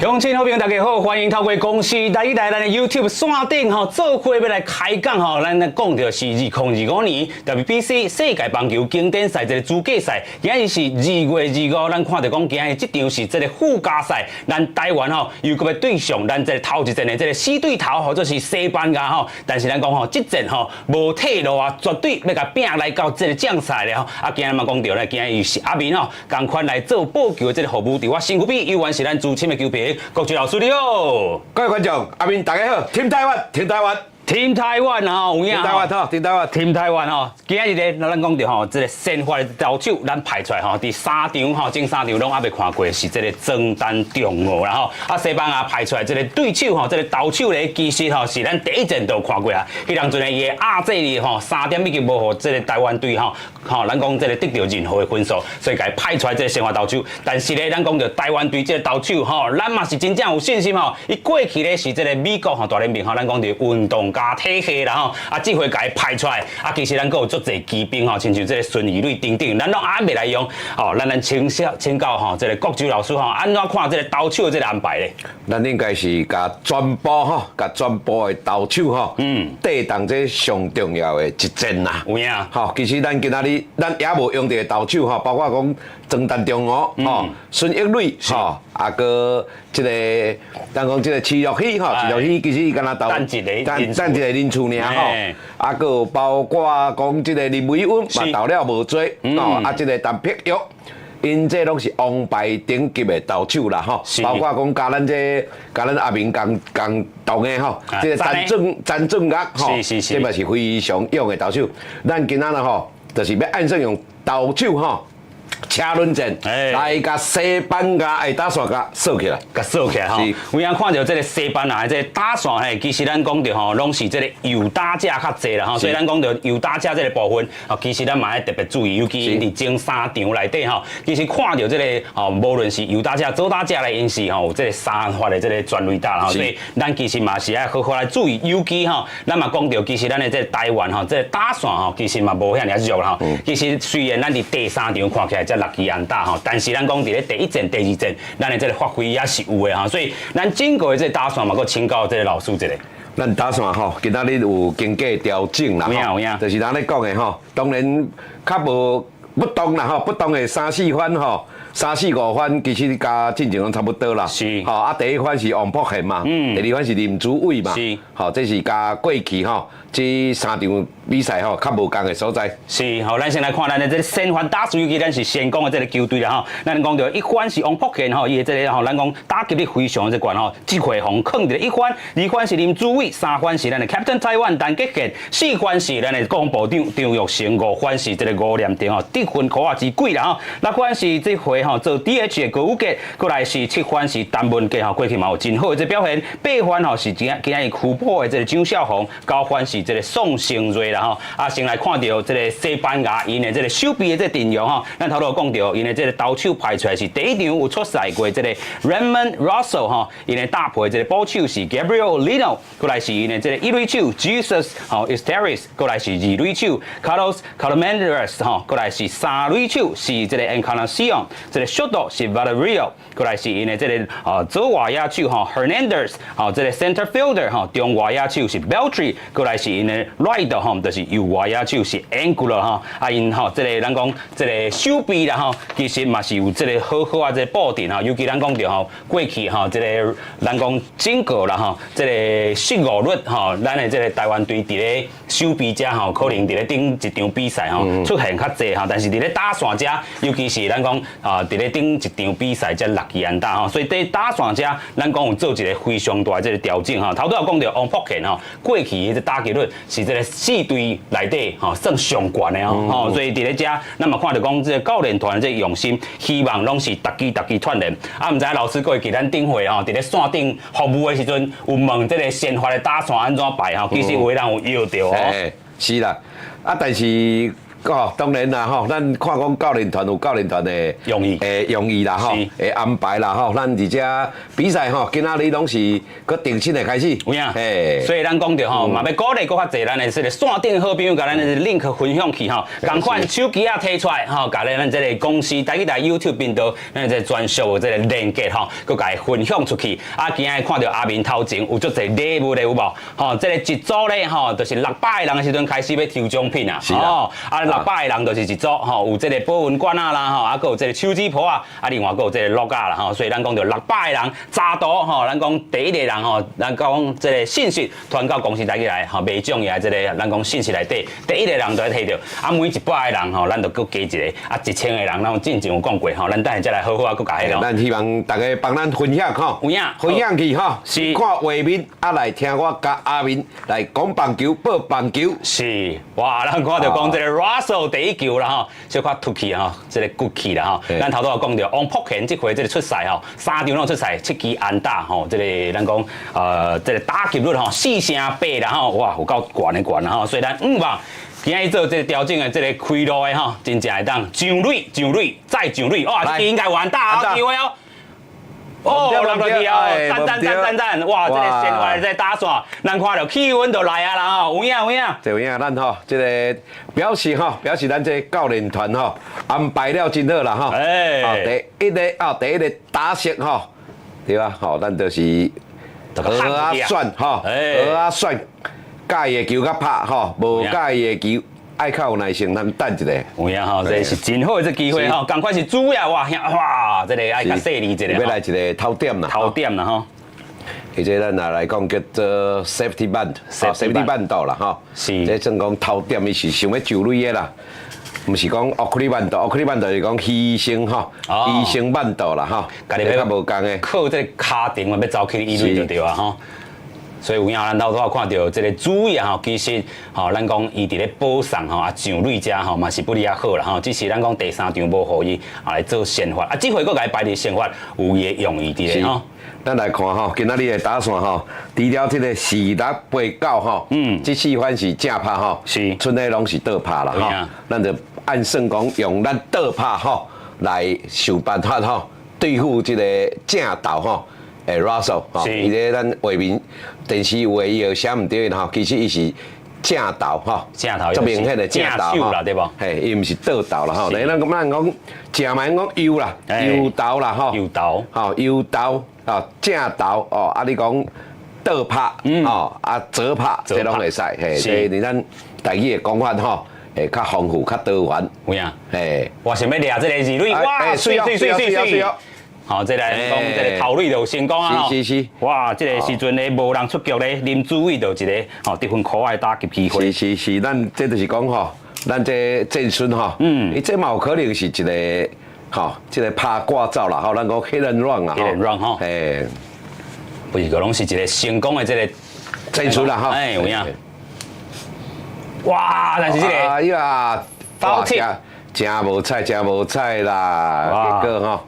鄉親好朋友大家好，歡迎透過公視台語台咱的 YouTube 線頂吼，做伙欲來開講吼，咱來講著是2025年 WBC 世界棒球經典賽這个資格賽，今日是2月25，咱看著講今日這場是這个附加賽，咱台灣吼又閣欲對上咱這个頭一戰的這个死對頭，或者是西班牙吼，但是咱講吼，這戰吼無退路啊，絕對欲共拚來到這个正賽咧吼。啊，今日嘛講著咧，今日是阿明吼，仝款來做報球的這个服務，佇我身軀邊猶原是咱資深的球評國柱老師你好。各位觀眾，阿明大家好，Team 台灣，Team 台灣。 Team 台灣吼，有影。 Team 台灣吼，Team 台灣。 Team 台灣吼，今日咧，咱講著吼，這个先發的投手，咱排出來吼，佇三場吼，前三場攏猶未看過，是這个莊陳仲傲啦吼。啊，西班牙派出來這个對手吼，這个投手咧，其實吼是咱第一戰就有看過啊。彼當陣伊的壓制力吼，3點已經無予這个台灣隊吼，吼，咱講這个得著任何的分數，所以共伊派出來這个先發投手。但是咧，咱講著台灣隊這个投手吼，咱嘛是真正有信心吼。伊過去咧是這个美國吼大聯盟吼，咱講著運動家體系啦吼，啊，這回共伊派出來，啊，其實咱閣有足濟奇兵吼，親像這个孫怡磊等等，咱攏猶未來用，吼，咱來請教吼，這个國柱老師吼，按怎看這个投手的這个安排咧？咱應該是共全部吼，共全部的投手吼，帶動這上重要的一戰啦。有影。吼，其實咱今仔日咱猶無用著的投手吼，包括講莊陳仲傲吼、孫奕磊吼，啊，閣這个，咱講這个徐若曦吼，徐若曦其實伊敢若投等一个等等一个人次爾吼，啊，閣有包括講這个林維溫嘛投了無濟，吼，啊，這个陳碧玉。𪜶這攏是王牌頂級的投手啦，吼，包括講佮咱這佮咱阿明仝仝同的吼，這个陳俊岳吼，這嘛是非常勇的投手。咱今仔日吼，就是欲按算用投手吼，車輪戰來共西班牙的打線共掃起來。共掃起來吼。有影看著這个西班牙的這个打線嘿，其實咱講著吼，攏是這个右打者較濟啦吼，所以咱講著右打者這个部分，吼，其實咱嘛愛特別注意，尤其佇前三場內底吼，其實看著這个吼，無論是右打者、左打者來，𪜶是吼有這个三發的這个全壘打啦吼，所以咱其實嘛是愛好好來注意，尤其吼，咱嘛講著，其實咱的這个台灣吼，這个打線吼，其實嘛無遐爾弱啦吼。其實雖然咱佇第三場看起來才六支安打吼，但是咱講佇咧第一戰、第二戰，咱的這个發揮也是有的吼，所以咱整個的這个打線嘛，閣請教這个老師一下。咱打線吼，今仔日有經過調整啦，有影有影。就是咱咧講的吼，當然較無不同啦吼，不同的三四番吼，三四五番其實佮進前攏差不多啦。吼啊，第一番是王博賢嘛，第二番是林子偉嘛，吼，這是佮過去吼，這三場比賽吼較無仝的所在。是，好，咱先來看咱的這个先發打數，尤其咱是先講的這个球隊啦吼。咱講著一番是王博賢吼，伊的這个吼，咱講打擊率非常這懸吼，這回予囥佇咧一番，二番是林子偉，三番是咱的 Captain 台灣陳傑憲，四番是咱的國防部長張育成，五番是這个吳念庭吼，得分箍仔之鬼啦吼。六番是這回吼做 DH 的高宇傑，過來是七番是陳文傑吼，過去嘛有真好的這表現。八番吼是今今日區埔的這个張少宏，九番是這个宋成瑞啦吼。啊，先來看著這个西班牙𪜶的這个守備的這個陣容吼，咱頭拄有講著，𪜶的這个投手排出來是第一場有出賽過這个 Raymond Russell 吼，𪜶的打破的這个捕手是 Gabriel Lino，過來是𪜶的這个一壘手 Jesus 吼 Esteris，過來是二壘手 Carlos Colmenares 吼，過來是三壘手是這个 Encarnacion，這个 short 是 Valerio，過來是𪜶的這个左外野手吼 Hernandez，吼這个 center fielder 吼中外野手是 Beltry，過來是𪜶的 right 吼，就是右外野手是 Angulo 吼，啊𪜶吼這个咱講這个守備啦吼，其實嘛是有這个好好啊這个布陣吼，尤其咱講著吼過去吼這个咱講整個啦吼，這个失誤率吼，咱的這个台灣隊佇咧守備遮吼，可能佇咧頂一場比賽吼出現較濟吼，但是佇咧打線遮，尤其是咱講啊佇咧頂一場比賽才六支安打吼，所以佇打線遮，咱講有做一个非常大的這个調整吼。頭拄有講著王博賢吼，過去彼個打擊率是這个四隊內底吼算上懸的哦，吼，所以佇咧遮，咱嘛看著講這个教練團這個用心，希望攏是逐支逐支鍛鍊。啊，毋知老師閣會記咱頂回吼，佇咧線頂服務的時陣，有問這个先發的打線按怎排吼，其實有的人有搖著哦。欸，是啦，啊，但是哦，當然啦吼，咱看講教練團有教練團的用意用意啦吼，安排啦吼，咱而且比賽吼，今仔日攏是閣定新的開始。有影，所以咱講著吼，嘛欲鼓勵閣較濟咱的這个線頂好朋友，共咱的 link 分享去吼，仝款手機仔提出來吼，共咱這个公視台語台 YouTube 頻道，咱這个專屬的這个連結吼，閣共伊分享出去。啊，今日看著阿明頭前有足濟禮物的有無？吼，這个一組咧吼，就是600個人的時陣開始欲抽獎品啊。哦，啊，六百個人就是一組吼，有這个保溫罐仔啦吼，啊，閣有這个手指脯仔，啊，另外閣有這個樂仔啦吼，所以咱講著六百個人早到吼，咱講第一個人吼，咱講這个信息傳到公視台語來吼，袂獎的這个咱講信息內底，第一個人就會提著，啊，每100個人吼，咱就閣加一个，啊，1000個人，咱進前有講過吼，咱等下再來好好啊，閣共彼囉。咱希望大家幫咱分享吼，有影分享去吼，是看畫面啊來聽我佮阿明來講棒球、報棒球。是，哇！咱看著講這个 Russell 第一球啦吼，小可突起吼，這个骨氣啦吼。咱頭拄仔講著王柏賢這回這个出賽吼，三場攏出賽，七支安打吼，這个咱講這个打擊率吼四成八啦吼，哇，有夠懸的懸啦吼，所以咱五望今日做這个調整的這个開路的吼，真正會當上壘上壘再上壘，哇！這支應該完打好機會哦。哦，落落去哦，讚讚讚讚讚！哇，這個先發的這個打線，咱看著氣氛就來啊啦吼，有影有影。有影，咱吼這个表示吼，表示咱這个教練團吼安排了真好啦吼。第一個啊，第一個打席吼，對吧？吼，咱就是好啊選吼，好啊選，佮意的球佮拍吼，無佮意的球愛較有耐性，咱等一下。有影吼，這是真好的這機會吼，仝款是主要哇，哇，這個愛較細膩一下。欲來一个偷點啦。偷點啦吼。伊這咱若來講叫做 safety bunt，safety bunt 啦吼。這算講偷點，伊是想欲上壘的啦，毋是講惡氣慢投，惡氣慢投是講犧牲吼，犧牲慢投啦吼。家己較無仝的。靠這个跤程嘛，欲走去一壘就對啊吼。所以有影咱頭拄仔看著這个主要吼，其實吼，咱講伊佇咧保送吼啊上壘遮吼嘛是不離較好啦吼，只是咱講第三場無予伊啊來做先發，啊這回閣共伊排佇先發，有伊的用意佇咧吼。咱來看吼，今仔日的打線吼，除了這个四六八九吼，這四番是正拍吼，賰的攏是倒拍啦吼。咱就按算講用咱倒拍吼來想辦法吼對付這個正投吼。Russell 吼，伊咧咱畫面電視有的伊有寫毋對吼，其實伊是正投吼，正投，足明顯的正投吼，對無？嘿，伊毋是倒投啦吼。咱講咱講正嘛講右啦，右投啦吼，右投，吼右投，吼正投哦，啊你講倒拍，哦啊左拍，這攏會使，嘿，所以咱台語的講法吼，會較豐富、較多元。有影，嘿，我想欲掠這个二壘，哇，媠媠媠媠媠！好，這來講這个頭壘就有成功啊！是是是。哇，這个時陣咧無人出局咧，林主偉就一个吼得分可愛打擊機會。是是是，咱這就是講吼，咱這戰術吼，伊這嘛有可能是一个吼，這个拍掛走啦，吼，咱講 hit and run 啊，hit and run 吼，嘿，不是個攏是一个成功的這个戰術啦，吼，哎，有影。哇！但是這个，哎呀， foul tip，真無彩，真無彩啦，結果吼。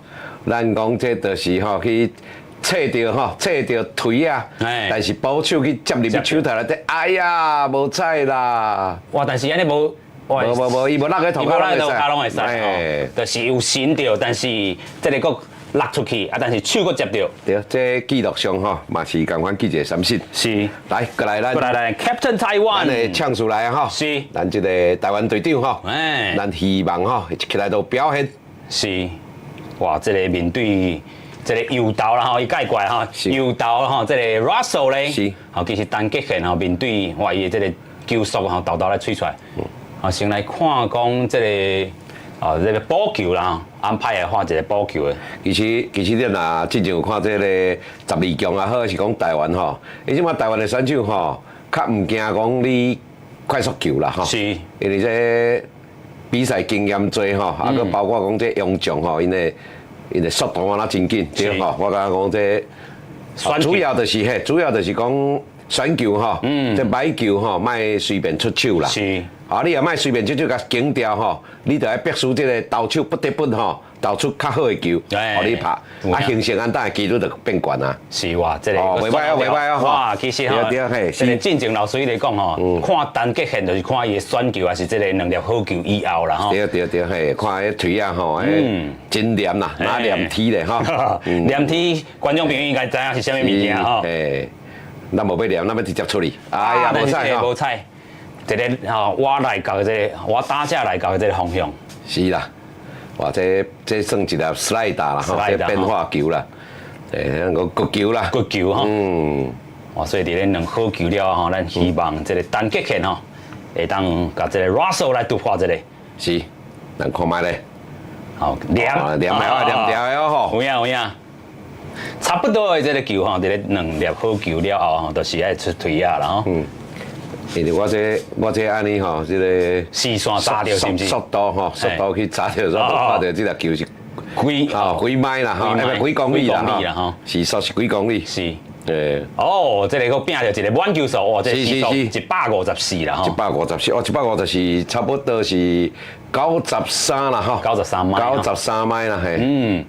咱講這就是吼去切著吼，切著槌啊，但是捕手去接入去手頭內底，哎呀，無彩啦！哇！但是按呢無，無無無，伊無落去塗跤攏會使，就是有伸著，但是這个閣落出去啊，但是手閣接著。對，這記錄上吼嘛是仝款記一个三振。來過來咱，過來來，Captain Taiwan，咱的唱出來吼。咱這個台灣隊長吼，咱希望吼起來都表現。是。哇！這个面對這个右投啦吼，伊解過吼，右投吼，這个 Russell 咧，吼，其實陳杰憲吼面對哇，伊的這个球速吼，沓沓來吹出來。好，先來看講這个啊，這个補球啦，安排來看一个補球的。其實你若之前有看這个12強也好，是講台灣吼，伊這馬台灣的選手吼，較毋驚講你快速球啦吼。因為這比賽經驗濟吼，啊，閣包括講這洋將吼，𪜶的速度啊，真緊，對吼。我感覺講這主要就是嘿，主要就是講選球吼，這擺球吼，莫隨便出手啦。啊，你也莫隨便就共間掉吼，你就愛逼使這個投手不得不吼投出較好的球，予你拍，啊，形成安打的幾率就變懸啊。是哇，這個哦，袂䆀哦，袂䆀哦，哇，其實吼，對對嘿，這個進前老師咧講吼，看陳傑憲就是看伊的選球，還是這個兩粒好球以後啦吼。對對對，嘿，看彼槌仔吼，嗯，真黏啦，若黏鐵咧吼？黏鐵，觀眾朋友應該知影是啥物物件吼。嘿，咱無欲黏，咱欲直接出去。哎呀，無彩無彩。一個吼，我來到這個，我打者來到這個方向。是啦，哇，這算一粒 slider 啦，吼，這變化球啦，欸，個國球啦，國球吼。哇，所以佇咧兩好球了後，咱希望這個陳傑憲吼，會當共這個 Russell 來突破這個。是，咱看覓咧。好，黏，黏的，黏著的哦吼。有影有影。差不多的這個球吼，佇咧兩粒好球了後吼，就是愛出槌仔啦吼。因為我這按呢吼，這個視線砸著是毋是？速度吼，速度去砸著，所以看著這粒球是幾吼幾邁啦吼，那個幾公里啦吼，時速是幾公里？是。對。哦，這個閣拼著一個滿球數，哇！這個時速154啦吼。一百五十四，哦，一百五十四，差不多是93啦吼。 93邁。 93邁啦嘿。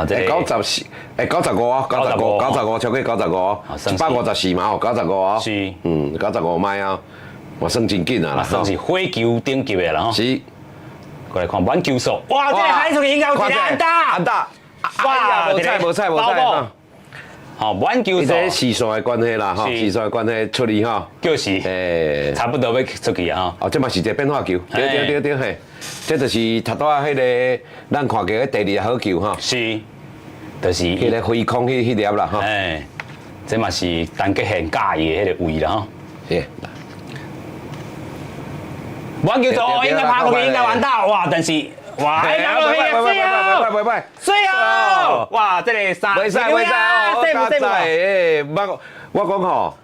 九十四，欸，95啊，九十五，九十五，超過九十五，154嘛吼，九十五啊，是，95邁啊，嘛算真緊啊啦，算是火球等級的啦吼。是，過來看滿球數，哇，這個海出去應該有一個安打，安打，哇，無彩無彩無彩，好，滿球數。這時線的關係啦，吼，時線的關係出去吼，就是，欸，差不多欲出去啊，哦，這嘛是一個變化球，對對對對嘿，這就是頭拄仔彼個咱看過的第二個好球吼。是。就是彼個飛空彼粒啦吼。哎，這嘛是陳傑憲佮意的彼個位啦吼。是。滿球數應該拍過去，應該完打哇！但是哇，哎呀，袂䆀袂䆀袂䆀，水哦！哇，這個三，袂使袂使哦，較早欸，我講吼。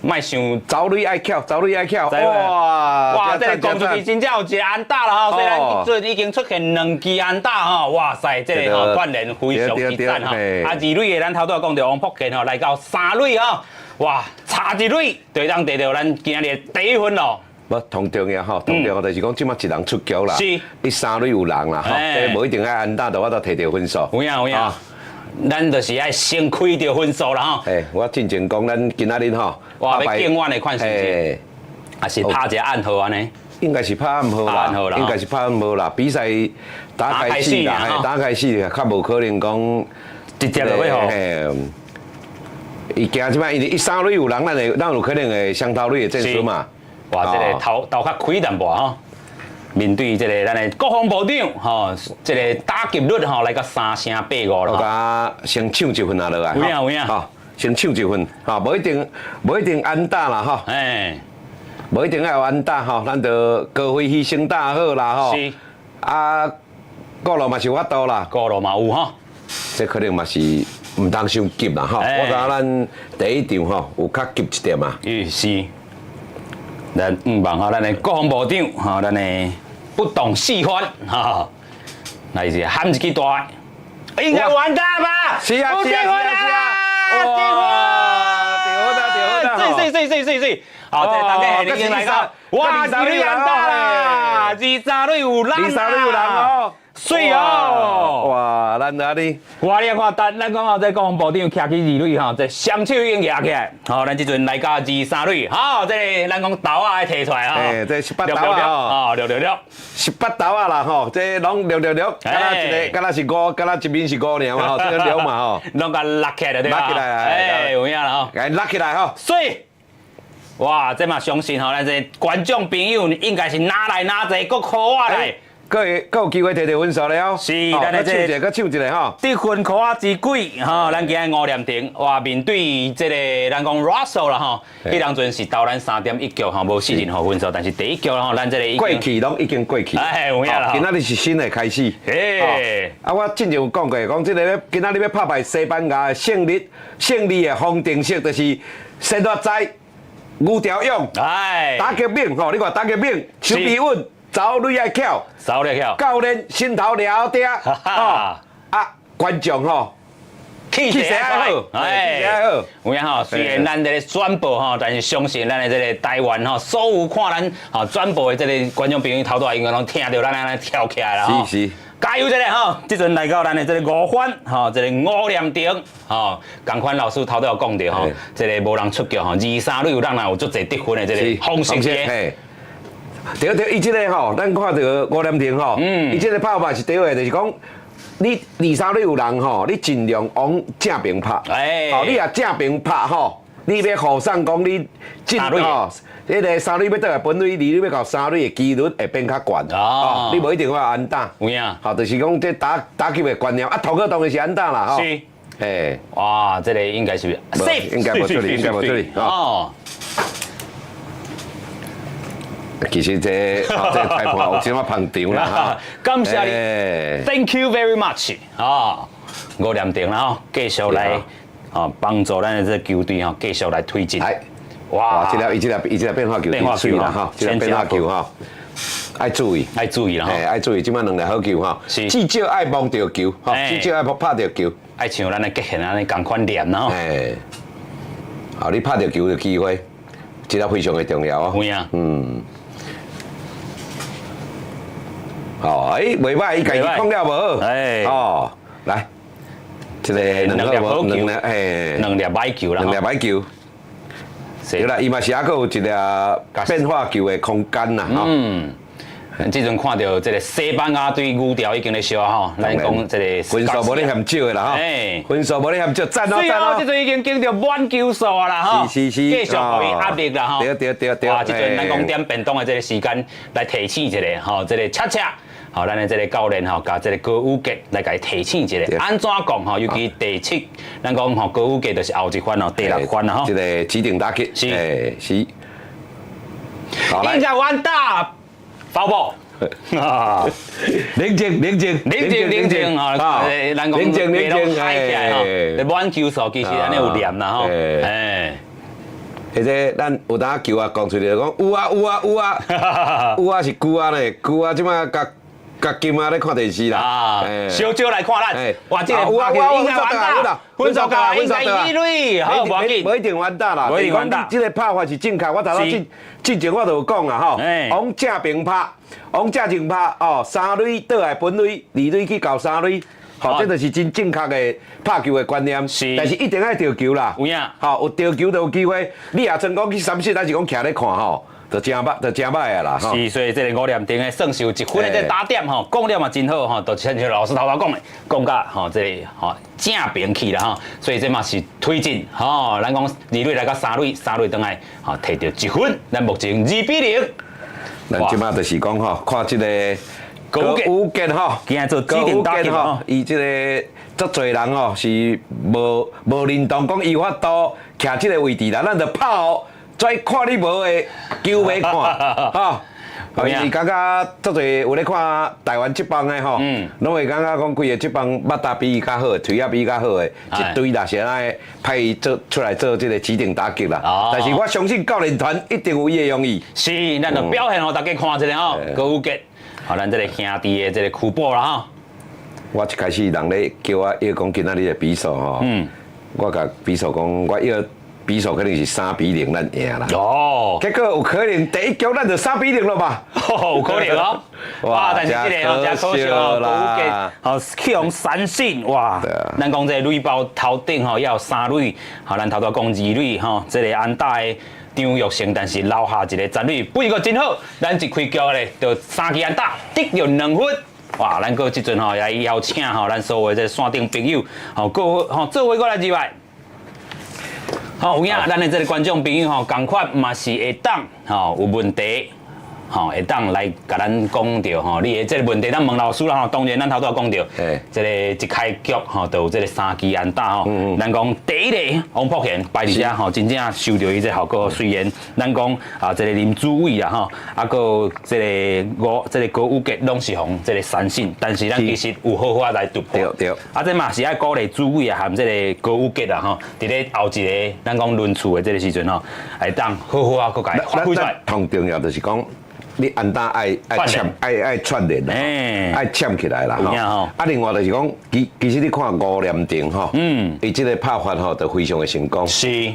莫傷走壘愛巧，走壘愛巧，哇！哇，這個講出去真正有一個安打啦吼，雖然這陣已經出現兩支安打吼，哇塞，這個吼鍛鍊非常之讚吼。啊，二壘的咱頭拄仔講著王福建吼，來到三壘吼，哇，差一壘就會當得著咱今日的第一分咯。無同重要吼，同重要就是講這馬一人出局啦，伊三壘有人啦吼，這無一定愛安打，就我都提著分數。有影有影。咱就是愛先開著分數啦吼。欸，我進前講咱今仔日吼，哇，欲敬遠的款是毋是？還是拍一個暗號按呢？應該是拍暗號啦，應該是拍暗號啦。比賽打開始啦，打開始較無可能講直接就欲予。伊驚這擺，因為伊三壘有人，咱有可能會雙頭壘的戰術嘛。哇，這個頭頭較開淡薄吼。面對這個咱的國防部長吼，這個打擊率吼來到3成85啦。我共先搶一分啊落來。有影有影。吼，先搶一分，吼，無一定安打啦，吼。哎。無一定愛有安打吼，咱就高飛犧牲打好啦，吼。是。啊，過路嘛是有法度啦。過路嘛有吼。這可能嘛是毋通傷急啦，吼。我感覺咱第一場吼有較急一點嘛。嗯，是。咱向望吼，咱的國防部長吼，咱的不懂四番，哈，來是喊一支大，應該完蛋吧？是啊，是啊，是啊，哇，得分啊，得分啊，是是是是是，好，這大家已經來到，哇，二壘安打啦，二三壘有人，二三壘有人哦。水哦！哇，咱哪裡？哇，你看，咱講到這國防部長徛去二壘吼，這雙手已經舉起來。好，咱這陣來到二三壘，好，這個咱講投仔愛提出來啊。欸，這18投仔哦，六六六， 18投仔啦吼，這攏六六六，敢若一个，敢若是五，敢若一面是五爾嘛吼，這個六嘛吼，攏共抐起來對吧？抐起來，欸，有影啦吼，共抐起來吼。水。哇，這嘛相信吼，咱這觀眾朋友應該是哪來哪濟，閣 call 我來。閣有機會提著分數了哦。是，咱的這閣搶一個，閣搶一個吼。得分箍仔之鬼吼，咱今日吳念庭哇，面對這個咱講 Russell 啦吼，彼當陣是投咱3.1局吼，無失任何分數，但是第一局吼，咱這個過去攏已經過去。哎，有影啦。今仔日是新的開始。嘿。啊，我之前有講過，講這個今仔日欲拍敗西班牙的勝利的方程式，就是先發在牛條勇，哎，打擊猛吼，你看打擊猛，手臂穩。走壘愛巧，走壘巧，教練心頭了定，啊，觀眾吼，氣勢愛好，哎，氣勢愛好。有影吼，雖然咱這個轉播吼，但是相信咱的這個台灣吼，所有看咱吼轉播的這個觀眾朋友頭拄應該攏聽著咱按呢跳起來啦吼。是是。加油一下吼！這陣來到咱的這個五番吼，這個吳念庭吼，仝款老師頭拄有講著吼，這個無人出局吼，二三壘有人有足濟得分的這個方式的。對對，伊這個吼，咱看著吳念庭吼，伊這個拍法是對的，就是講你二三壘有人吼，你盡量往正邊拍。哦，你若正邊拍吼，你欲予送講你進吼，彼個三壘欲倒來本壘，二壘欲到三壘的機率會變較懸。哦，你無一定會安打。有影。好，就是講這打打擊的觀念，啊，頭殼當然是安打啦，吼。是。哎，哇，這個應該是 safe，應該無出去，應該無出去。哦。其實這這裁判有這麼捧場啦，感謝你，Thank you very much，啊，吳念庭啦吼，繼續來啊幫助咱的這個球隊吼，繼續來推進。哇，這粒伊這粒伊這粒變化球變化球啦哈，這粒變化球哈，愛注意，愛注意啦，愛注意，這擺兩粒好球哈，至少愛摸著球，哈，至少愛拍著球，愛像咱的極限按呢仝款練啦吼。好，你拍著球的機會，這粒非常的重要哦。有影。哦，哎，袂歹，伊家己控了無？哎，哦，來，這個兩粒好球，哎，兩粒歹球啦，兩粒歹球。對啦，伊嘛是猶閣有一粒變化球的空間啦，嗯。這陣看著這個西班牙隊牛調已經咧燒吼，咱講這個分數無咧嫌少的啦吼，分數無咧嫌少，讚哦讚哦！這陣已經經著滿球數啊啦吼，是是是，繼續予伊壓力啦吼。對對對對。哇，這陣咱講點便當的這個時間來提醒一下吼，這個恰恰。吼，咱的這個教練吼，共這個高宇傑來共伊提醒一下。按怎講吼？尤其第七，咱講吼高宇傑就是後一番哦，第六番啦吼。這個指定打擊是是。應該安打，foul ball。冷靜冷靜冷靜冷靜吼，咱講冷靜冷靜，開起來吼，滿球數其實按呢有念啦吼，哎。彼個咱有當球啊，講出來講有啊有啊有啊，有啊是龜仔咧，龜仔這擺共共金仔咧看電視啦，啊，小少來看咱，哇，這個有啊有啊，應該安打，分數夠，應該一壘，好，無要緊，無一定安打啦，無一定安打，這個拍法是正確，我頭先進進前我就有講啊吼，往正邊拍，往正前拍，哦，三壘倒來本壘，二壘去到三壘。好，這就是真正確的拍球的觀念。是，但是一定愛著球啦。有影。好，有著球就有機會。你也曾講去三振，還是講徛咧看吼，就真歹，就真歹啊啦。是，所以這個吳念庭的算是有一分的這打點吼，講了嘛真好吼，就親像老師頭頭講的，講甲吼這個吼正平去啦吼，所以這嘛是推進吼，咱講二壘來到三壘，三壘轉來吼提著一分，咱目前2比0。咱這擺就是講吼，看這個。高宇傑吼，今日做指定打擊吼，伊這個足濟人吼是無無認同講伊有法度徛這個位置啦，咱就拍予跩看你無的球迷看，吼。伊是感覺足濟有咧看台灣職棒的吼，攏會感覺講規個職棒バッタ比伊較好，腿仔比伊較好的一堆啦，是按呢派伊做出來做這個指定打擊啦。但是我相信教練團一定有伊的用意。是，咱就表現予大家看一下吼，高宇傑。好，咱這個兄弟的這個苦報啦吼。我一開始人咧叫我約講今仔日的比數吼，我共比數講，我約比數可能是3比0，咱贏啦。哦，結果有可能第一局咱就三比零了吧？有可能哦。哇，但是這個真可惜哦，高宇傑好去予三振哇。咱講這個壘包頭頂吼要有三壘，好，咱頭拄講二壘吼，這個安打的張育成，但是留下一個殘壘，不過真好，咱一開局咧就三支安打，得著兩分。哇！咱閣這陣吼來邀請吼咱所有這線頂朋友，吼各吼做伙過來入來。好，有影，咱的這個觀眾朋友吼，仝款嘛是會當吼有問題，吼會當來共咱講著吼，你的這個問題，咱問老師啦吼。當然，咱頭拄仔講著，這個一開局吼，就有這個三支安打吼。咱講第一個王柏賢擺佇遮吼，真正受著伊這效果。雖然咱講啊，這個林子偉啊吼，啊閣有這個吳這個高宇傑攏是予這個三振，但是咱其實有好好來突破。對對。啊，這嘛是愛鼓勵子偉啊，含這個高宇傑啊吼，佇咧後一個咱講輪次的這個時陣吼，會當好好啊，閣共伊發揮出來。同重要就是講。你安打愛攕愛串連啦，愛攕起來啦吼。啊，另外就是講，其實你看吳念庭吼，伊這個拍法吼，就非常的成功。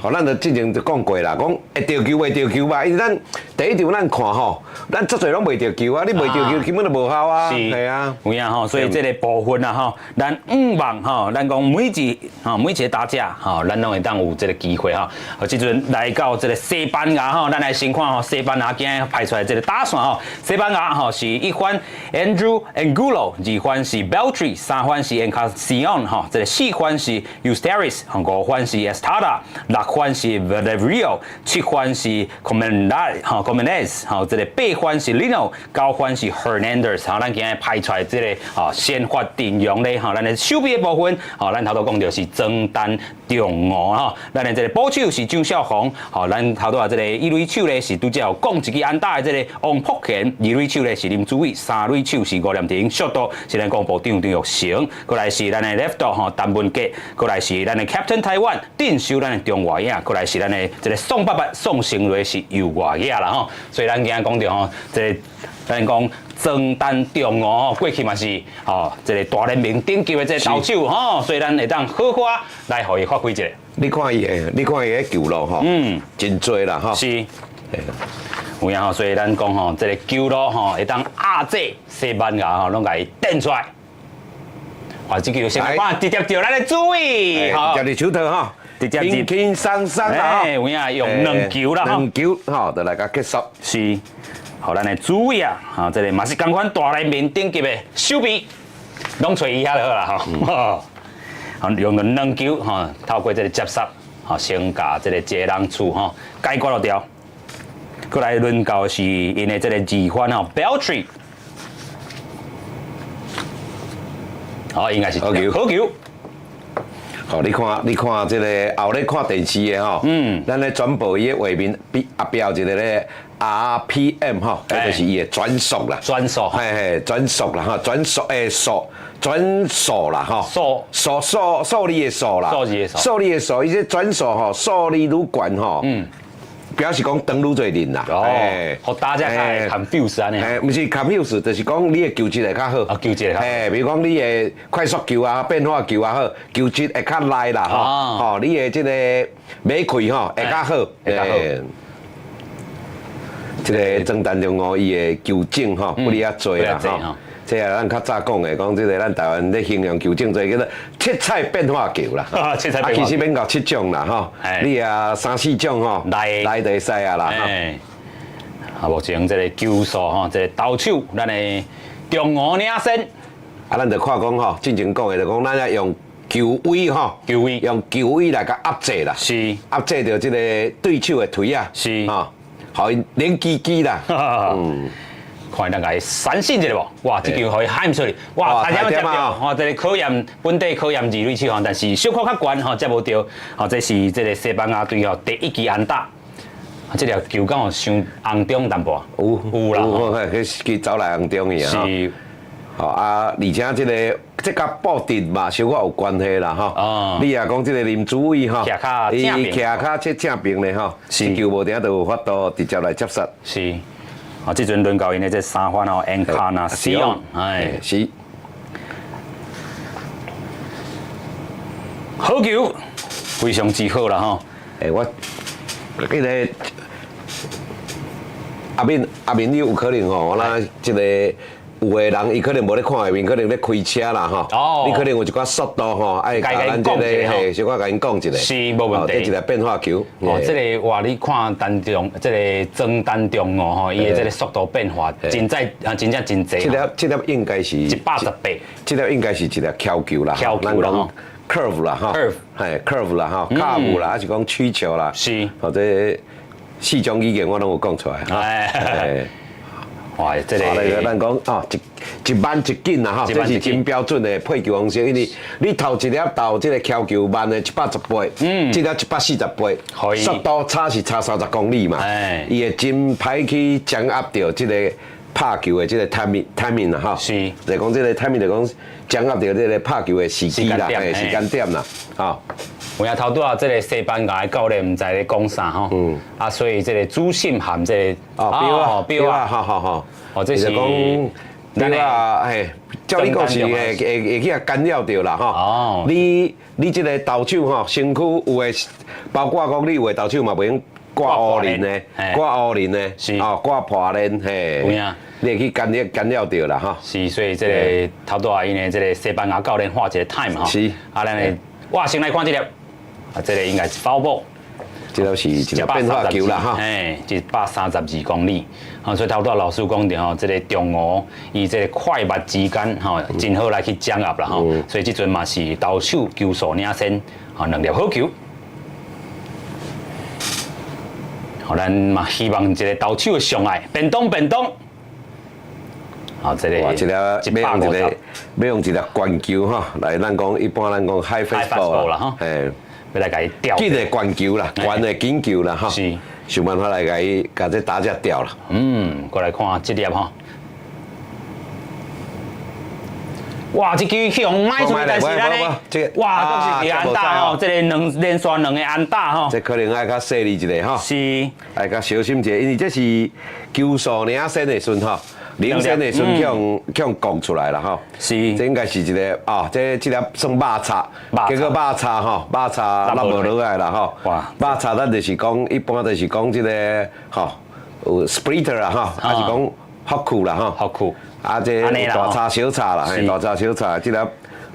吼，咱就之前就講過啦，講會著球袂著球吧，因為咱第一場咱看吼，咱足濟攏袂著球啊，你袂著球根本就無效啊。係啊，有影吼，所以這個部分啊吼，咱五望吼，咱講每一個打者吼，咱攏會當有這個機會吼。這陣來到這個西班牙吼，咱來先看吼，西班牙今日派出來這個打線吼，西班牙吼是一番 Andrew Angulo，二番是 Beltri，三番是 Encarnacion 吼，這個四番是 Ustaris，五番是 Estada，六番是 Valerio，七番是 Comenaz 吼 Comenez 吼，這個八番是 Lino，九番是 Hernandez，吼，咱今日派出來這個吼先發陣容咧，吼，咱的守備的部分，吼，咱頭拄講著是莊丹中吳吼，咱的這個捕手是張少紅，吼，咱頭拄仔這個一壘手咧是拄才有講一支安打的這個王福賢，二壘手咧是林祖偉，三壘手是吳念庭，ショート是咱講部長張育成，過來是咱的 left 吼陳文傑，過來是咱的 Captain 台灣鎮守咱的中外野，過來是咱的這個宋伯伯宋成瑞是右外野啦吼，所以咱今日講著吼，這個咱講莊丹中吳吼，過去嘛是吼這個大聯盟頂級的這個投手吼，所以咱會當好好來予伊發揮一下。你看伊的球路吼，真濟啦吼。是。有影吼，所以咱講吼，這個球路吼會當壓制西班牙吼，攏共伊擲出來。哇，這球先來看直接著咱的主委，直接佇手套吼，直接輕輕鬆鬆啦，有影用兩球啦，兩球吼，就來共結束。是，予咱的主委啊，吼，這個嘛是仝款大聯盟頂級的守備，攏揣伊遐就好啦吼。好，用了兩球吼，透過這個接殺，吼，先共這個接人處吼解決落掉。過來輪到是𪜶的這個二番吼，Beltry，好，應該是好球，好球。好，你看這個後咧看電視的吼，咱咧轉播伊的畫面比後壁有一個咧 RPM 吼，彼就是伊的轉速啦，轉速，嘿嘿，轉速啦吼，轉速的速，轉速啦吼，速數數數字的數啦，數字的數，數字的數，伊這轉速吼，數字愈懸吼，表示講長愈濟輪啦，哦，予大家較 confuse 按呢？嘿，毋是 confuse，就是講你的球質會較好。啊，球質會較好。嘿，比如講你的快速球啊、變化球也好，球質會較利啦，吼，吼，你的這個尾氣吼會較好，會較好。這個莊丹中吳伊的球種吼，不哩遐濟啦，吼。這也咱較早講的，講這個咱台灣咧形容球種濟叫做七彩變化球啦。七彩變化。啊，其實免到七種啦，吼。你啊三四種吼，來來就會使啊啦。啊，目前這個球數吼，這個投手咱的中吳領先。啊，咱就看講吼，進前講的就講咱要用球威吼，球威用球威來共壓制啦。壓制著這個對手的腿啊。吼，予𪜶冷機機啦。看咱共伊三振一下無？哇，這球予伊喊出去，哇，差點接著，吼，這個考驗本地考驗二壘手吼，但是小可較懸吼，接無著，吼，這是這個西班牙隊吼第一支安打，這粒球敢有傷紅中淡薄？有有啦，有，彼走來紅中去啊。是，吼啊，而且這個這佮布陣嘛，小可有關係啦，吼。你若講這個林祖偉吼，伊徛較這正邊咧吼，這球無定就有法度直接來接殺。是。啊，這陣輪到𪜶的這三番哦，Encarnacion，哎，是，好球，非常之好啦吼。欸，我彼個阿敏，阿敏，你有可能吼，我那這個有的人伊可能無咧看畫面，可能咧開車啦吼。你可能有一寡速度吼，愛共咱這個嘿，小可共𪜶講一下。是，無問題。這一個變化球。哦，這個哇，你看單中，這個莊丹中吳吼，伊的這個速度變化，真在啊，真正真濟。這粒應該是118。這粒應該是一粒翹球啦，翹球啦吼。 curve 啦吼。 curve。嘿，curve 啦吼，卡舞啦，還是講曲球啦。或者四種語言我攏有講出來。哎。哇，這個咱講哦，一慢一緊啦吼，這是真標準的配球方式，因為你頭一粒投這個翹球慢的118，這粒148，速度差是差30公里嘛，伊會真歹去掌握著這個拍球的這個 timing 啦吼，就講這個 timing 就講掌握著這個拍球的時機啦，時間點啦，吼。有影頭拄仔這個西班牙的教練毋知咧講啥吼，啊，所以這個主審含這個哦，表啊，表啊，好好好，哦，這是講表啊，嘿，照你講是會會會去干擾著啦，吼。你這個投手吼，身軀有的，包括講你有的投手嘛袂用掛烏輪的，掛烏輪的，哦，掛破鏈，嘿，有影，你會去干擾干擾著啦，吼。是，所以這個頭拄仔𪜶的這個西班牙教練喊一個 time 吼。啊，咱的哇，先來看這粒，啊，這個應該是 foul ball。這個是一個變化球啦，哈。嘿，132公里，吼，所以頭拄仔老師講著吼，這個中俄伊這個快慢之間，吼，真好來去掌握啦，吼，所以這陣嘛是投手球數領先，吼，兩粒好球。好，咱嘛希望這個投手的上愛，便當便當。好，這個哇，這粒欲用一個欲用一粒懸球吼，來咱講一般咱講 high fastball 啦，吼，嘿。欲來共伊吊，緊的懸球啦，懸的緊球啦，吼，想辦法來共伊共這打者吊啦。嗯，過來看這粒吼。哇，這球去予邁出去，但是咱呢，哇，都是安打吼，這個兩連續兩個安打吼。這可能愛較細膩一下吼。愛較小心一下，因為這是球數領先的時陣吼。領先的時陣去予降出來啦吼，這應該是一個啊，這這粒算肉插，結果肉插吼，肉插落無落來啦吼。肉插咱就是講，一般就是講這個吼，有 splitter 啦吼，還是講 hook 啦吼。 hook。啊，這大插小插啦，嘿，大插小插，這粒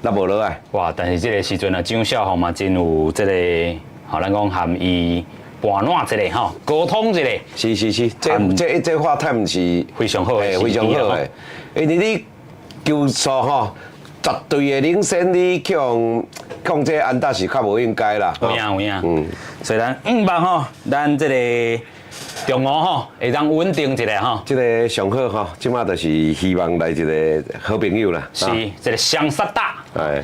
落無落來。哇！但是這個時陣啊，張少宏嘛真有這個，吼，咱講含伊。盤撋一下吼，溝通一下。是是是，這這這話 time 是非常好的，非常好的。因為你球數吼，絕對的領先，你去予控這安打是較無應該啦。有影有影。所以咱五望吼，咱這個中午吼，會當穩定一下吼。這個上好吼，這馬就是希望來一個好朋友啦。是，這個雙殺打，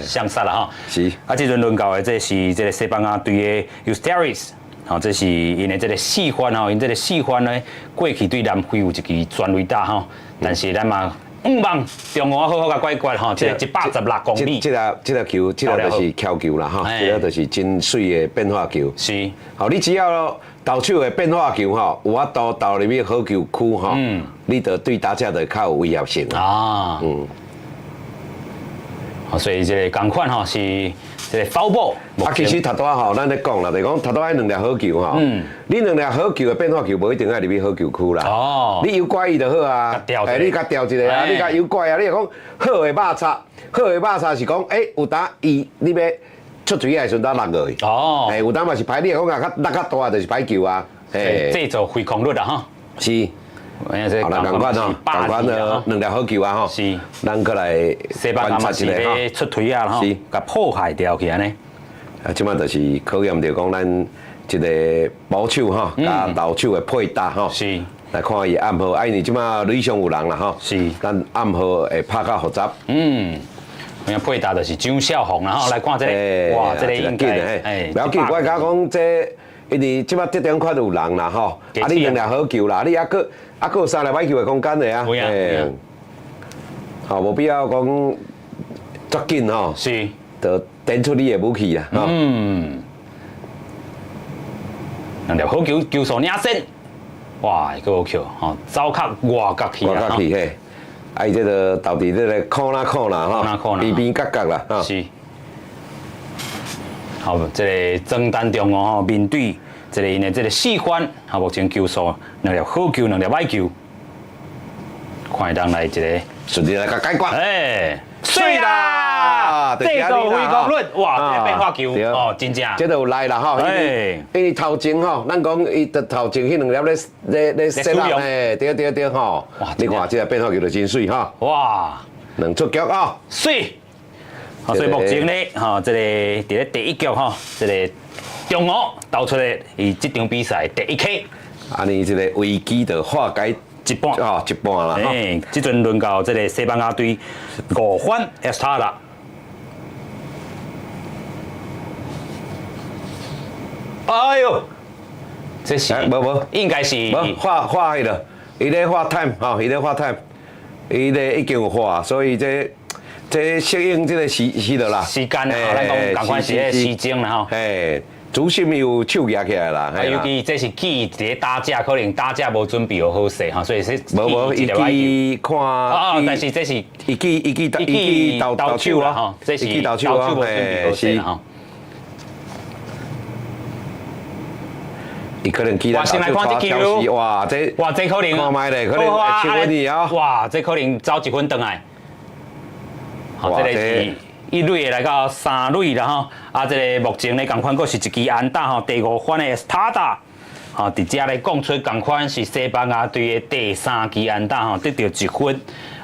雙殺啦吼。啊，這陣輪到的這是這個西班牙隊的 Ustaris。吼，這是𪜶的這個四番吼，𪜶這個四番呢，過去對南非有一支全壘打吼，但是咱嘛向望中午好好共解決吼，這個116公里。這個這個球，這個就是蹺球啦吼，這個就是真媠的變化球。好，你只要投手的變化球吼，有法度投入去好球區吼，你就對打者就較有威脅性。好，所以這個仝款吼是這個 foul ball。啊，其實頭拄仔吼，咱咧講啦，就是講頭拄仔兩粒好球吼，你兩粒好球的變化球，無一定愛入去好球區啦。你有怪伊就好啊。哎，你共調一下啊，你共有怪啊，你若講好的肉插，好的肉插是講，欸，有當伊你欲出槌的時陣，當落落去。哎，有當嘛是歹，你若講啊較落較大，就是歹球啊。哎，製造揮空率啦吼。是。好啦，仝款吼，仝款的兩粒好球啊吼。咱閣來觀察一下吼。出槌啊吼，共破壞掉去按呢。啊，這馬就是考驗著講咱這個捕手吼，佮投手的配搭吼。來看伊暗號，啊，因為這馬壘上有人啦吼。咱暗號會拍較複雜。影配搭就是張少紅啦吼，來看這個，哇，這個應該，哎，不要緊，我共講這，因為這馬得點款有人啦吼，啊，你兩粒好球啦，你猶閣猶閣有三粒歹球的空間的啊，好，無必要講足緊吼，就展出你的武器啦，兩粒好球，球數領先，哇，閣好球，吼，走較外角去外角去嘿，啊，伊這個投佇這個空啦空啦吼，邊邊角角啦，是。好，這個莊單中哦，面對這個𪜶的這個四番，好，目前球數兩粒好球，兩粒歹球，看會當來一個順利來共解決。哎，媠啦！這個揮空率，哇，這個變化球哦，真正。這就有來啦吼，因為頭前吼，咱講伊的頭前彼兩粒咧咧咧設啦，嘿，對對對吼。哇，你看這個變化球就真媠吼。哇，兩出局啊，媠。好，所以目前呢，吼，這個佇咧第一局吼，這個中午投出的伊這場比賽第一 K。按呢這個危機就化解一半哦，一半啦。哎，這陣輪到這個西班牙隊五番 S 塔啦。哎呦，這是無無，應該是無畫畫彼個，伊咧畫 time 吼，伊咧畫 time，伊咧已經有畫，所以這。這適應這個時時的啦。時間啊，咱講仝款是彼個時鐘啦吼。嘿，主審有手舉起來啦。啊，尤其這是記佇咧打者，可能打者無準備好好勢吼，所以是無無，伊記看。哦，但是這是伊記伊記伊記投投手啦，吼，這是投手無準備好勢吼。伊可能記得先來看這球，哇，這哇，這可能看覓咧，可能會七分去啊。哇，這可能走一分轉來。好，這個是一壘的來到三壘啦吼，啊，這個目前咧仝款閣是一支安打吼，第五番的塔打，吼，佇遮咧講出仝款是西班牙隊的第三支安打吼，得著一分。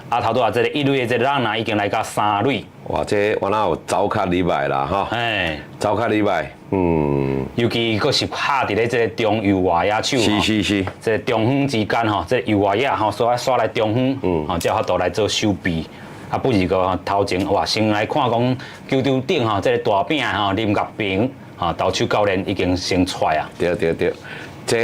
啊，頭拄仔這個一壘的這個 runner 已經來到三壘。哇，這我哪有走較厲害啦吼？哎，走較厲害，嗯。尤其閣是拍佇咧這個中右外野手是是是。這個中遠之間吼，這個右外野吼，煞煞來中遠，吼，才有法度來做守備。啊，不如個頭前哇，先來看講球場頂吼，這個大餅吼，林岳平吼，投手教練已經先出來啊。對對對，這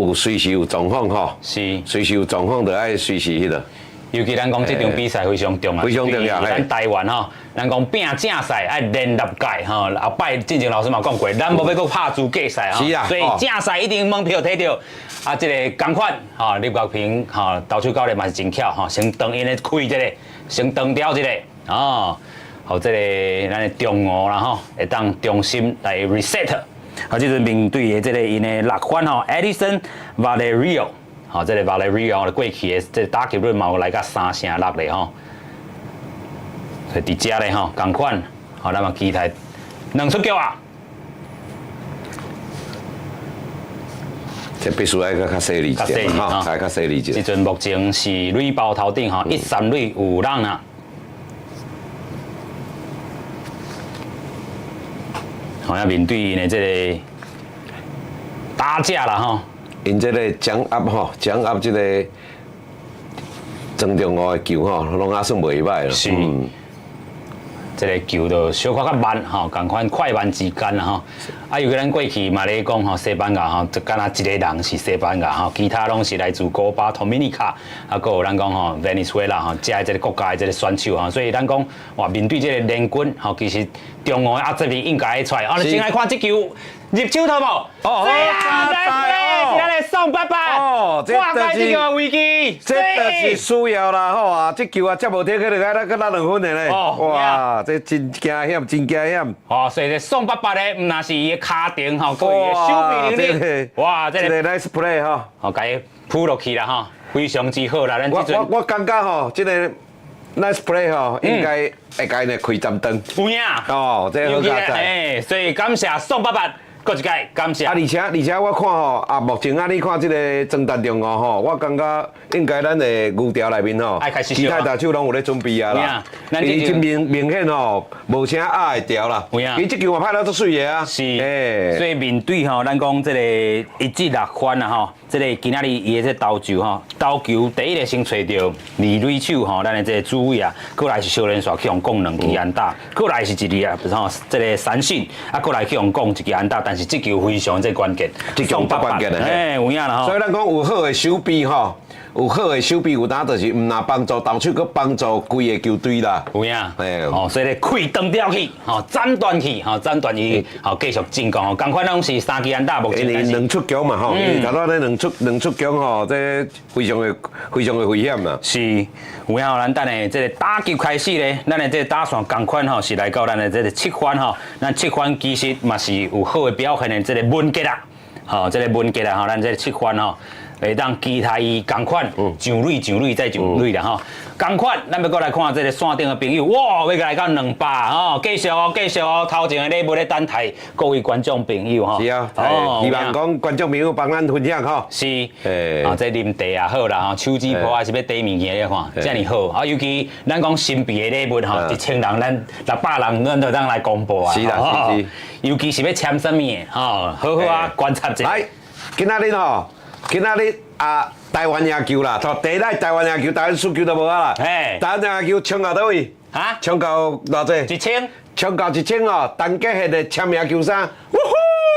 有隨時有狀況吼，是，隨時有狀況，就愛隨時彼個。尤其咱講這場比賽非常重要，非常重要。咱台灣吼，咱講拼正賽愛連六屆吼，後擺進前老師嘛講過，咱無欲閣拍資格賽吼，是啊，所以正賽一定門票提著。啊，這個仝款吼，林岳平吼，投手教練嘛是真巧吼，先當𪜶的開這個，先斷掉這個，哦，予這個咱的中午啦吼，會當重新來 reset。啊，這陣面對的這個𪜶的六番吼，Edison Valerio。吼，這個 Valerio 過去的這個打擊率嘛有來到3成6咧吼，所以佇遮咧吼，仝款，吼，咱嘛期待兩出局啊！這必須愛閣較細膩一點吼，愛較細膩一點。這陣目前是壘包頭頂吼，一三壘有人啊。好，啊面對𪜶的這個打者啦吼。𪜶這個掌握吼，掌握這個莊重梧的球吼，攏還算袂䆀啦。是，這個球就小可較慢吼，仝款快慢之間啦吼。啊，尤其咱過去嘛咧講吼，西班牙吼，就敢若一個人是西班牙吼，其他攏是來自古巴、多米尼卡，啊，閣有咱講吼，委內瑞拉吼，遮的這個國家的這個選手吼，所以咱講哇，面對這個聯軍吼，其實中午的壓制力應該會出來。哦，你先來看這球。入手頭無？哦，好，是咱的宋伯伯。哦，這這個危機，這就是需要啦，吼啊！這球啊，接無體，可能愛咱閣拿兩分的咧。哦，哇，這真驚險，真驚險。哦，所以這宋伯伯咧，毋但是伊的跤程吼，閣伊的守備能力。哇，這個 nice play 吼，好，共伊撲落去啦吼，非常之好啦。咱我我我感覺吼，這個 nice play 吼，應該會共𪜶開針燈。有影。哦，這好佳哉。哎，所以感謝宋伯伯。閣一擺感謝。啊，而且而且我看吼，啊，目前啊，你看這個莊陳中梧吼，我感覺應該咱的牛潮內面吼，其他投手攏有咧準備啊啦。伊真明明顯吼，無啥壓會牢啦。伊這球嘛拍了足媠的啊。是。所以面對吼，咱講這個一至六番啊吼，這個今仔日伊的這投球吼，投球第一個先揣著二壘手吼，咱的這個主位啊，過來是小連續去予降兩支安打，過來是一個啊，吼，這個三振，啊，過來去予降一支安打，但是這球非常這關鍵，這球足關鍵的，嘿，有影啦吼。所以咱講有好的守備吼，有好的守備有當就是毋但幫助投手，閣幫助規个球隊啦。有影，哦，所以咧開斷掉去，吼，斬斷去，吼，斬斷伊，吼，繼續進攻，吼，仝款攏是三支安打，目前因為兩出局嘛，吼，頭拄仔咧兩兩出局吼，這非常的非常的危險啦。是，有影咱等下這個打擊開始咧，咱的這個打線仝款吼，是來到咱的這個七番吼，咱七番其實嘛是有好的表現的這個文傑啦，吼，這個文傑啦吼，咱這個七番吼。會當期待伊仝款上壘上壘再上壘啦吼，仝款，咱欲閣來看這個線頂的朋友，哇，欲來到200吼，繼續哦，繼續哦，頭前的禮物咧等待各位觀眾朋友吼。是啊，希望講觀眾朋友幫咱分享吼。是，啊，這啉茶也好啦吼，手指脯還是欲綴物件咧看，遮爾好啊，尤其咱講神秘的禮物吼，1000人咱600人咱就當來公布啊。是啦，是是。尤其是欲簽啥物的吼，好好啊觀察者。來，今仔日吼。今仔日啊，台灣贏球啦，第一台灣贏球，台灣輸球都無啊啦。台灣贏球衝到佗位？啊？衝到偌濟？一千。衝到一千哦，陳傑憲的簽名球衫。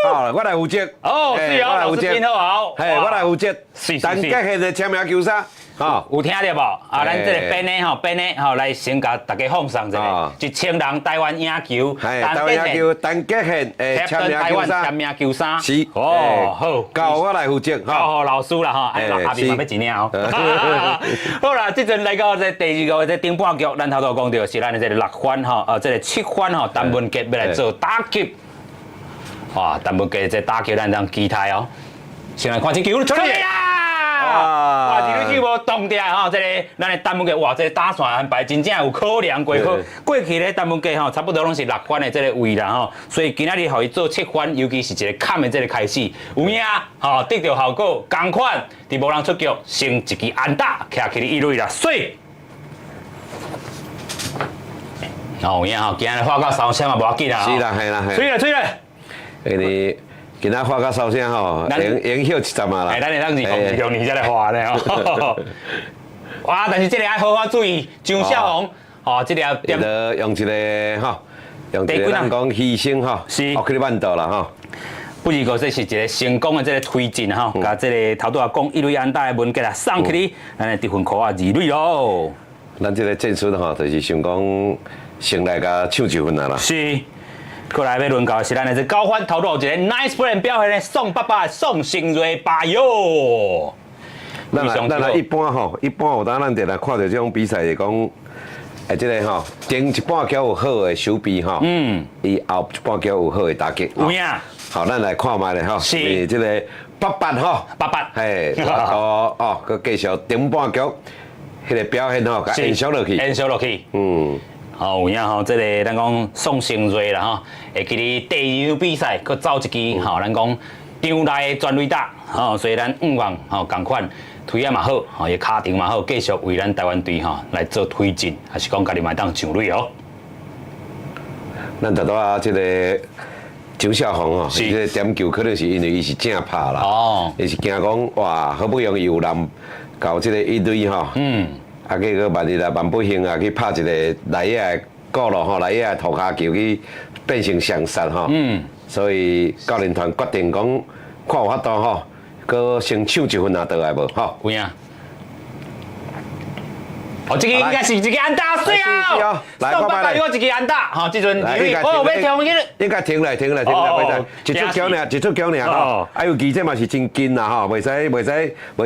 好，我來負責。哦，是哦，我來負責。好。嘿，我來負責。是陳傑憲的簽名球衫。吼。有聽著無？啊，咱這个編的吼，編的吼，來先共大家放送一下，1000人台灣贏球，台灣贏球，陳傑憲，簽名球衫，簽名球衫，是，哦，好，交我來負責，交予老師啦吼，啊，下面嘛欲一領哦。好啦，這陣來到這第二個這頂半局，咱頭拄講著是咱的這个六番吼，這个七番吼，陳文傑欲來做打擊。哇，陳文傑這打擊咱當期待哦。先來看這球出去啦！哇，這壘球無動掉吼，這个咱的陳文傑，哇，這个打線安排真正有考量過，過去咧陳文傑吼，差不多攏是六番的這个位啦吼，所以今仔日予伊做七番，尤其是一個砍的這个開始，有影吼，得著效果，仝款，佇無人出局，先一支安打，徛起一壘啦，媠。哦，有影吼，今日發到三聲嘛，無要緊啦。是啦，係啦，係。媠啦，媠啦。因為今仔發到三聲吼，影響一陣啊啦。哎，咱會當2006年才來發呢吼。哇！但是這个愛好好注意，張少紅，哦，這个點。用一个吼，用一个咱講犧牲吼，是，去挽倒啦吼。不過這是一个成功的這个推進吼，共這个頭拄仔講一壘安打的文傑啊送去你，咱的得分箍仔二壘咯。咱這个戰術吼，就是想講先來共搶一分啊啦。是。過來欲輪到的是咱的這九番頭路一個 nice play 表現的宋爸爸宋成瑞爸喲。咱一般吼，一般有當咱定定看著這種比賽是講，欸，這个吼，前一半局有好的守備吼，伊後一半局有好的打擊。有影。好，咱來看覓咧吼，是。這个八八吼，八八。嘿，哦哦，閣繼續頂半局，彼个表現吼，共延續落去。延續落去。哦，有影吼，這个咱講宋成瑞啦吼，會記得第二場比賽，閣走一支吼，咱講場內全壘打，吼，所以咱向望吼，仝款推啊嘛好，吼，伊跤程嘛好，繼續為咱台灣隊吼來做推進，還是講家己嘛會當上壘哦。咱拄仔這个張少紅吼，伊這个點球可能是因為伊是正拍啦，伊是驚講哇，好不容易有人到這个一壘吼，啊，結果萬一啊，萬不幸啊，去拍一个內野的角落吼，內野的塗跤球去變成雙殺吼。所以教練團決定講，看有法度吼，閣先搶一分啊，倒來無吼。有影。哦，這个應該是一个安打媠哦，宋爸爸又一支安打，吼，這陣哦，欲停去。應該停來停來停來，袂使，一出球爾，一出球爾吼。啊，尤其這嘛是真近啦吼，袂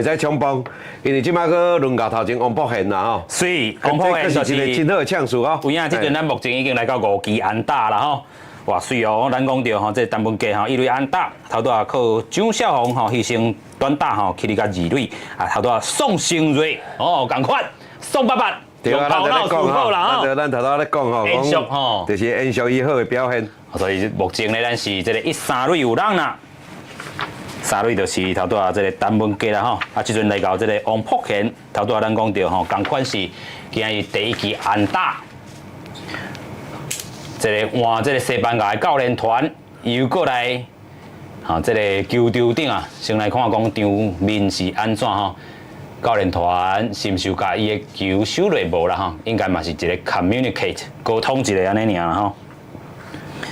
使衝鋒，因為這擺閣輪到頭前王博賢啦吼。是，王博賢就是一個真好的搶數哦。有影，這陣咱目前已經來到五支安打啦吼。哇，媠哦！咱講著吼，這陳文傑吼，一壘安打，頭拄仔靠張少紅吼犧牲短打吼，去哩到二壘，啊，頭拄仔宋成瑞哦，仝款。宋爸爸，對啊，咱咧講吼，咱頭拄咧講吼，延續吼，就是延續伊好的表現。所以目前咧，咱是這个一三壘有人啦，三壘就是頭拄仔這个陳文傑啦吼，啊，這陣來到這个王博賢，頭拄仔咱講著吼，仝款是今日第一支安打，這个換這个西班牙的教練團又過來，哈，這个球場頂啊，先來看講場面是按怎吼。教練團是毋是有共伊的球收落無啦吼？應該嘛是一个 communicate 溝通一下按呢爾啦吼。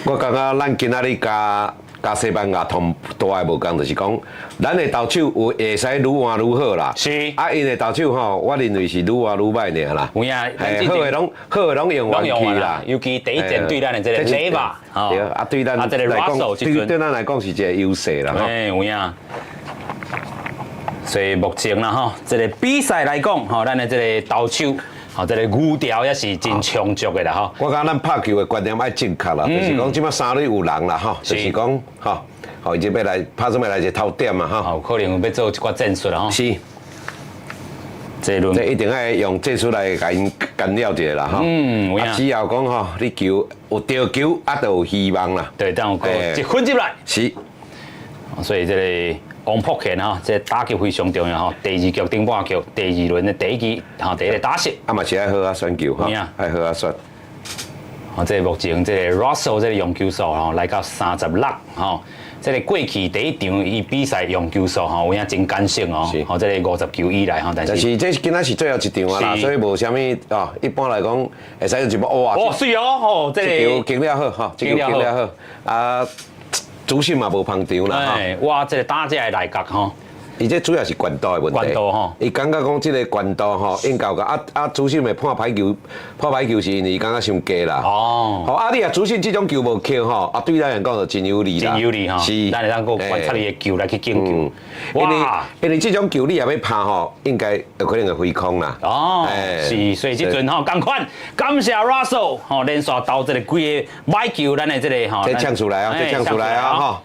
我感覺咱今仔日佮西班牙同大的無仝，就是講，咱的投手有會使愈換愈好啦。啊，𪜶的投手吼，我認為是愈換愈䆀爾啦。有影，好的攏用完去啦。尤其第一戰對咱的這个雷巴，對啊，對咱來講，對咱來講是一個優勢啦。嘿，有影。所以目前啦吼，這个比賽來講吼，咱的這个投手，吼，這个牛調也是真充足的啦吼。我感覺咱拍球的觀念愛正確啦，就是講這擺三壘有人啦吼，就是講吼，吼伊這欲來拍什麼來一個頭點嘛吼。有可能欲做一寡戰術啦吼。是。這輪這一定愛用戰術來共𪜶干擾一下啦吼。啊，只要講吼，你球有著球，啊，就有希望啦。對，當有個一分入來。是。所以這个王博賢吼，這個打擊非常重要吼。第二局頂半局，第二輪的第一支吼，第一个打席。啊嘛是愛好好選球吼，愛好好選。哦，這個目前這个 Russell 這个用球數吼來到36吼。這个過去第一場伊比賽用球數吼，有影真艱辛哦。吼，這个50球以內吼，但是。但是這今仔是最後一場啊啦，所以無啥物哦。一般來講，會使用一波哇。哦，媠哦，吼，這个球經了好吼，這球經了好啊。主審嘛無捧場啦，哇，這个打者的內角吼。伊這主要是懸度的問題。懸度吼。伊感覺講這個懸度吼，應夠個啊啊，主審會判歹球，判歹球是因為伊感覺傷低啦。好啊，你若主審這種球無扣吼，啊對咱來講就真有利啦。真有利吼。是。咱會當閣觀察伊的球來去揀球。因為因為這種球你若欲拍吼，應該有可能會飛空啦。哦，是，所以這陣吼，仝款，感謝 Russell 吼，連續投這個幾个歹球，咱的這個吼。這搶出來啊！這搶出來啊！吼。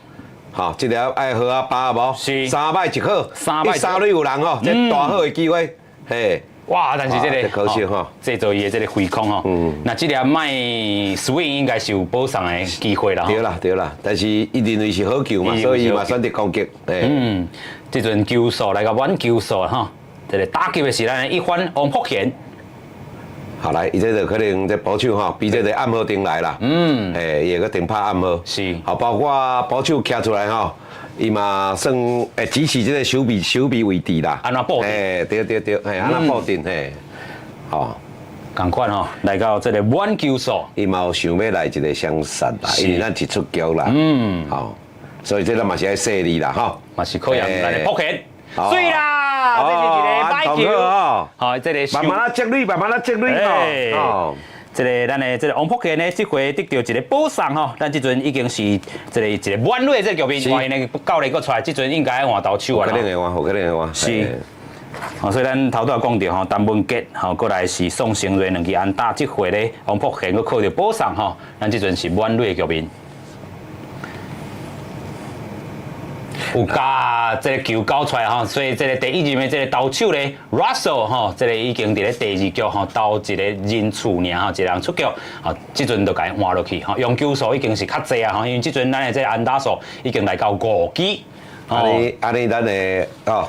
好，這條愛好啊，把無？是。三擺一好，三擺三壘有人吼，這大好的機會，嘿。哇！但是這個可惜吼，製造伊的這個飛空吼。那這粒賣 swing 應該是有保送的機會啦。對啦對啦，但是伊認為是好球嘛，所以伊嘛選擇攻擊。嗯，這陣球數來到滿球數吼，這個打擊的是咱一番王福賢。好來，伊這就可能這捕手吼，比這個暗號頂來啦。嘿，伊會閣定拍暗號。好，包括捕手徛出來吼，伊嘛算會指示這個守備位置啦。按怎布陣？嘿，對對對，嘿，按怎布陣？嘿，好，仝款吼，來到這個滿球數。伊嘛有想欲來一個雙殺啦，因為咱一出局啦。好，所以這個嘛是愛細膩啦，吼。嘛是考驗咱的福建。水啦，這是一个歹球。好，這個慢慢仔積累，慢慢仔積累吼。這個咱的這個王福建呢，這回得著一個保送吼，咱這陣已經是這個一個滿壘的這個局面，哇，𪜶的教練閣出來，這陣應該換投手啊。可能會換，可能會換。是。好，所以咱頭拄仔講著吼，陳文傑吼，過來是宋成瑞兩支安打，這回咧王福建閣靠著保送吼，咱這陣是滿壘的局面。有共這個球交出來吼，所以這個第一任的這個投手咧，Russell 吼，這個已經佇咧第二局吼投一個人次爾吼，一人出局，吼，這陣就共伊換落去吼，用球數已經是較濟啊吼，因為這陣咱的這個安打數已經來到五支。按呢按呢，咱的哦。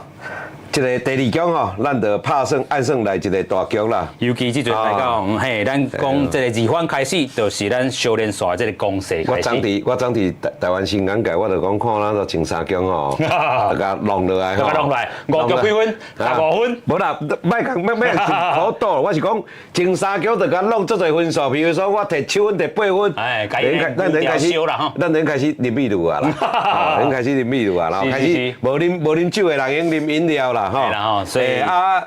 這個第二局吼，咱就拍算按算來一個大局啦。尤其這陣來講，嘿，咱講這個二番開始，就是咱相連紲這個攻勢開始。我昨佇台灣新港界，我就講看咱都前三局吼，就共弄落來吼。共弄落來，五局幾分？15分。無啦，莫講莫莫好賭，我是講前三局就共弄足濟分數，比如說我摕七分、摕八分，哎，咱咱開始，咱恁開始啉秘魯啊啦，恁開始啉秘魯啊，然後開始無啉酒的人用啉飲料啦。吼，所以啊，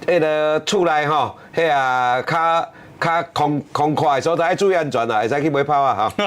彼个厝內吼，彼个較較空空曠的所在，愛注意安全啦，會使去買炮啊吼。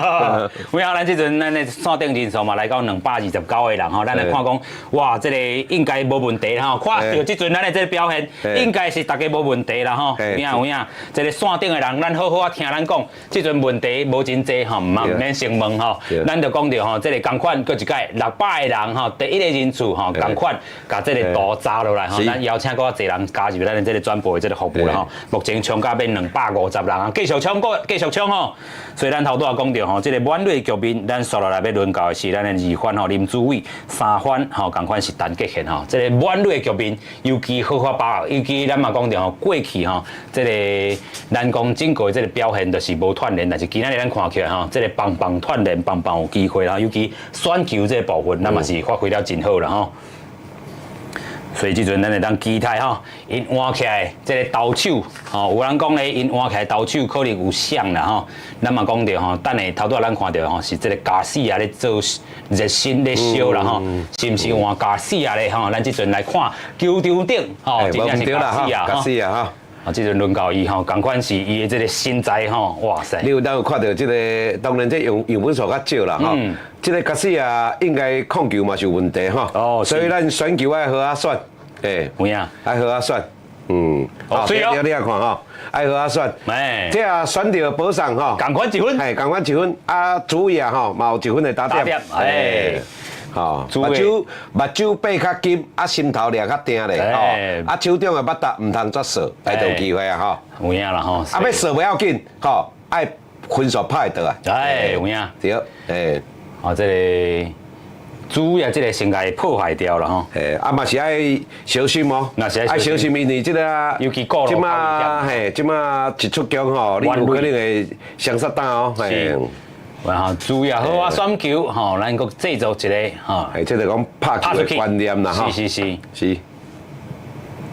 有影咱這陣咱的線頂人數嘛來到229個人吼，咱來看講，哇，這個應該無問題吼。看著這陣咱的這個表現，應該是大家無問題啦吼。有影有影，這個線頂的人，咱好好仔聽咱講，這陣問題無真濟吼，毋免先問吼。咱就講著吼，這個仝款閣一擺600個人吼，第一個人次吼，仝款共這個圖砸落來吼，咱邀請閣較濟人加入咱的這個轉播的這個服務啦吼。目前衝到變250人啊，繼續衝過，繼續衝吼。所以咱頭拄仔講著吼，這個滿壘局面，咱紲落來欲輪到的是咱的二番吼林主偉，三番吼仝款是陳傑憲吼。這個滿壘局面，尤其好好把握，尤其咱嘛講著吼，過去吼，這個咱講整個這個表現就是無串連，但是今仔日咱看起來吼，這個棒棒串連，棒棒有機會啦，尤其選球這個部分，咱嘛是發揮了真好啦吼。所以這陣咱會當期待吼，𪜶換起來這個投手吼，有人講咧，𪜶換起來投手可能有像啦吼。咱嘛講著吼，等下頭拄仔咱看著吼，是這個加西亞咧做熱身咧燒啦吼，是毋是換加西亞咧吼？咱這陣來看球場頂吼，真正是加西亞吼。加西亞吼。啊，這陣輪到伊吼，仝款是伊的這個身材吼，哇塞！你有當有看著這個，當然這樣本數較少啦吼。這個加西亞應該控球嘛是有問題吼。所以咱選球愛好仔選，欸，有影，愛好仔選，嗯，好，你你也看吼，愛好仔選，哎，這啊選著保送吼，仝款一分，嘿，仝款一分，啊，主委啊吼，嘛有一分的打點，哎。吼，目睭擘較緊，啊心頭掠較定咧，吼，啊手中的バット毋通作掃，來就有機會啊，吼。有影啦吼。啊欲掃袂要緊，吼，愛分數拍會倒來。哎，有影。對，哎。哦，這個主要這個先共伊破壞掉啦吼。嘿，啊嘛是愛小心哦，愛小心，因為這個，尤其過這馬嘿，這馬一出局吼，你有可能會雙殺打哦，嘿。然後主要好仔選球吼，咱閣製造一個吼。哎，這就講拍球的觀念啦，吼。是是是。是。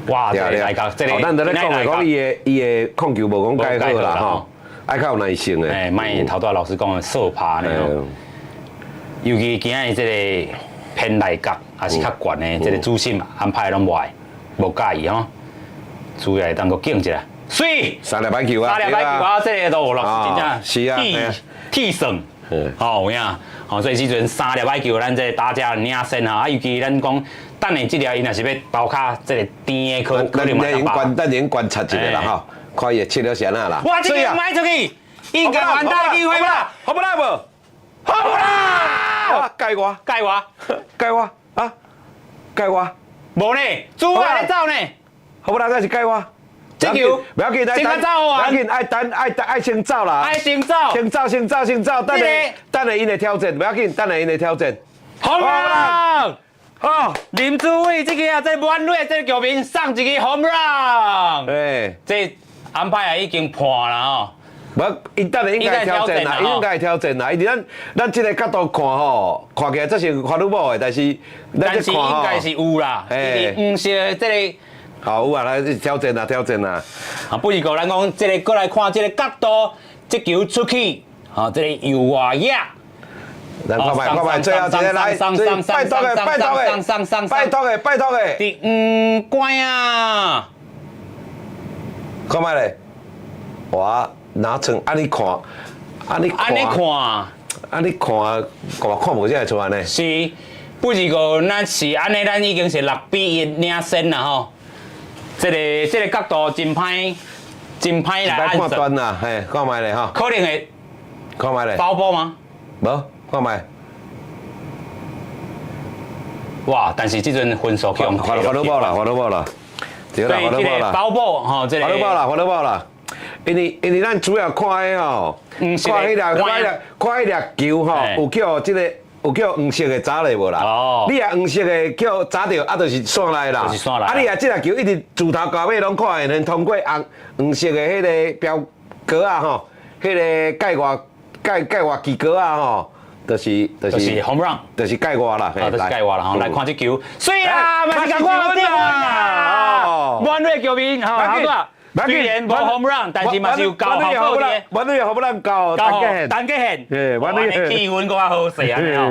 哇，這個來到這個，咱佇咧講的講伊的控球無講蓋好啦，吼，愛較有耐性的。哎，莫頭拄仔老師講的掃拍呢吼。尤其今仔日這個偏內角，也是較懸的，這個主審安排攏無愛，無佮意吼。主要會當閣敬一下，媠，三粒歹球啊，三粒歹球啊，這個都老師真正是啊，鐵算，吼有影，吼，所以這陣三粒歹球，咱這個打者領先啊，啊，尤其咱講等下這粒，伊若是欲投較這個甜的，可能嘛。咱已經觀察一下啦，吼，看伊的策略是按怎啦。哇，這個賣出去，應該蠻大機會吧？好不啦無？好不啦？蓋我，蓋我，蓋我啊！蓋我，無呢，主啊咧走呢。好不啦？這是蓋我。這球，不要緊，先走不要緊，愛等，愛愛先走啦。愛先走，先走，先走，先走。等下，等下，𪜶會挑戰，不要緊，等下𪜶會挑戰。 Home run！好，林志偉這個啊，這滿壘這個球迷送一個 home run。哎，這安排啊已經判啦吼。無，𪜶等下應該挑戰啦，應該挑戰啦。因為咱這個角度看吼，看起來這是法律無的，但是但是應該是有啦，因為黃色這個。好有啊，來挑戰啦，挑戰啦。啊，不如講咱講這個過來看這個角度，這球出去，吼，這個右外野。來看覓，看覓，最後一個來，拜託的，拜託的，拜託的，拜託的。佇黃關啊！看覓咧？我拿成按呢看，按呢按呢看，按呢看，看看無這會出來呢？是，不是講咱是按呢，咱已經是6比1領先啦吼。這個角度真歹，真歹來按算啦，嘿，看覓咧吼。可能會看覓咧？包波嗎？無，看覓。哇！但是這陣分數去用罰了報啦，罰了報啦。對啦，罰了報啦。包波吼，這個。罰了報啦，罰了報啦。因為咱主要看的吼，看彼粒，看彼粒，看彼粒球吼，有叫這個。有叫黃色的砸咧無啦？哦，你若黃色的叫砸著，啊，就是線內啦。就是線內。啊，你若這粒球一直自頭到尾攏看會能通過紅黃色的彼個標格仔吼，彼個界外界界外旗格仔吼，就是 home run，就是界外啦。啊，就是界外啦。吼，來看這球，媠啊，嘛是共款對啊，滿壘球迷，吼，好個。雖然無 home run，但是嘛是有交好好的。滿壘 home run 交單結線，單結線，氣氛閣較好勢按呢吼。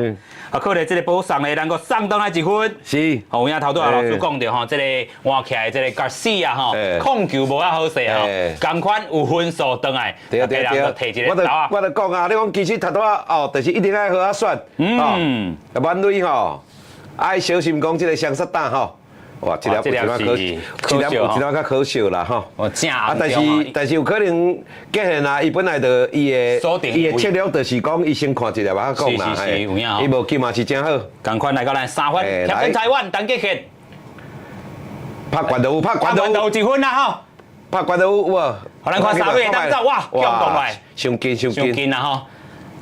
啊，可能這個保送的，咱閣送轉來一分。是，吼，有影頭拄仔老師講著吼，這個換起來這個 Garcia 吼，控球無遐好勢吼，仝款有分數轉來，對對對，我就講啊，你講其實頭拄仔哦，就是一定愛好好選，滿壘吼，愛小心講這個雙殺打吼。哇，這粒有一寡可，這粒有一寡較可惜啦吼。啊，但是有可能結現啊，伊本來就伊的策略就是講，伊先看一粒仔講啦，是是，有影伊無球嘛是真好。仝款來到咱三分，貼近台灣陳傑憲，拍懸就有，拍懸就有一分啦吼。拍懸就有無？予咱看三位當走，哇，強動來，傷近傷近啦吼。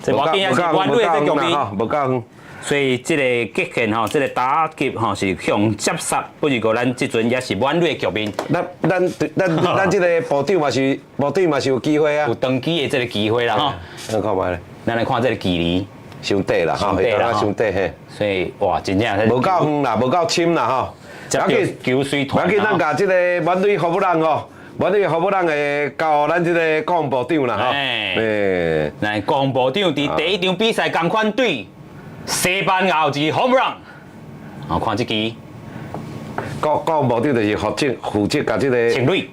這無緊也是滿壘的局面，無夠遠。所以這個極限吼，這個打擊吼是向接殺，不如過咱這陣也是滿壘的局面。咱這個部長嘛是部長嘛是有機會啊，有長期的這個機會啦吼。咱看覓咧？咱來看這個距離，傷短啦吼，傷短嘿。所以哇，真正無夠遠啦，無夠深啦吼。無要緊，球隨無要緊，咱共這個滿壘 home run 吼，滿壘 home run 會交咱這個國防部長啦吼。欸，來國防部長佇第一場比賽仝款對西班牙有一個 home run，好看這支。國防部長就是負責共這個，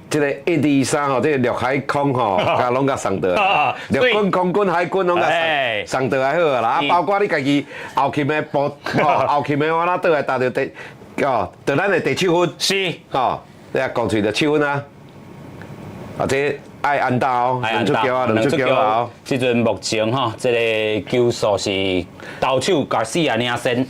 這個一二三吼，這個陸海空吼，共攏共送倒來。陸軍、空軍、海軍攏共送倒來好啊啦。啊，包括你家己後勤的部，後勤的我哪倒來達著第，哦，著咱的第七分。吼，你啊，講喙就七分啊。啊，這愛安打哦，兩出局啊，兩出局啊。這陣目前吼，這個球數是投手 Garcia 領先。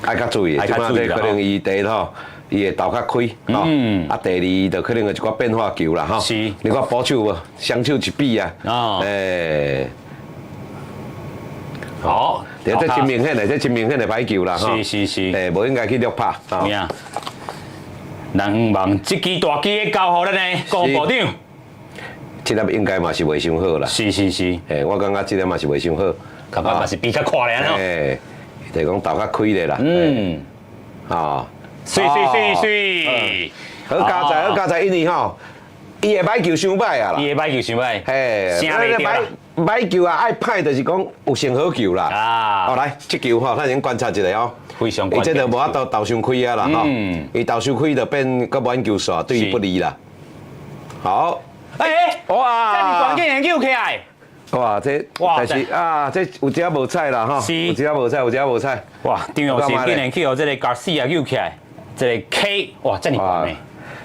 愛較注意，這擺這可能伊第一吼，伊會投較開，吼，啊，第二就可能有一寡變化球啦，吼。你看捕手無，雙手一比啊，欸，好，這真明顯的，這真明顯的歹球啦，是是是，欸，無應該去掠拍，有人望這支大支的交予咱的郭部長。這粒應該嘛是袂傷好啦。是是是，欸，我感覺這粒嘛是袂傷好，感覺嘛是比較快咧，欸，就是講投較開咧啦。哦，媠媠媠媠，好佳哉，好佳哉，因為吼，伊的歹球傷歹啊啦。伊的歹球傷歹，嘿，聲袂著啦。歹球啊，愛歹就是講有成好球啦。哦，來，這球吼，咱先觀察一下哦。非常。伊這就無法度投傷開啊啦吼。伊投傷開就變閣滿球線，對伊不利啦。好。欸，哇！這麼懸竟然救起來。哇，這，但是啊，這有一仔無彩啦吼。有一仔無彩，有一仔無彩。哇，張玉是竟然去予這个 Garcia 救起來，這个 K，哇，這麼懸的。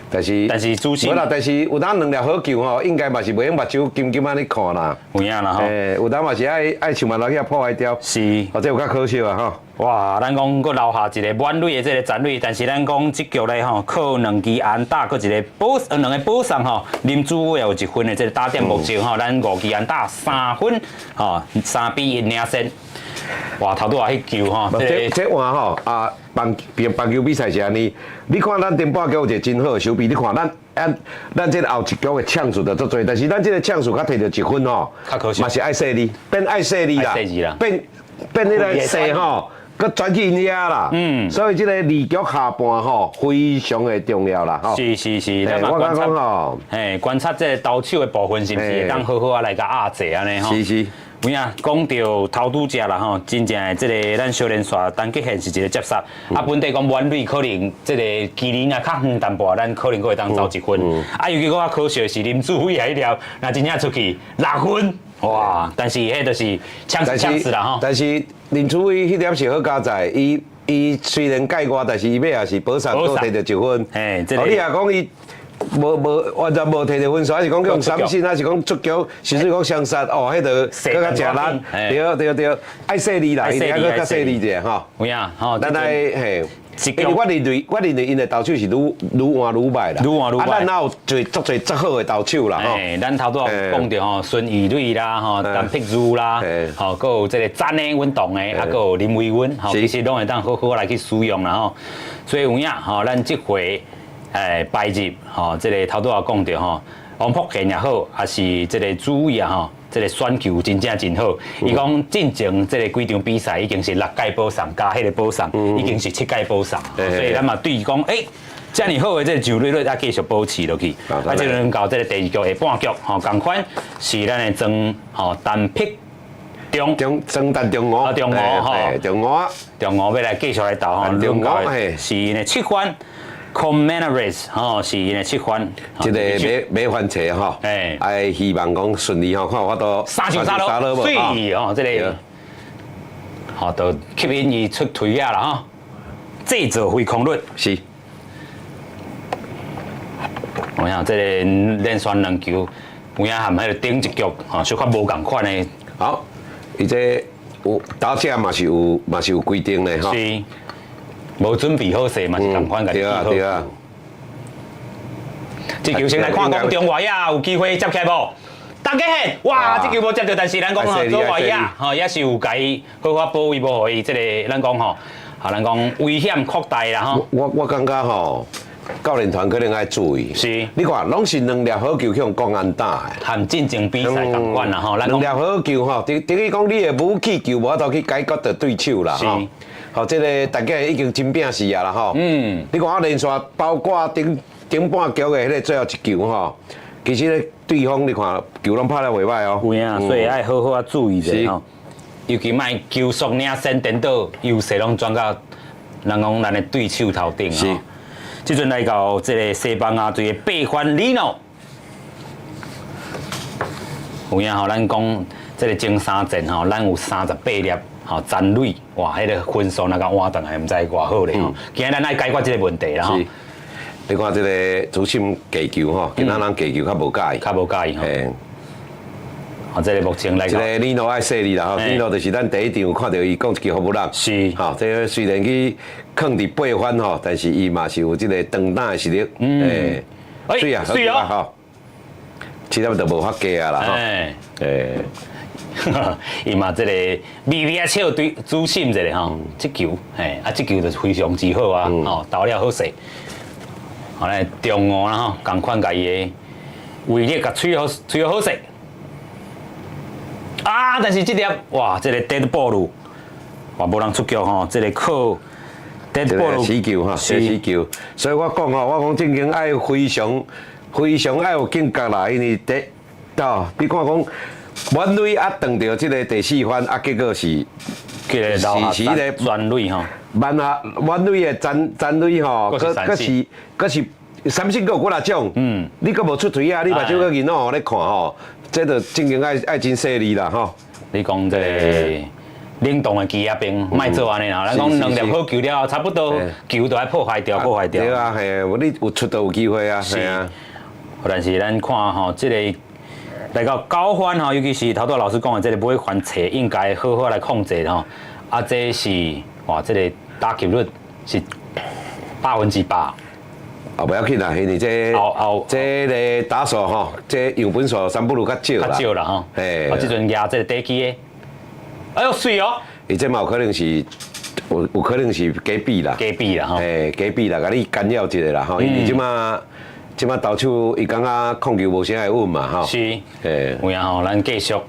但是，但是主審，無啦，但是有當兩粒好球吼，應該嘛是袂用目睭金金按呢看啦。有影啦吼。欸，有當嘛是愛想辦法去破壞掉。哦，這有較可惜啊吼。哇，咱講閣留下一个滿壘的這个殘壘，但是咱講這局咧吼，靠兩支安打，閣一个保兩个保送吼，林主偉有一分的這个打點目前吼，咱五支安打三分，吼，3比1領先。哇，頭拄仔彼球吼，這換吼啊，棒球比賽是按呢，你看咱頂半局有一个真好的守備，你看咱這个後一局的搶數就足濟，但是咱這个搶數較提著一分吼，嘛是愛細膩，變愛細膩啦，變彼个勢吼，閣轉去𪜶遐啦。所以這个二局下半吼，非常的重要啦。是是是，我感覺吼，嘿，觀察這个投手的部分是毋是會當好好啊來共壓制按呢吼？是是。有影講著投拄者啦吼，真正的這个咱小連線陳吉賢是一个接殺，啊本地講滿壘可能這个距離若較遠淡薄，咱可能閣會當走一分。啊，尤其閣較可惜的是林志偉彼粒，若真正出去六分，哇！但是彼就是搶搶死啦吼。但是林志偉彼粒是好佳哉，伊雖然界外，但是伊尾也是保送，閣提著一分。嘿，哦，你若講伊無完全無提著分數，還是講用三振，還是講出局，甚至講雙殺，哦，彼就閣較食力。對對對，愛細膩啦，伊愛閣較細膩者吼。有影吼，咱愛嘿，因為我認為𪜶的投手是愈換愈䆀啦，愈換愈䆀。啊，咱哪有濟足濟足好的投手啦吼。咱頭拄仔講著吼，孫怡蕊啦，吼，陳碧如啦，吼，閣有這个詹的阮同的，啊，閣有林維溫，吼，其實攏會當好好來去使用啦吼。所以有影吼，咱這回敗入吼，這个頭拄仔講著吼，王福賢也好，還是這个主委啊吼，這个選球真正真好。伊講進前這个幾場比賽已經是六屆保送加彼个保送，已經是七屆保送，所以咱嘛對伊講，欸，遮爾好的這个上壘率，啊繼續保持落去。啊，這輪到這个第二局下半局，吼，仝款是咱的莊吼陳碧中中莊陳中吳，中吳吼，中吳，中吳欲來繼續來投吼，中吳是𪜶的七番。Commemorates 吼，是𪜶的七番，這个馬翻車吼，愛希望講順利吼，看有法度三上三落，水吼，這个吼，就吸引伊出腿仔啦吼，製造揮空率是。有影這个連續兩球，有影含彼个頂一局吼，小可無仝款的。好，伊這有打者嘛是有規定的吼。是。無準備好勢嘛是仝款，共對啊對啊。這球先來看講中外野有機會接起來無？大家嘿，哇！這球無接著，但是咱講吼，左外野吼也是有共伊好好保衛，無予伊這个咱講吼，啊咱講危險擴大啦吼。我感覺吼，教練團可能愛注意。你看，攏是兩粒好球去予講安打的。含進前比賽仝款啦吼。兩粒好球吼，等於講你的武器球無法度去解決著對手啦吼。吼，這个大家已經真拼死啊啦吼。你看我連續包括頂半局的彼个最後一球吼，其實咧對方你看球攏拍得袂䆀哦。有影，所以愛好好啊注意者吼。尤其莫球速領先顛倒，優勢攏轉到人講咱的對手頭頂吼。這陣來到這个西班牙隊的八番里諾，有影吼，咱講這个前三戰吼，咱有38粒。吼，殘壘，哇，彼个分數若共換轉來，毋知偌好咧吼。今日咱愛解決這个問題啦吼。你看這个主審記球吼，今仔人記球較無佮意，較無佮意吼。吼，這个目前來這个李諾愛細膩啦吼，李諾就是咱第一場看著伊講一支好棒。吼，這个雖然去囥佇八番吼，但是伊嘛是有這个長打的實力。媠啊，媠哦，吼，這粒就無法加啊啦吼。欸。伊嘛這个微微仔笑對主審一下吼，這球嘿，啊這球就是非常之好啊，吼投了好勢。好來中吳啦吼，仝款共伊的威力共吹好吹好勢。啊！但是這粒哇，這个 dead ball，哇，無人出局吼，這个靠 dead ball 死球吼，死球。所以我講吼，我講正經愛非常非常愛有警覺啦，因為第，哦，你看講。滿壘啊，撞著這個第四番啊，結果是這個留是是個全壘吼，滿啊滿壘的殘壘吼，閣閣是閣是三振閣有幾若種，你閣無出槌啊，你目睭閣囡仔予咧看吼，這就正經愛愛真細膩啦吼。你講這個冷凍的機仔冰，莫做按呢啦。咱講兩粒好球了後，差不多球都愛破壞掉，破壞掉。對啊，嘿，你有出就有機會啊，是。但是咱看吼，這個來到九番吼，尤其是頭拄老師講的這個尾環冊，應該好好來控制吼。啊，這是哇，這個打擊率是100%。啊，無要緊啦，因為這這個打數吼，這樣本數三不如較少啦。較少啦吼。嘿。啊，這陣舉這個短機的，哎喲，媠哦。伊這嘛有可能是有可能是假比啦。假比啦吼。嘿，假比啦，共你干擾一下啦吼，因為這馬投手伊感覺控球無啥會穩嘛吼。是。嘿。有影吼，咱繼續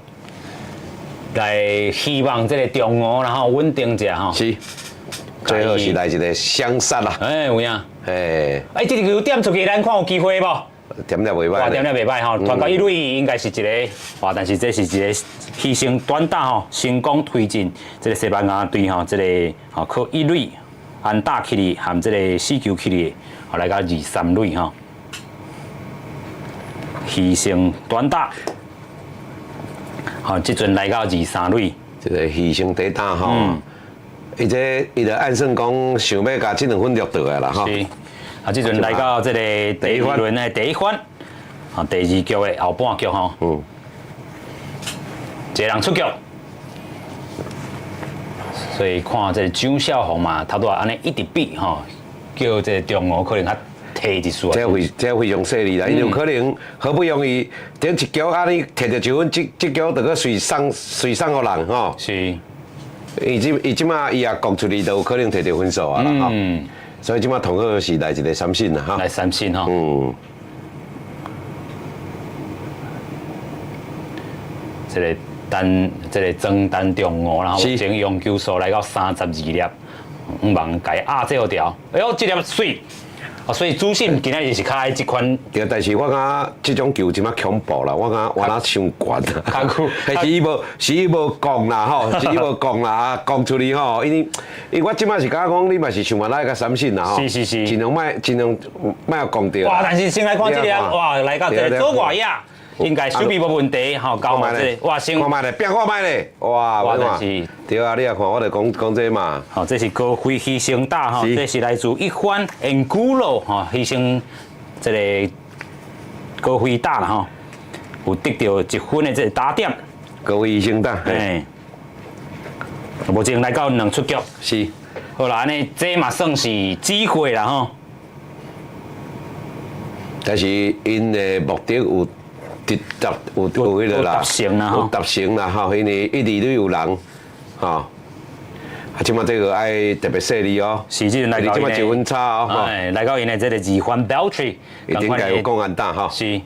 來希望這個中午然後穩定者吼。是。最後是來一個雙殺啦。哎，有影。嘿。哎，這個球點出去，咱看有機會無？點了袂䆀。哇，點了袂䆀吼，傳到一壘應該是一個，哇，但是這是一個犧牲短打吼，成功推進這個西班牙隊吼，這個吼靠一壘安打起來，含這個死球起來，吼來到二三壘吼，犧牲短打，好，這陣來到二三壘，這個犧牲短打吼，伊這伊就按算講想欲共這兩分掠倒來啦吼。是。啊，這陣來到這個第一輪的第一番，啊，第二局的後半局吼，一個人出局，所以看這個張少紅嘛，頭拄仔按呢一直比吼，叫這個中午可能較提一絲。這非常細膩啦，因為有可能好不容易頂一局啊，你摕著一分，這局就閣隨送隨送予人吼。是。伊這馬伊也講出去，就有可能摕著分數啊啦吼。所以這馬同好是來一個三振啦，哈。來三振吼。這個單，這個莊單中午，然後目前用球數來到32粒，毋茫共伊壓制掉。哎喲，這粒媠。所以主審今仔日是較愛這款。對，但是我感覺這種球這馬恐怖啦，我感覺我若傷懸啦。是伊無，是伊無講啦吼，是伊無講啦啊，講出去吼，因為因為我這馬是感覺講，你嘛是想辦法共三振啦吼。是是是。盡量莫，盡量莫講著。哇！但是先來看這個，哇，來到這個左外野，應該守備無問題吼，交予這個，哇，先看覓咧，變看覓咧，哇，哇，但是對啊，你也看，我就講講這嘛。好，這是高飛犧牲打吼，這是來自一番 Angulo 吼，犧牲這個高飛打啦吼，有得著一分的這個打點。高飛犧牲打，嘿，目前來到兩出局。是。好啦，按呢這嘛算是機會啦吼。但是𪜶的目的有直接有有彼個啦，達成啦，有達成啦吼，因為一二壘有人，吼，啊，這馬這個愛特別細膩哦，是這陣來到這馬一分差哦，哎，來到𪜶的這個二番 Beltre，一定該有講安打吼，是，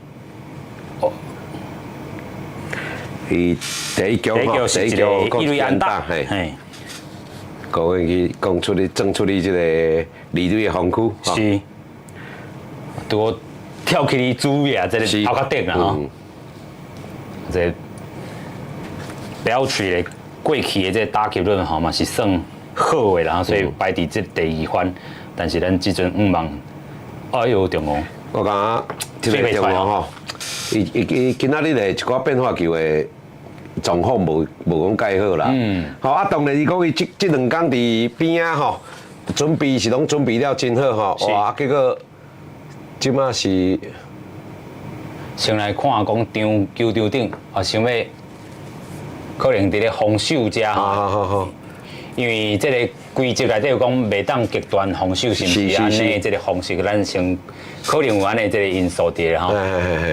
伊第一局吼，第一局一壘安打，嘿，各位去講出去，爭出去這個二壘的防區，是，拄跳起來主野這個頭殼頂啦吼。這 Beltre 的過去的這個打擊率吼嘛是算好的啦，所以排佇這第二番，但是咱這陣毋茫，哎喲中午，我感覺這個中午吼，伊伊伊今仔日的一寡變化球的狀況無無講蓋好啦。好啊，當然伊講伊這這兩工佇邊仔吼，準備是攏準備了真好吼，哇，結果這馬是。先來看講場球場頂啊，想欲可能佇咧防守遮吼，因為這個規則內底有講袂當極端防守，是毋是按呢？這個方式咱先可能有按呢這個因素佇咧吼。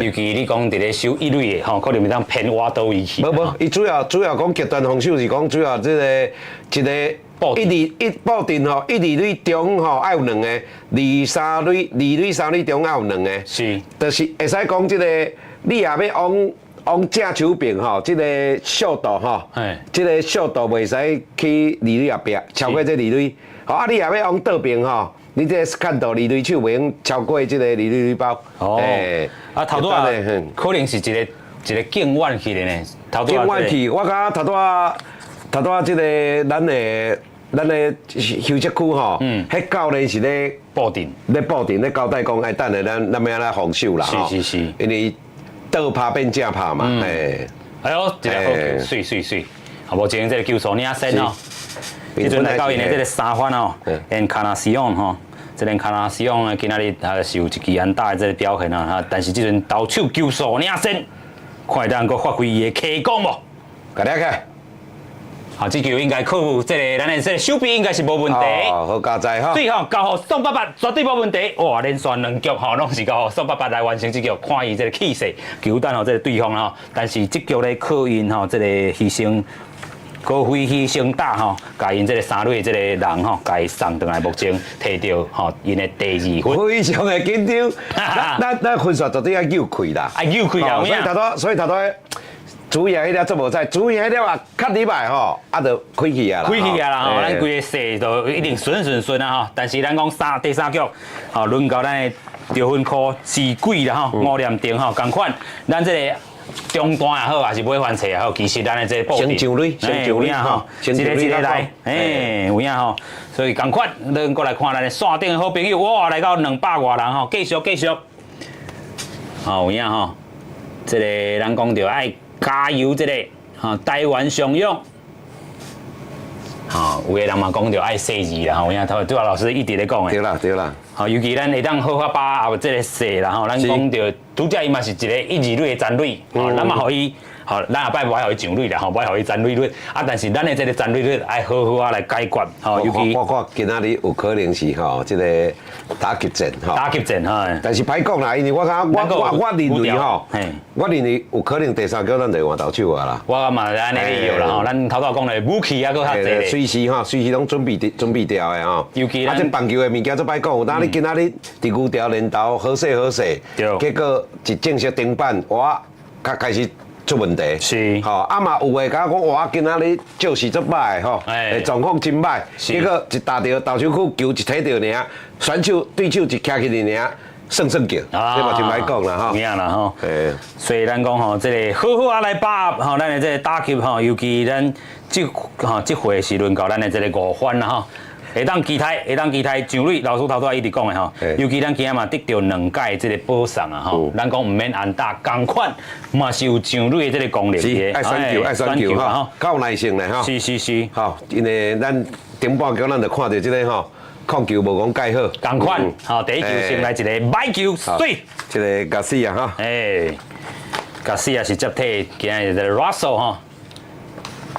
尤其你講佇咧守一壘的吼，可能袂當偏倚佗位去。無無，伊主要主要講極端防守是講主要這個一個一二一布陣吼，一二壘中吼愛有兩個，二三壘二壘三壘中愛有兩個，是，就是會使講這個，你若欲往往正手邊吼，這個速度吼，這個速度袂使去二壘後壁，超過這二壘。好啊，你若欲往倒邊吼，你這個看到二壘手袂用超過這個二壘壘包。哦，啊，頭拄仔可能是一個一个敬遠去的呢，頭拄敬遠去，我感覺頭拄仔頭拄仔這个咱的休息區吼，彼教練是咧布陣，咧布陣咧交代講，哎，等下咱欲按怎防守啦，因為倒拍變正拍嘛，嘿。哎喲，一个好球，媠媠媠，好，目前這个球數領先哦。這陣來到𪜶的這个三番哦，Encarnación 吼，這个 Encarnación 今仔日啊是有一支安打的這个表現啊，但是這陣投手球數領先，看會當閣發揮伊的氣功無？共掠起。好，這球應該靠這个咱的這个守備應該是無問題。哦，好佳哉哈。對吼，交予宋伯伯絕對無問題。哇，連續兩局吼，攏是交予宋伯伯來完成這局，看伊這个氣勢，球等予這个對方吼。但是這局咧靠𪜶吼，這个犧牲高飛犧牲打吼，共𪜶這个三壘這个人吼，共伊送轉來目前提著吼𪜶的第二分。非常的緊張，咱分數絕對愛救開啦。愛救開啊！所以頭拄主贏彼粒做無彩，主贏彼粒啊，較禮拜吼，啊就開去啊啦，開去啊啦吼，咱規个勢就一定順順順啊吼。但是咱講第三局，吼輪到咱的得分箍是鬼啦吼，吳念庭吼，仝款，咱這个中段也好，還是尾番冊也好，其實咱的這個布陣，先上壘，先上壘吼，一个一个來，哎，有影吼，所以仝款，咱過來看咱的線頂的好朋友，哇，來到200外人吼，繼續繼續，吼有影吼，這个咱講著愛加油，這個吼台灣上勇，吼有的人嘛講著愛細緻啦，吼有影頭拄仔老師一直咧講的。對啦對啦。吼，尤其咱會當好好把握這个勢啦，吼，咱講著拄才伊嘛是一个一二壘的殘壘，吼，咱嘛予伊，吼，咱後擺無愛予伊上壘啦，吼，無愛予伊殘壘率，啊，但是咱的這个殘壘率愛好好啊來解決，吼，尤其我看今仔日有可能是吼，這个打擊戰吼，打擊戰哈。但是歹講啦，因為我感覺我認為吼，我認為有可能第三局咱就換投手啊啦。我嘛是按呢理由啦吼，咱頭拄講的武器啊，閣較濟咧。隨時吼，隨時攏準備掉的吼。尤其啊，這棒球的物件足歹講，有當你今仔日佇牛潮連投好勢好勢，結果一正式登板，哇，較開始出問題。吼，啊嘛有的敢講，哇，今仔日就是足歹吼，狀況真歹，結果一打著投手區球一提著爾，選手對手一徛起來爾，算算叫，這嘛真歹講啦吼。有影啦吼。所以咱講吼，這个好好啊來把握吼，咱的這个打擊吼，尤其咱這吼這回是輪到咱的這个五番啦吼。會當期待上壘，老師頭拄仔一直講的吼，尤其咱今仔嘛得著兩屆這个保送啊吼，咱講毋免安打，仝款嘛是有上壘的這个功能的。愛選球，愛選球吼，較有耐性咧吼。吼，因為咱頂半局咱就看著這个吼，控球無講蓋好。仝款，吼，第一球先來一个歹球，媠。這个甲死啊哈。哎，甲死也是接替今仔日這个 Russell 吼。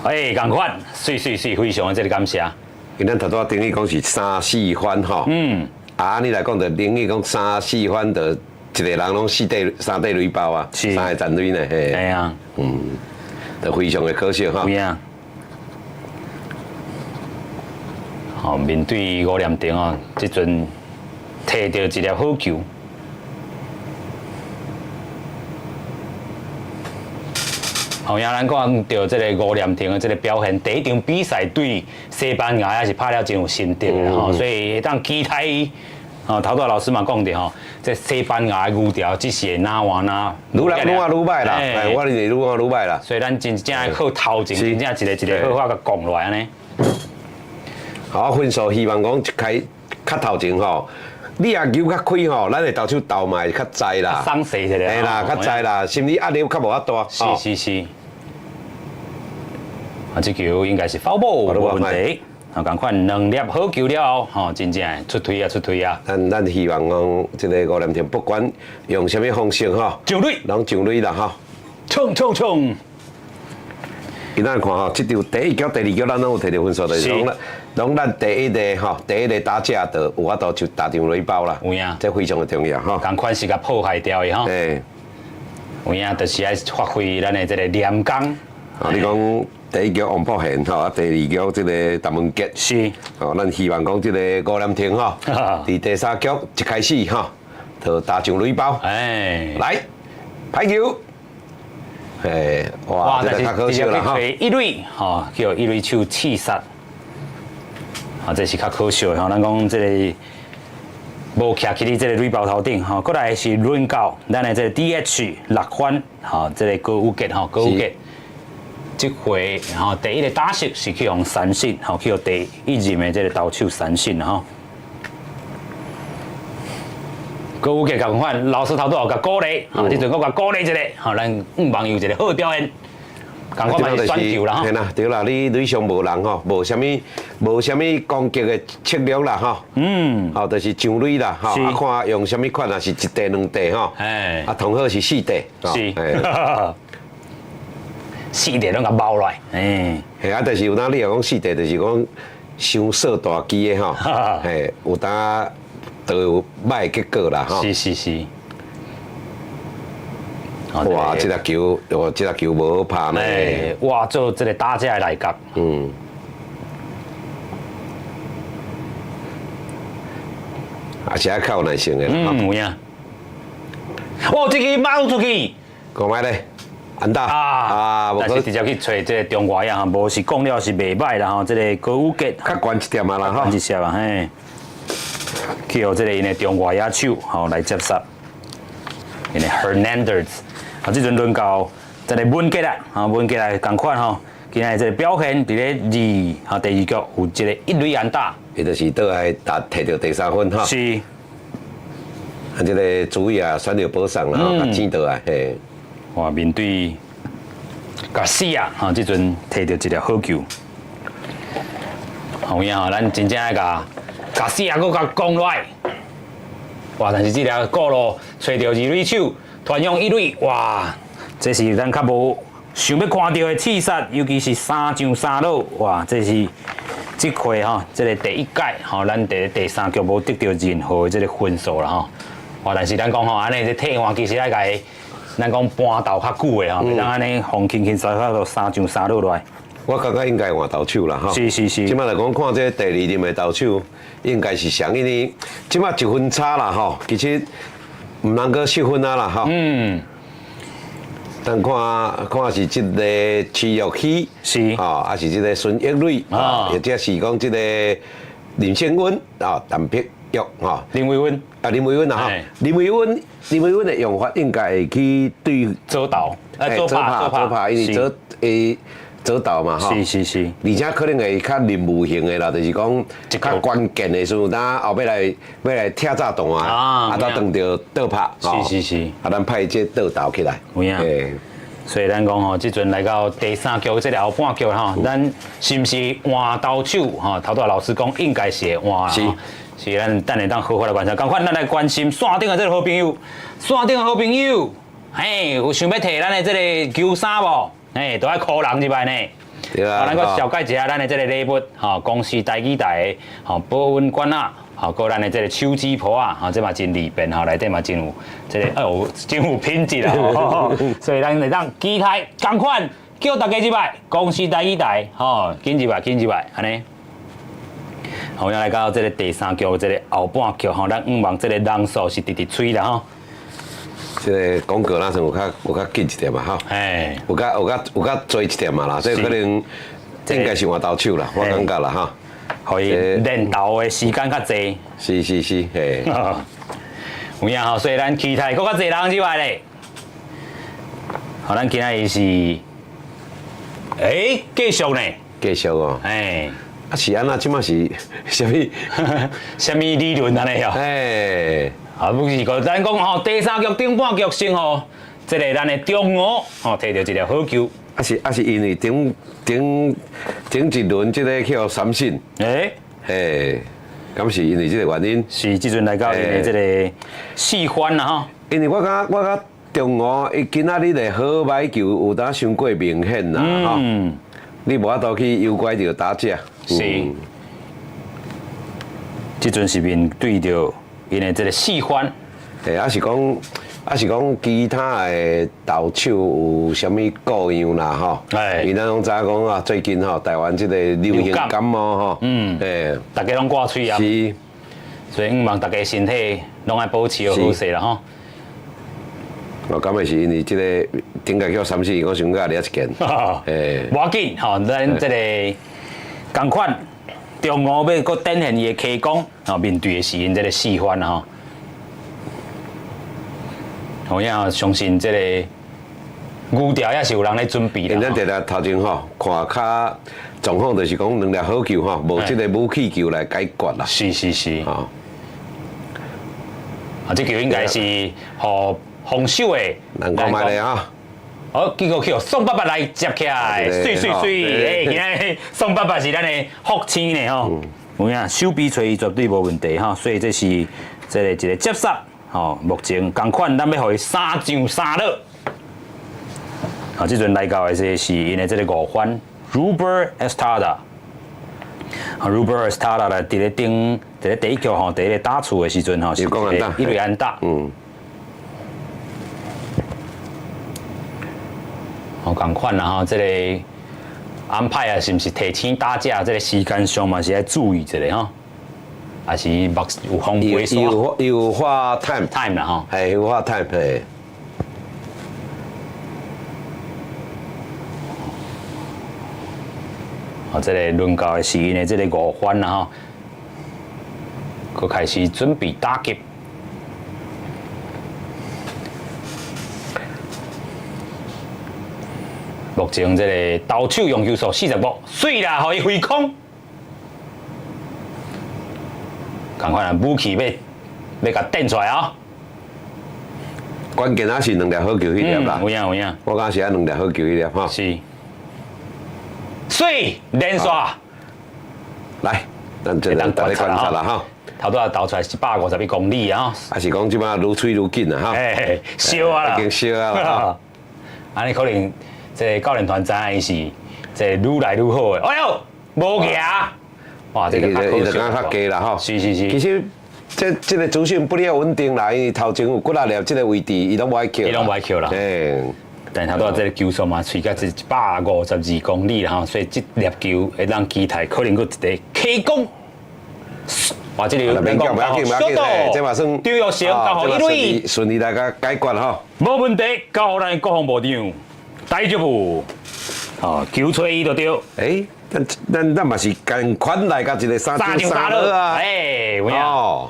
哎，仝款，媠媠媠，非常的這个感謝。因咱頭拄仔等於講是三四番吼，啊，按呢來講就等於講三四番就一個人攏四塊三塊壘包啊，三个殘壘呢，嘿。係啊。就非常的可惜哈。有影。好，面對吳念庭哦，這陣提著一粒好球。好，影咱看著這个吳念庭的這个表現，第一場比賽對西班牙也是拍了真有心得的吼，所以會當期待伊。吼，頭拄仔老師嘛講著吼，這西班牙的牛條只是會哪換哪，愈來愈來愈歹啦，我認為愈來愈歹啦。所以咱真正愛靠頭前，真正一个一个好好共講落來按呢。好，分數希望講一開較頭前吼。你若球較開吼，咱的投手投嘛會較知啦。鬆勢一下。嘿啦，較知啦，心理壓力較無遐大。是是是。啊，這球應該是 foul ball，無問題。啊，仝款兩粒好球了後，吼，真正出推啊，出推啊。咱希望講，這个吳念庭不管用啥物方式吼，上壘，攏上壘啦吼。衝衝衝！今仔看吼，這場第一局、第二局，咱攏有提著分數，就是講攏咱第一个吼，第一个打者就有法度就打上壘包啦。有影，這非常的重要吼。仝款是共破壞掉的吼。有影，就是愛發揮咱的這个念功。啊，你講第一局王博賢吼，啊，第二局這个陳文傑。哦，咱希望講這个吳念庭吼，佇第三局一開始吼，就打上壘包。哎。來，歹球。哎，哇，這個較可惜啦吼。一壘吼，叫一壘手刺殺。啊，這是較可惜的吼。咱講這个無徛起佇這個壘包頭頂吼，過來是輪到咱的這個 DH 六番吼，這個高宇傑吼，高宇傑，這回吼第一個打席是去予三振吼，去予第一任的這個投手三振吼。高宇傑仝款，老師頭拄仔共鼓勵，吼，這陣閣共鼓勵一下，吼，咱向望有一個好表現。仝款嘛是選球啦吼。嘿啦，對啦，你壘上無人吼，無啥物無啥物攻擊的策略啦吼。吼，就是上壘啦吼，啊看用啥物款啊，是一塊兩塊吼。啊，通好是四塊。是。四塊攏共包落來。嘿，啊，就是有當你若講四塊，就是講傷細大支的吼。嘿，有當就有歹結果啦吼。是是是。哇！這個球，哇！這個球無好拍呢。哇！做這個打者的內角。也是愛較有耐性的。嗯，有影。哦，這支貓出去。講覓咧？安打。啊！但是直接去揣這個中外野哈，無是講了是袂䆀啦吼。這個高宇傑較懸一點啊啦吼。懸一些啊嘿。去予這個𪜶的中外野手吼來接殺。𪜶的 Hernandez。啊，這陣輪到這個文傑啦，啊文傑來仝款吼，今仔日這個表現佇咧二，啊第二局有一個一壘安打，伊就是倒來打提著第三分吼。是。啊，這個主意啊，選著保送啦，吼，共錢倒來嘿。哇，面對加西亞，哈，這陣提著一粒好球。有影吼，咱真正愛共加西亞閣共攻落來。哇，但是這粒過路揣著二壘手。傳向一壘，哇！這是咱較無想欲看著的刺殺，尤其是三上三落，哇！這是這回吼，這個第一屆吼，咱佇第三局無得著任何的這個分數啦吼。哇！但是咱講吼，按呢這替換其實愛共伊，咱講搬投較久的吼，袂當按呢予輕輕鬆鬆就三上三落落來。我感覺應該換投手啦吼。是是是。這擺來講，看這第二任的投手，應該是啥，因為這擺一分差啦吼，其實。毋通閣失分啊啦吼！等看看是這個徐玉熙，吼，還是這個孫益磊，或者是講這個林勝溫啊，陳碧玉吼。林維溫啊，林維溫啊吼，林維溫，林維溫的用法應該會去對左投，左拍左拍，因為左會。左投嘛吼，是是是，而且可能會較任務型的啦，就是講較關鍵的時陣，當後欲來欲來拆炸彈啊，啊，都當著倒拍，是是是，啊，咱派這倒投起來，有影。所以咱講吼，這陣來到第三局這個後半局吼，咱是毋是換投手吼？頭拄仔老師講應該是會換，是，是咱等下當好好來觀察。仝款，咱來關心線頂的這個好朋友，線頂的好朋友，嘿，有想欲提咱的這個球衫無？哎，都愛箍人入來呢。對啊。咱閣紹介一下咱的這個禮物，吼，公視台語台的，吼，保溫罐仔，吼，閣咱的這個手指脯仔，吼，這嘛真利便，吼，內底嘛真有這個，哎呦，真有品質啦。所以咱會當期待仝款，叫大家入來，公視台語台，吼，緊入來，緊入來，按呢。好，我來到這個第三局，這個後半局，吼，咱向望這個人數是直直催啦，吼。這個廣告若算有較有較緊一點嘛，吼，有較有較有較濟一點嘛啦，所以可能應該是換投手啦，我感覺啦，吼，予伊練投的時間較濟。是是是，嘿。有影吼，所以咱期待閣較濟人入來咧。好，咱今仔日是，欸，繼續呢？繼續哦。欸。啊是按怎？這擺是啥物？啥物理論按呢哦？欸。啊，不是個，咱講吼，第三局頂半局先予這個咱的中午吼，提著一粒好球。啊是啊是，因為頂頂頂一輪這個去予三振。欸。嘿，敢是因為這個原因？是，這陣來到𪜶的這個四番啦吼。因為我感覺我感覺中午伊今仔日的好歹球有當傷過明顯啦，吼。你無法度去誘拐著打者。是。這陣是面對著。𪜶的這個四番，欸，抑是講，抑是講其他的投手有啥物故樣啦？吼，欸，因為咱攏知影講啊，最近吼，台灣這個流行感冒吼，欸，大家攏掛喙啊，是，所以向望大家身體攏愛保持好勢啦吼。我感覺是因為這個頂個叫三四，我想佮掠一件，欸，無要緊吼，咱這個仝款。中午欲閣展現伊的 K 功，吼，面對的是𪜶這個四番吼。有影相信這個牛調也是有人咧準備啦。咱佇咧頭前吼，看較狀況就是講兩粒好球吼，無這個武器球來解決啦。是是是。啊，這球應該是予防守的。難講覓咧啊！好，結果去予宋爸爸來接起來，媠媠媠！欸，今仔宋爸爸是咱的福星呢吼。有影手臂揣伊絕對無問題吼，所以這是這個一個接殺吼。目前仝款，咱欲予伊三上三落。啊，這陣來到的這是𪜶的這個五番 Ruber Estrada。啊，Ruber Estrada 來佇咧頂，佇咧第一局吼，佇咧打數的時陣吼，是一壘安打。哦，仝款啦吼，這個安排啊，是毋是提醒打者？這個時間上嘛是愛注意一下吼，還是目有防備線？有畫 time time 啦吼，係有畫 time 嘿。哦，這個輪到的是𪜶的這個五番啦吼，閣開始準備打擊。目前這個投手用球數45，媠啦，予伊揮空。仝款啊，武器欲共展出來啊！關鍵還是兩粒好球彼粒啦。有影有影。我感覺是愛兩粒好球彼粒吼。是。媠連線。來，咱這個大家觀察啦吼。頭拄仔投出來151公里啊！啊是講這擺愈吹愈緊啊吼。欸，燒啊啦！已經燒啊啦。按呢可能。這個教練團知影伊是這個愈來愈好的，哎喲，無行，哇，這個伊就感覺較低啦吼。是是是。其實這這個資訊不了穩定啦，因為頭前有幾仔粒這個位置，伊攏無愛扣。伊攏無愛扣啦。欸。但頭拄仔這個球速嘛，吹甲這152公里啦吼，所以這粒球會當期待可能閣一個 K 功。哇，這個免緊，不要緊，不要緊，這嘛算張育成交予一壘，順利來共解決吼。無問題，交予咱國防部長。大丈夫，哦，球吹伊就對。欸，咱咱咱嘛是仝款來共一個三上三落啊。欸，有影。哦，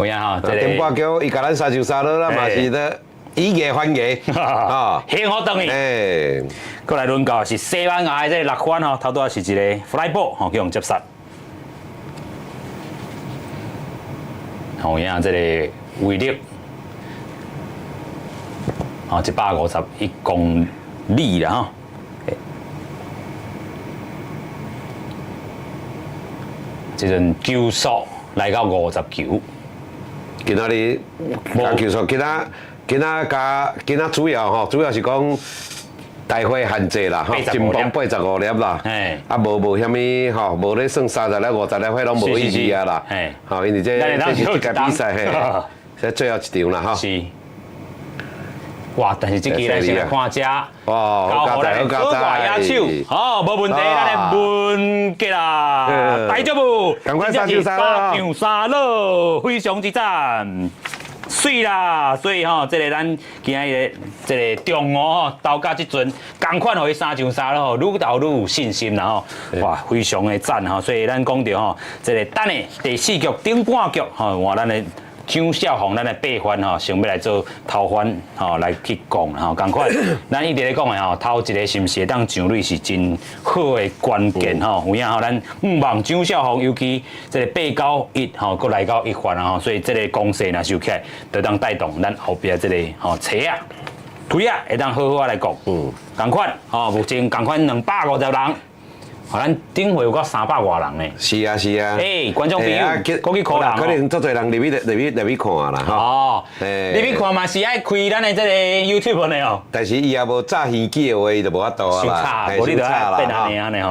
有影吼，這個。頂半局伊共咱三上三落，咱嘛是咧以牙還牙，啊，幸福轉去。欸，閣來輪到是西班牙的這個六番吼，頭拄仔是一個 fly ball 吼，去予接殺。有影這個威力。哦，151公里啦吼，這陣球速來到50球。今仔日加球速，今仔今仔加今仔主要吼，主要是講大會限制啦，吼，進攻85粒啦，啊無無啥物吼，無咧算30粒50粒，彼攏無意義啊啦，吼，因為這這是這個比賽嘿，這最後一場啦吼。是。哇！但是這支咱先來看這，哇，交予咱的左外野手，好，無問題，咱的文傑啦，大丈夫，仝款三上三上三落，非常之讚，媠啦！所以吼，這個咱今仔日這個中午吼，投到這陣，仝款予伊三上三落吼，愈投愈有信心啦吼，哇，非常的讚吼！所以咱講著吼，這個等下第四局頂半局吼，換咱的張少宏，咱的八番吼，想欲來做頭番吼，來去講吼，仝款，咱一直咧講的吼，頭一個是毋是會當上壘是真好的關鍵吼，有影吼，咱向望張少宏，尤其這個八九一吼，閣來到一番啊吼，所以這個攻勢若是有起來，就當帶動咱後壁這個吼車仔、推仔會當好好仔來講。仝款吼，目前仝款250人。咱頂回有到300外人呢。是啊是啊。欸，觀眾朋友，閣幾箍人。可能足濟人入去入去入去看啦，吼。哦。入去看嘛是愛開咱的這個 YouTube 呢哦。但是伊也無早耳機的話，伊就無法度啊啦。傷早，無你就愛變按呢按呢吼。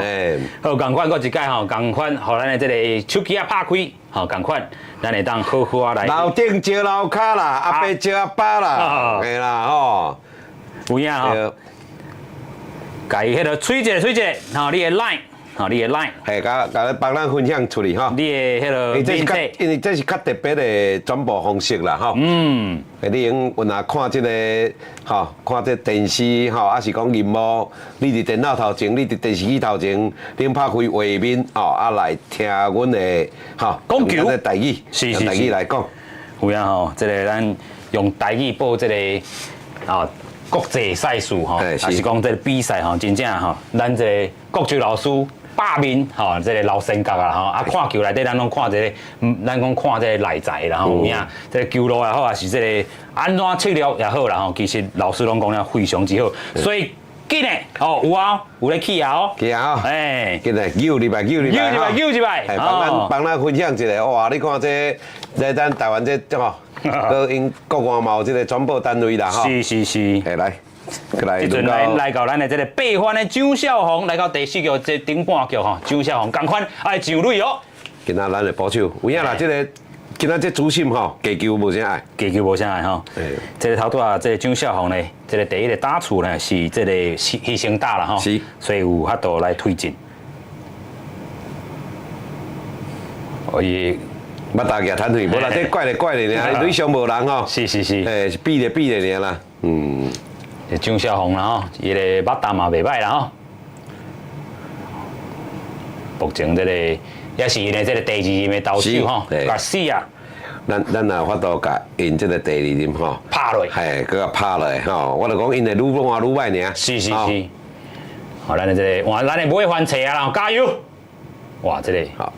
好，仝款閣一擺吼，仝款，予咱的這個手機仔拍開，吼，仝款，咱會當好好仔來。樓頂招樓跤啦，阿伯招阿爸啦，嘿啦吼。有影吼。共伊彼個吹一下，吹一下，吼，你的 Line。吼，你的 Line，嘿，共共咱幫咱分享出去吼。你的彼个因為這是較，因為這是較特別的轉播方式啦，吼。你用有若看這個，吼，看這電視，吼，抑是講螢幕，你佇電腦頭前，你佇電視機頭前，恁拍開畫面，吼，啊來聽阮的，吼，講球用台語，用台語來講。有影吼，這个咱用台語報這个啊國際賽事吼，抑是講這个比賽吼，真正吼，咱這个國球老師百面吼，這个老先覺啊吼，啊看球內底咱攏看這个，咱講看這个內在啦吼，有影，這个球路也好，抑是這个按怎策略也好啦吼，其實老師攏講了非常之好，所以緊的哦，有啊，有咧起啊哦，起啊，哎，緊來，扭入來，扭入來，扭入來，扭入來，幫咱幫咱分享一下，哇，你看這，這咱台灣這吼，閣𪜶國外嘛有這个轉播單位啦，吼，嘿，來，來，這陣來來到咱的這个八番的蔣少宏，來到第四局這頂半局吼，蔣少宏仝款愛上壘哦。今仔咱的捕手，有影啦，這个今仔這主審吼，加球無啥愛，加球無啥愛吼。這个頭拄仔這个蔣少宏呢，這个第一个打數呢是這个犧牲打啦吼，所以有法度來推進。伊捌打舉攤位，無啦，這怪咧怪咧爾，壘上無人吼。是比咧比咧爾啦，嗯。蔣少宏啦吼，伊个捌打嘛袂䆀啦吼。目前這個也是𪜶的這個第二任的投手吼，共死啊！咱若有法度共𪜶這個第二任吼拍落，嘿，閣共拍落吼。我就講𪜶會愈換愈䆀爾。好，咱的這個哇，咱的尾番揣啊啦，加油！哇，這個好，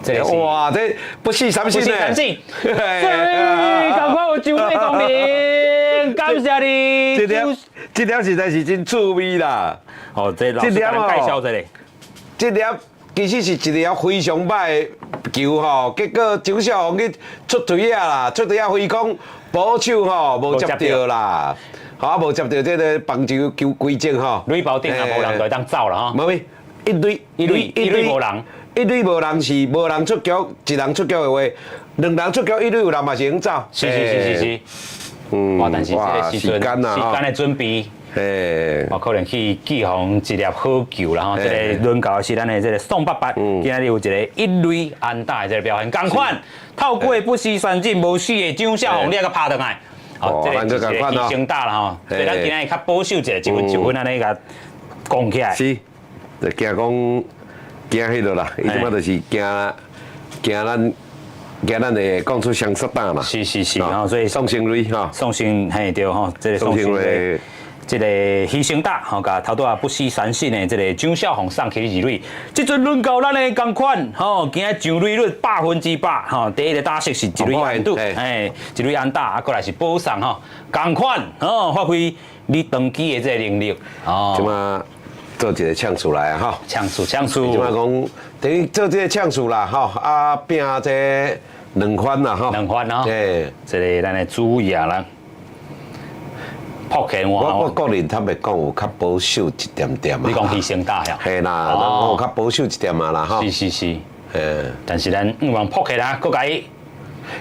這個哇，這不死三振不死三振，仝款有上壘功能，感謝你。這粒這粒實在是真趣味啦。哦，這老師共咱介紹一下。這粒其實是一粒非常䆀的球吼，結果蔣少宏去出槌仔啦，出槌仔揮空，捕手吼無接著啦，吼無接著這个棒球球規則吼。壘包頂也無人就會當走啦吼。無，一壘一壘一壘無人，一壘無人是無人出局，一人出局的話，兩人出局，一壘有人嘛是會用走。哇，但是這个時陣時間的準備。我可能去寄予一粒好球啦吼，這个輪到的是咱的這个宋伯伯，今仔日有一个一壘安打的這个表現，仝款透過不死三振無死的蔣少宏，你猶閣拍轉來，好，這个就是犧牲打啦吼，所以咱今仔日較保守一下，一分一分按呢共講起來。是，就驚講驚彼落啦，伊這擺就是驚驚咱驚咱會講出雙殺打嘛。是，所以宋勝瑞吼，宋勝嘿對吼，這个宋勝瑞。這个犧牲打吼，共頭拄仔不死三振的這个蔣少宏送去二壘，這陣輪到咱的仝款吼，今仔上壘率100%吼，第一个打席是一壘安打，哎，一壘安打，啊，過來是保送吼，仝款吼，發揮你長期的這个能力哦。這馬做一个搶出來啊，吼，搶數搶數。這馬講等於做這个搶數啦，吼，啊，拼這兩番啦，吼，兩番哦，這个咱的注意啊啦。我個人坦白講，有較保守一點點啊。你講犧牲打呀？嘿啦，咱有較保守一點啊啦，吼。但是咱毋往撲起來，閣共伊。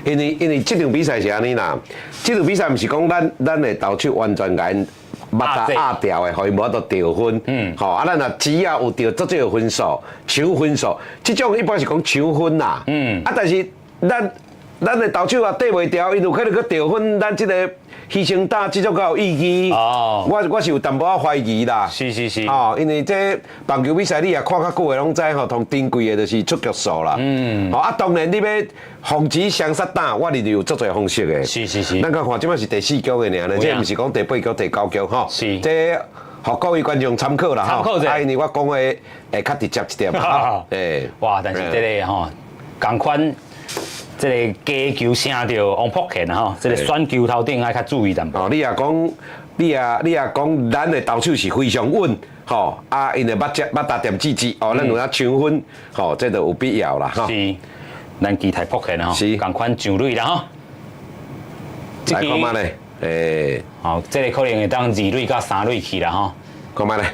因為這場比賽是按呢啦，這場比賽毋是講咱的投手完全共𪜶捌打壓掉的，予𪜶無法度得分。吼啊，咱若只要有得足濟個分數，搶分數，這種一般是講搶分啦。啊，但是咱的投手也綴袂牢，𪜶有可能閣得分，咱這个犧牲打這種較有意義。我是有淡薄仔懷疑啦。哦，因為這棒球比賽你也看較久的攏知吼，同珍貴的就是出局數啦。吼啊，當然你欲防止雙殺打，我認為有足濟方式的。咱閣看這擺是第四局的爾呢，這毋是講第八局、第九局吼。這予各位觀眾參考啦。參考者。啊，因為我講話會較直接一點。哇，但是這个吼，仝款。這个加球聲著王福健吼，這个選球頭頂愛較注意淡薄。哦，你若講，你若講，咱的投手是非常穩，吼，啊，𪜶的捌接捌打點子子，哦，咱有影搶分，吼，這就有必要啦，吼。是，咱期待福健吼，仝款上壘啦吼。來看覓咧？欸。哦，這个可能會當二壘佮三壘去啦吼。看覓咧？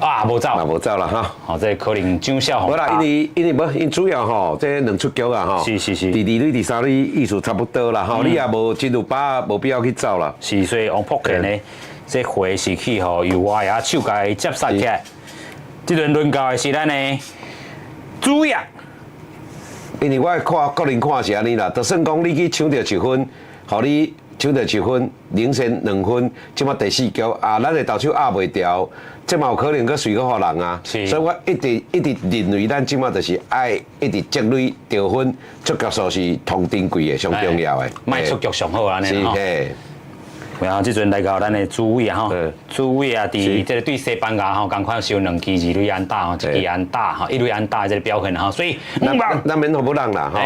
啊，無走，嘛無走啦哈。哦，這可能蔣少宏。無啦，因為無，𪜶主要吼，這兩出局啊吼。佇二壘、佇三壘意思差不多啦吼，你也無真有把握，無必要去走啦。是，所以王福健呢，這回是去予右外野手共伊接殺起來。這輪輪到的是咱的主亞。因為我看個人看是按呢啦，就算講你去搶著一分，予你搶著一分，領先2分，這馬第四局啊，咱的投手壓袂牢，這嘛有可能閣隨閣予人啊。所以我一直一直認為，咱這馬就是愛一直積累得分，出局數是上珍貴的、上重要的。莫出局上好按呢吼。然後這陣來到咱的主委啊吼，主委啊，佇這個對西班牙吼，仝款收兩支二壘安打吼，一支安打吼，一壘安打這個表現吼，所以咱免予人啦吼，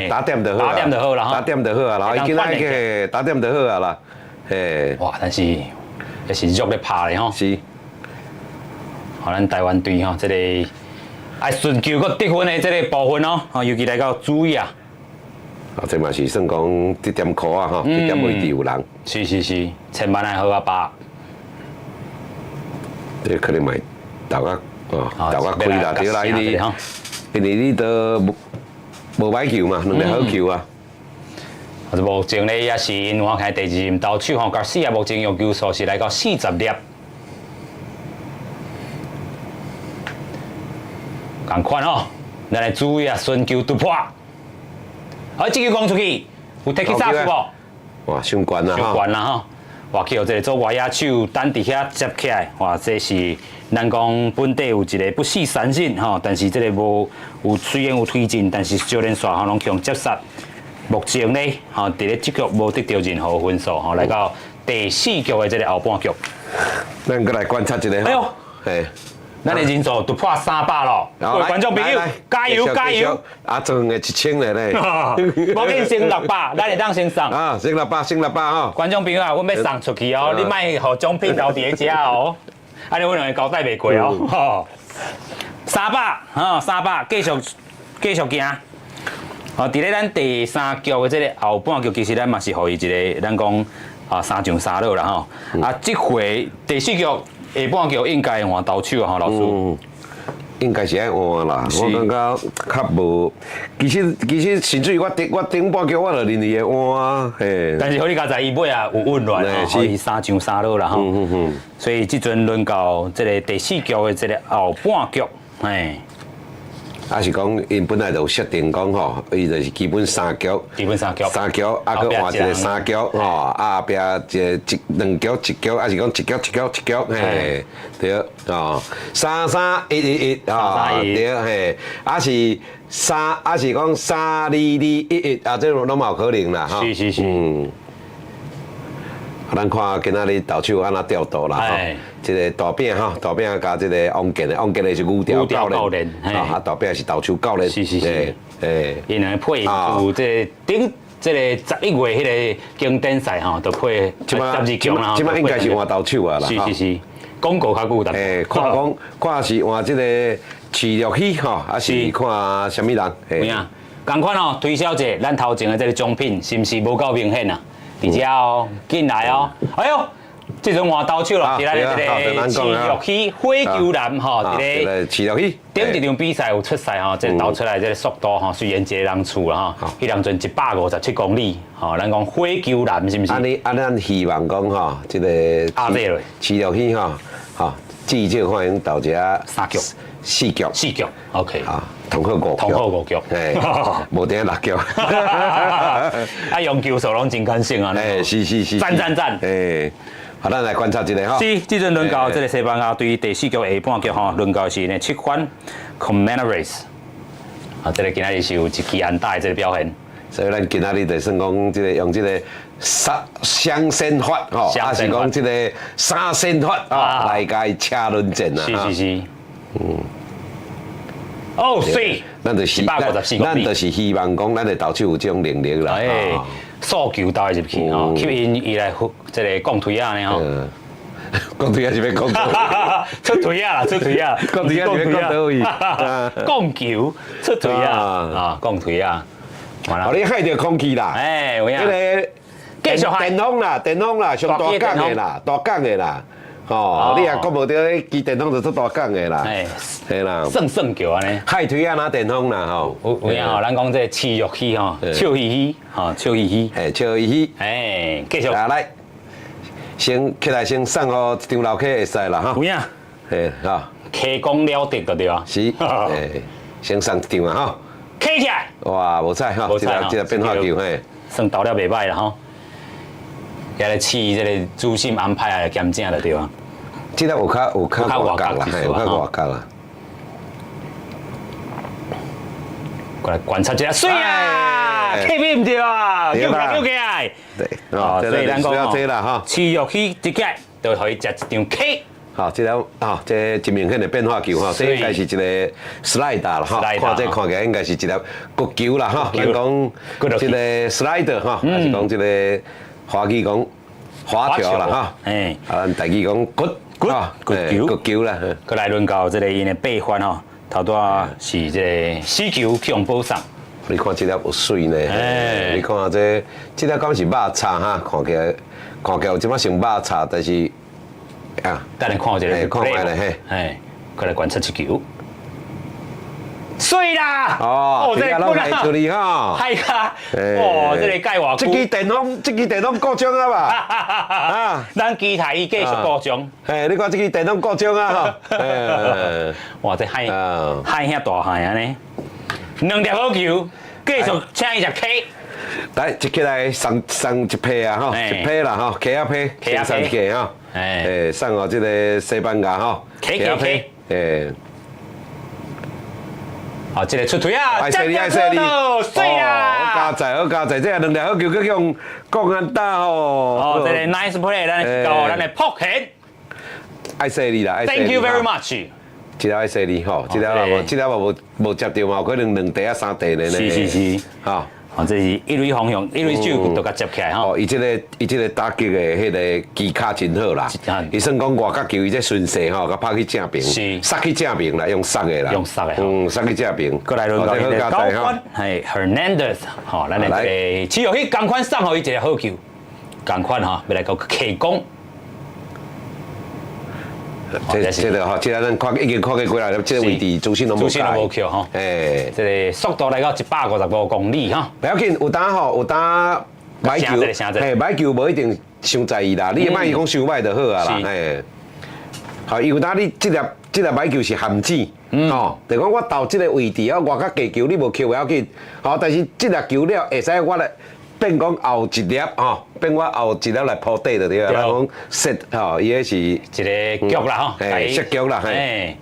打點就好，打點就好啦，打點就好啊，啦，伊今仔個打點就好啊啦，嘿。哇，但是也是弱咧拍咧吼。是。好，咱台灣隊吼，這個愛尋求閣得分的這個部分哦，尤其來到主委啊。啊，這嘛是算講這點箍啊，吼，這點位置有人。是是是，千萬愛好啊把。這可能嘛投較哦，投較開啦，對啦，因為你都無無歹球嘛，兩個好球啊。啊，目前咧也是𪜶我看第二任投手吼，加四啊，目前用球數是來到40粒。仝款吼，咱來注意啊，尋求突破。好，這球講出去，有提起啥無？哇，傷懸啦！傷懸啦吼！哇，去予這個左外野手等佇遐接起來，哇，這是咱講本地有一個不死三振吼，但是這個無有雖然有推進，但是少連續吼攏強接殺。目前呢，吼佇咧這局無得著任何分數吼，來到第四局的這個後半局。咱閣來觀察一下。哎喲，嘿。咱的人數突破300咯，各位觀眾朋友，加油加油！啊，總會1000了咧。無緊先600，咱會當先送。啊，先六百，先六百吼。觀眾朋友啊，阮欲送出去哦，你莫予獎品留佇咧遮哦，按呢阮兩个交代袂過哦。三百，吼，三百，繼續繼續行。哦，佇咧咱第三局的這個後半局，其實咱嘛是予伊一個，咱講啊三上三落啦吼。啊，這回第四局。下半局應該換投手啊，吼，老師。應該是愛換啦，我感覺較無。其實甚至於我頂半局我就認為會換啊，嘿。但是好你佳哉伊尾啊有混亂吼，伊三上三落啦吼。所以這陣輪到這個第四局的這個後半局，嘿。啊是講，𪜶本來就有設定講吼，伊就是基本三局，基本三局，三局，啊，閣換一個三局，吼，啊後壁一個一兩局一局，啊是講一局一局一局，嘿，對，哦，三三一一一，哦，對，嘿，啊是三，啊是講三二二一一，啊，這攏嘛有可能啦，吼，是是是。咱看今仔日投手按怎調度啦，吼，這個大餅吼，大餅佮這個王建的，王建的是牛調教練，啊，大餅是投手教練，是是是，欸，𪜶兩個配有這個頂這個11月彼個經典賽吼，就配12強啦，這擺應該是換投手啊啦，是是是，廣告較久淡欸，看講看是換這個池玉熙吼，還是看啥物人？有影，仝款哦，推銷者，咱頭前的這個獎品是毋是無夠明顯啊？佇遮哦，進來哦！哎喲，這陣換投手咯，是咱的這個池玉熙火球男吼，佇咧池玉熙頂一場比賽有出賽吼，這個投出來這個速度吼，雖然一個人厝啦吼，彼當陣157公里吼，咱講火球男是毋是？按呢按咱希望講吼，這個池玉熙吼，吼至少看會投一下三局、四局、四局，OK。啊，通好五局，通好五局，嘿，無定六局。啊，用球數攏真艱辛啊！哎，是是是，讚讚讚！哎，好，咱來觀察一下吼。是，這陣輪到這個西班牙隊第四局下半局吼，輪到是呢7番 Colmenares。啊，這個今仔日是有一支安打的這個表現。所以咱今仔日就算講這個用這個三雙先發吼，還是講這個三先發啊，來共伊車輪戰啊。是是是。嗯。哦，水，咱就是希望講，咱的投手有這種能力啦。哎，速球投入去吼，吸引伊來這個講腿仔呢吼。講腿仔是欲講？出腿仔啦，出腿仔。講腿仔是欲講佗位？講球出腿仔啊，講腿仔。哦，你害著空氣啦。哎，有影。彼个繼續電風啦，電風啦，上大港的啦，大港的啦。哦，你若講無著，機電風就足大港的啦。哎，嘿啦，算算叫按呢。海腿仔若電風啦吼。有影吼，咱講這個池玉熙吼，笑嘻嘻，吼，笑嘻嘻。嘿，笑嘻嘻。哎，繼續。啊，來，先起來，先送予一張樓梯會使啦，吼。有影。嘿，好。K 講了得就對啊。是，先送一張啊吼。 K 起來。哇，無彩吼，這個變化球嘿，算投了袂䆀啦吼。也來試這個主審安排來檢正就對啊。這個有較外角啦，嘿，有較外角啦。過來觀察一下，媠啊，K 邊毋對啊，救起來救起來。對，哦，所以咱講吼，持續去一個，就予伊食一張 K。好，這個啊，這真明顯的變化球吼，這應該是一個 slider 啦，吼，看這看起來應該是一粒角球啦，吼，咱講這個 slider 吼，還是講這個華語講滑球啦，吼，啊，咱台語講骨骨骨球骨球啦，閣來輪到這個𪜶的八番吼，頭拄仔是這個死球去予保送。你看這粒有媠呢，你看這這粒敢是肉叉哈？看起來有這麼像肉叉，但是。啊，等下看一下，看覓咧嘿，哎，過來觀察一球，媠啦！哦，這個攏來處理哈，係啊，哦，這個蓋偌久？這支電風故障啊吧？啊，咱期待伊繼續故障。嘿，你看這支電風故障啊！哇，這海海遐大海按呢，兩粒好球，繼續請伊食 K。來，一起來送送一批啊，吼，一批啦，吼，茄仔批，先送一個吼，送予這個西班牙吼，茄仔批，好，這個出腿啊，愛犀利，愛犀利，媠啊！好佳哉，好佳哉，這兩粒好球閣用國安打吼。哦，這個 nice play，咱交咱的朴賢。愛犀利啦，Thank you very much。這粒愛犀利吼，這粒無，這粒無無接著嘛，有可能兩塊啊三塊呢。是是是，吼。哦，這是一壘方向，一壘手就共接起來吼。哦，伊這個打擊的彼個技巧真好啦。伊算講外角球，伊這順勢吼，共拍去正邊，殺去正邊啦，用殺的啦。用殺的。殺去正邊。閣來輪到這個高官，係 Hernandez，吼，咱的這個持續去仝款送予伊一個好球，仝款吼，欲來閣 K 攻。這個吼，這個咱看已經看過幾來，這個位置主審攏無主審攏無扣吼。這個速度來到155公里哈。不要緊，有當吼，有當䆀球，嘿，䆀球無一定傷在意啦。你莫伊講傷䆀就好啊啦，嘿。好，有當你這粒䆀球是陷子，吼，就講我投這個位置啊，外較低球你無扣不要緊，吼，但是這粒球了會使我來變講後一粒吼，變我後一粒來鋪底就對啦。講 set 吼，伊彼是一個局啦吼，設局啦，嘿，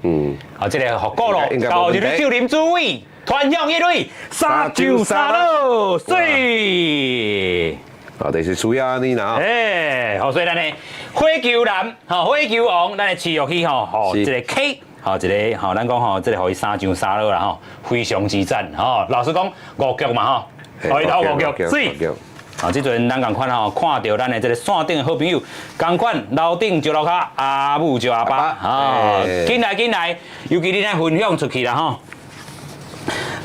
好，這個予過咯，到一壘手林主偉，傳向一壘，三上三落，媠。啊，就是需要按呢啦。哎，好，所以咱的火球男，吼，火球王，咱的持續去吼，吼，這個 K，吼，一個吼，咱講吼，這個予伊三上三落啦吼，非常之讚，吼。老實講，五局嘛吼，予伊投五局，媠。啊，這陣咱仝款吼，看著咱的這個線頂的好朋友，仝款樓頂石樓跤，阿母石阿爸，啊，緊來緊來，尤其你來分享出去啦吼。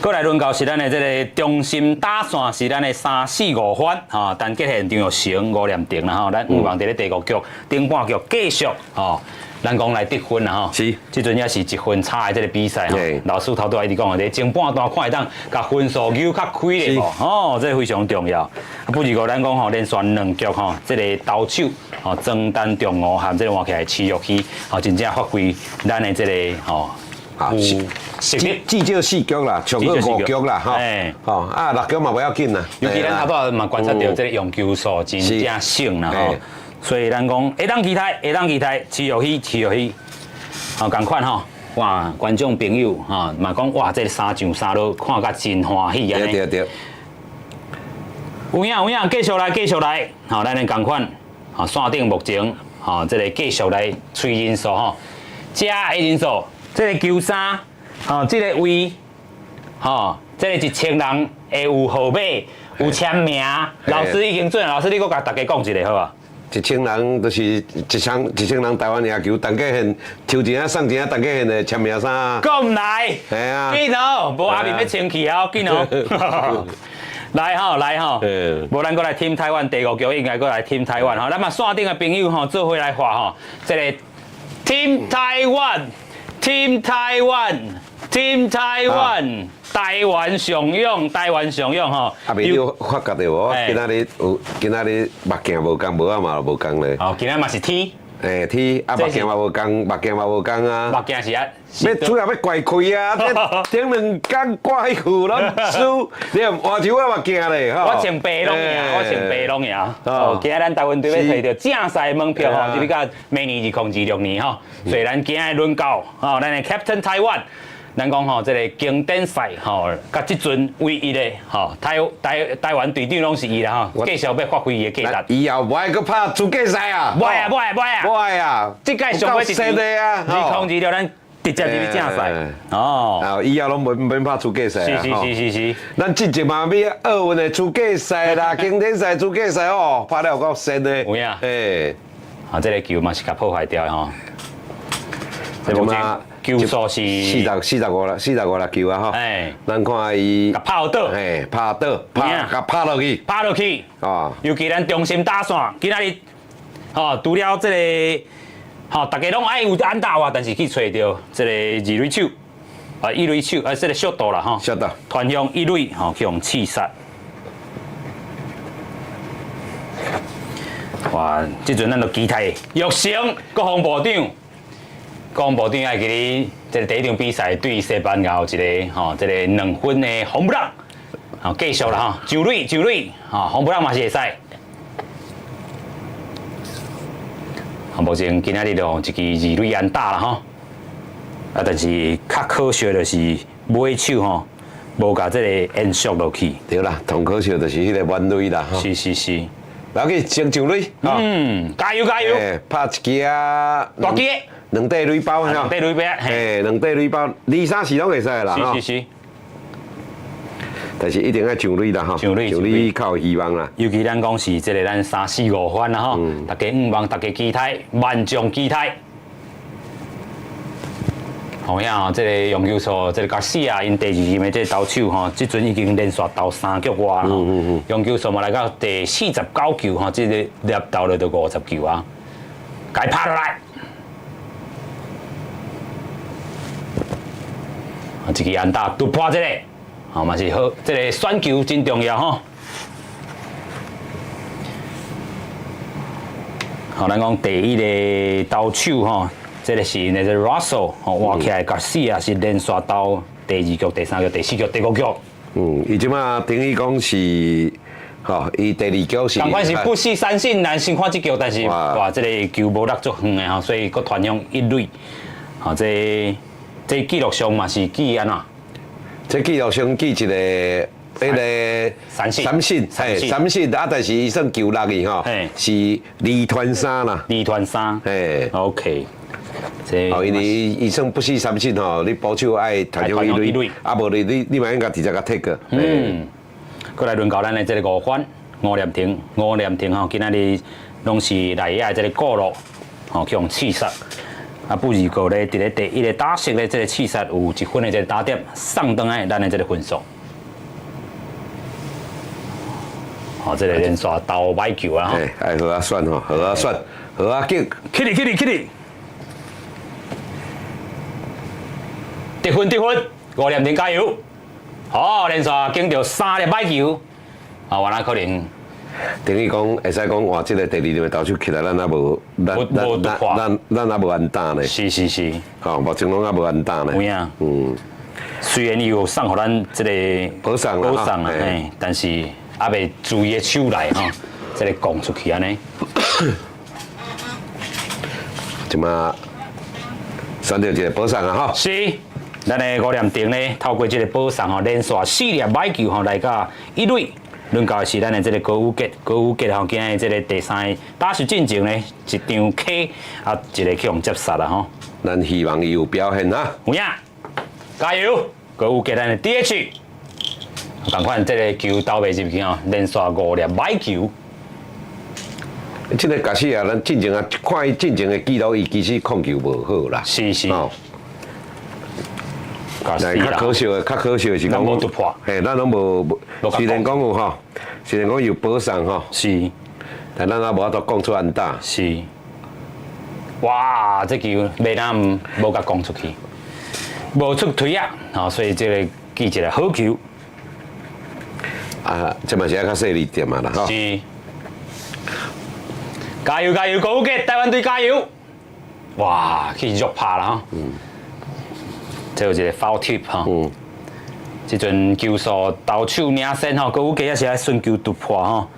閣來輪到是咱的這個中心打線是咱的三四五番，吼，陳傑憲、張育成、吳念庭啦吼，咱有望佇咧第五局、頂半局繼續吼，咱講來得分啦吼。這陣也是一分差的這個比賽吼。老師頭拄仔一直講的，前半段看會當共分數扭較開咧無？吼，這個非常重要。不如過咱講吼，連續兩局吼，這個投手吼，莊丹中吳和這個換起來持續去，吼，真正發揮咱的這個吼。啊，至至少四局啦，上過五局啦，吼，吼啊，六局嘛不要緊啦。尤其咱頭拄仔嘛觀察著這個用球數真正省啦，吼，所以咱講會當期待，會當期待，持續去，持續去，吼，仝款吼，哇，觀眾朋友吼嘛講哇，這個三上三落看甲真歡喜按呢。對對對。有影有影，繼續來繼續來，吼，咱的仝款，吼，線頂目前，吼，這個繼續來催人數吼，遮的人數。這個球衫，吼，這個位，吼，這個1000人會有號碼，有簽名。老師已經準，老師你閣共大家講一下好無？一千人就是一千人台灣贏球，陳傑憲抽一啊送一啊陳傑憲的簽名衫。講來，係啊，緊哦，無阿面欲清氣哦，緊哦。來吼來吼，無咱閣來 Team 台灣第五局應該閣來 Team 台灣吼，咱嘛線頂的朋友吼做伙來畫吼，這個 Team 台灣。Team 台灣，Team 台灣，台灣上勇，台灣上勇吼。啊，未你有發覺著無？今仔日有，今仔日目鏡無仝，帽仔嘛無仝咧。哦，今仔嘛是 T。嘿，踢啊，目鏡嘛無仝，目鏡嘛無仝啊。目鏡是啊，欲主要欲怪開啊！這頂兩工掛彼副攏輸，你換一副目鏡咧吼。我穿白攏贏，我穿白攏贏。哦，今仔咱台灣隊欲揣著正賽門票吼，入去到明年2026年吼。所以咱今仔輪到吼，咱的 Captain 台灣，咱講吼，這个經典賽吼，佮這陣唯一的吼，台灣隊長攏是伊啦吼，繼續欲發揮伊的價值。以後無愛閣拍資格賽啊！無愛啊，無愛，無愛啊！無愛啊！這屆上尾一場啊，2026咱直接入去正賽哦。啊，以後攏免拍資格賽啊！是是是是是。咱之前嘛欲奧運的資格賽啦，經典賽資格賽哦，拍了有夠跣的。有影。嘿。啊，這个球嘛是共破壞掉的吼。這目前球數是45啦，45粒球啊吼。哎。咱看伊。共拍倒。嘿，拍倒，拍，共拍落去。拍落去。哦。尤其咱中心打線，今仔日，吼，除了這个，吼，大家攏愛有安打啊，但是去揣著這个二壘手，啊，一壘手，啊，這个ショート啦吼。ショート。傳向一壘，吼，去予刺殺。哇！這陣咱就期待玉成國防部長。國防部長愛記咧，這个第一場比賽對西班牙有一个吼，這个2分的ホームラン，吼，繼續啦吼，上壘上壘，吼，ホームラン嘛是會使。目前今仔日就一支二壘安打啦吼，啊，但是較可惜就是尾手吼，無共這个延續落去。對啦，同可惜就是彼个滿壘啦吼。是是是。來去先上壘。嗯，加油加油！拍一支啊，大支。兩塊壘包吼，兩塊壘包，嘿，兩塊壘包，二三四攏會使啦，是是是。但是一定愛上壘啦，吼，上壘上壘較有希望啦。尤其咱講是這个咱三四五番啦，吼，大家向望，大家期待，萬眾期待。好呀，這个楊球數，這个加西亞𪜶第二任的這个投手吼，這陣已經連續投三局外啦。楊球數嘛來到第49球吼，這个粒投了就50球啊，共拍落來。一支安打突破這个，吼嘛是好，這个選球真重要吼。好，咱講第一个投手吼，這个是那个 Russell 吼，換起來加西亞是連續投第二局、第三局、第四局、第五局。嗯，伊這馬等於講是，吼，伊第二局是。仝款是不失三振，咱先看這局，但是哇，這个球無落足遠的吼，所以閣傳向一壘，吼，這個。這記錄上嘛是記按怎？這記錄上記一个，彼个三振，三振，嘿，三振啊！但是伊算球落去吼，是二傳三啦。二傳三，嘿，OK。哦，因為伊算不失三振吼，你捕手愛傳向一壘，啊無你嘛應該直接共退過。嗯，閣來輪到咱的這个五番吳念庭，吳念庭吼，今仔日攏是內野的這个顧路，吼去予刺殺。啊，不二個咧，佇咧第一个打席咧，這个刺殺有1分的這个打點，送轉來咱的這个分數。好，這个連續投歹球啊！嘿，愛好啊選吼，好啊選，好啊揀，起哩起哩起哩！得分得分，吳念庭加油！好，連續揀著三粒歹球，啊，原來可能。等於講，會使講換這个第二輪的投手起來，咱猶無，咱猶無安打呢。是是是。吼，目前攏猶無安打呢。有影。嗯。雖然伊有送予咱這个保送保送啦，嘿，但是猶未注意的手來吼，這个講出去按呢。這馬選著一个保送啊，吼。是。咱的吳念庭呢，透過這个保送吼，連續四粒歹球吼來到一壘。輪到的是咱的這个高宇傑，高宇傑吼，今日這个第三个打席進前呢，一張 K 啊，一个去予接殺啦吼。咱希望伊有表現啊。有影，加油！高宇傑咱的 DH，仝款這个球投袂入去吼，連續五粒歹球。這个假使啊，咱進前啊，看伊進前的記錄，伊其實控球無好啦。是是。較可惜的，較可惜的是講，無突破。嘿，咱攏無，雖然講有吼，雖然講有保送吼，是，但咱也無法度講出安打。是。哇，這球袂當無共講出去，無出槌啊，吼，所以這个記一个好球。啊，這嘛是愛較細膩點啊啦，吼。是。加油加油，高宇傑，台灣隊加油！哇，去弱拍啦吼。這有一個 foul tip 吼。這陣球數投手領先吼，高宇傑也是愛尋求突破吼。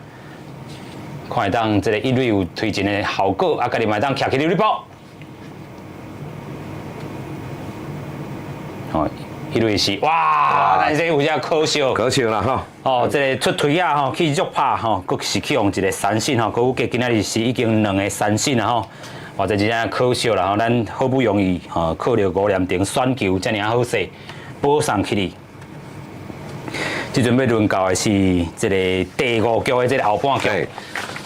看會當這個一壘有推進的效果，啊，家己嘛會當徛起壘包。吼，一壘是哇，但是這有點可惜。可惜啦吼。哦，這個出推仔吼，去弱拍吼，閣是去予一個三振吼，高宇傑今仔日是已經兩個三振啦吼。哇，這真正可惜啦吼，咱好不容易吼靠著吳念庭選球遮爾好勢，保送起去。這陣欲輪到的是這個第五局的這個後半局。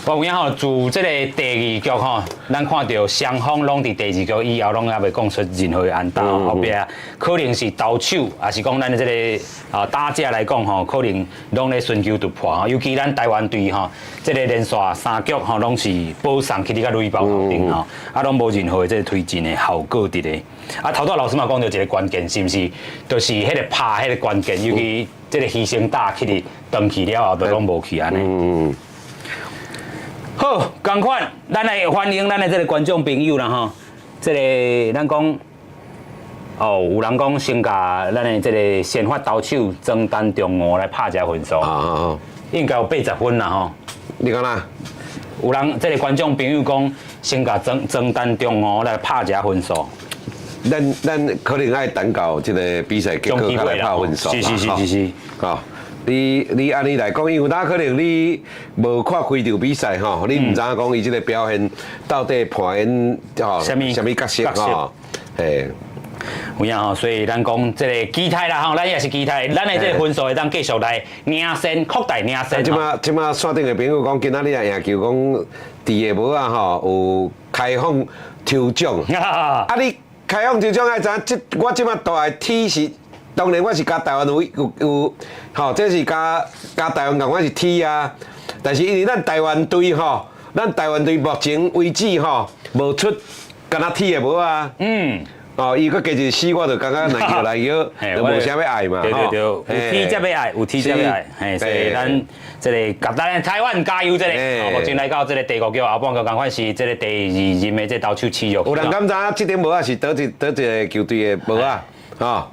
我有影吼，自這個第二局吼，咱看著雙方攏佇第二局以後攏猶未講出任何的安打，後壁可能是投手，抑是講咱的這個啊打者來講吼，可能攏咧尋求突破吼。尤其咱台灣隊吼，這個連續三局吼攏是保送去佇個壘包頭頂吼，啊攏無任何的這個推進的效果佇咧。啊，頭拄老師嘛講著一個關鍵，是毋是？就是彼個拍彼個關鍵，尤其這個犧牲打去佇斷去了後，就攏無去按呢。好，仝款，咱來歡迎咱的這個觀眾朋友啦吼。這個咱講，哦，有人講先共咱的這個先發投手莊陳仲梧來拍一下分數，應該有80分啦吼。你講啦？有人這個觀眾朋友講，先共莊莊陳仲梧來拍一下分數。咱可能愛等到這個比賽結果才來拍分數。吼。你按呢來講，因為哪可能你無看開場比賽吼，你毋知影講伊這個表現到底扮演吼啥物角色吼？嘿，有影吼，所以咱講這個期待啦吼，咱也是期待，咱的這個分數會當繼續來領先，擴大領先。這馬線頂的朋友講，今仔日也贏球講，佇個帽仔吼有開放抽獎。啊，你開放抽獎愛知影，這我這馬大的 T 是。當然我是佮台灣有吼，這是佮佮台灣仝款是 T 啊，但是因為咱台灣隊吼，咱台灣隊目前為止吼，無出敢若 T 的帽仔。哦，伊閣加一個 C，我就感覺來叫來叫，就無啥欲愛嘛。對對對，有 T 才欲愛，有 T 才欲愛。嘿，所以咱這個共咱台灣加油，這個。目前來到這個第五局後半局，仝款是這個第二任的這投手持續。有人敢知影這頂帽仔是佗一佗一個球隊的帽仔？吼。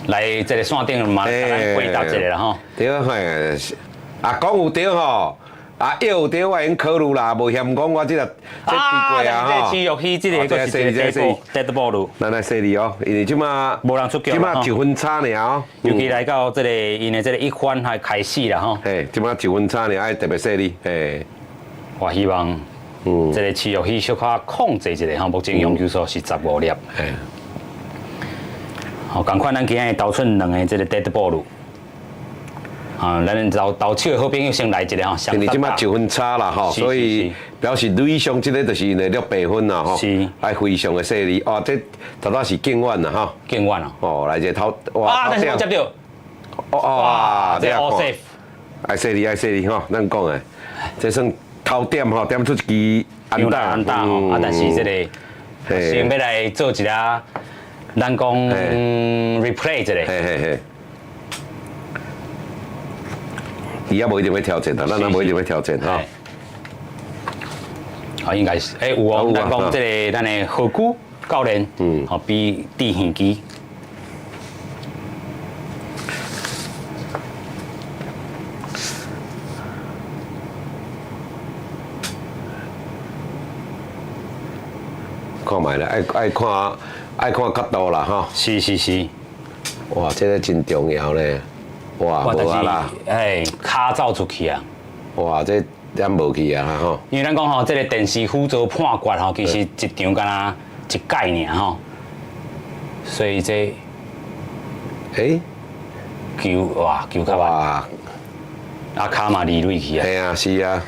來這個線頂嘛，共咱回答一下啦吼。對，嘿，啊，講有對吼，啊，有對，我會用考慮啦，無嫌講我這個這低過啊吼。這持續去這個閣是一個 dead ball。咱來細膩哦，因為這馬無人出局，這馬一分差爾哦。尤其來到這個𪜶的這個一番還開始啦吼。嘿，這馬一分差爾，愛特別細膩，嘿。我希望，這個持續去小可控制一下吼，目前用球數是15粒。吼，仝款咱今日投出兩个這個 dead ball，啊，咱投投手的好朋友先來一個吼，因為這馬一分差啦吼，所以表示壘上這個就是𪜶的六八分啦吼，愛非常的細膩哦，這頭拄是敬遠啦吼，敬遠啊，哦，來一個頭，哇，啊，但是無接著，哇，這 all safe，愛細膩愛細膩吼，咱講的，這算頭點吼，點出一支安打，安打吼，啊，但是這個先欲來做一下。咱講 replay 一下，嘿嘿嘿，伊也無一定欲挑戰啦，咱也無一定欲挑戰吼。啊，應該是，欸，有哦，咱講這個咱的何久教練，吼，比致獻機。看覓啦，愛愛看。愛看角度啦，吼！是是是，哇，這個真重要咧！哇，無啊啦，哎，跤走出去啊！哇，這點無去啊，吼！因為咱講吼，這個電視輔助判決吼，其實一場敢若一擺爾吼，所以這，球哇球較慢，啊跤嘛離壘去啊！嘿啊，是啊，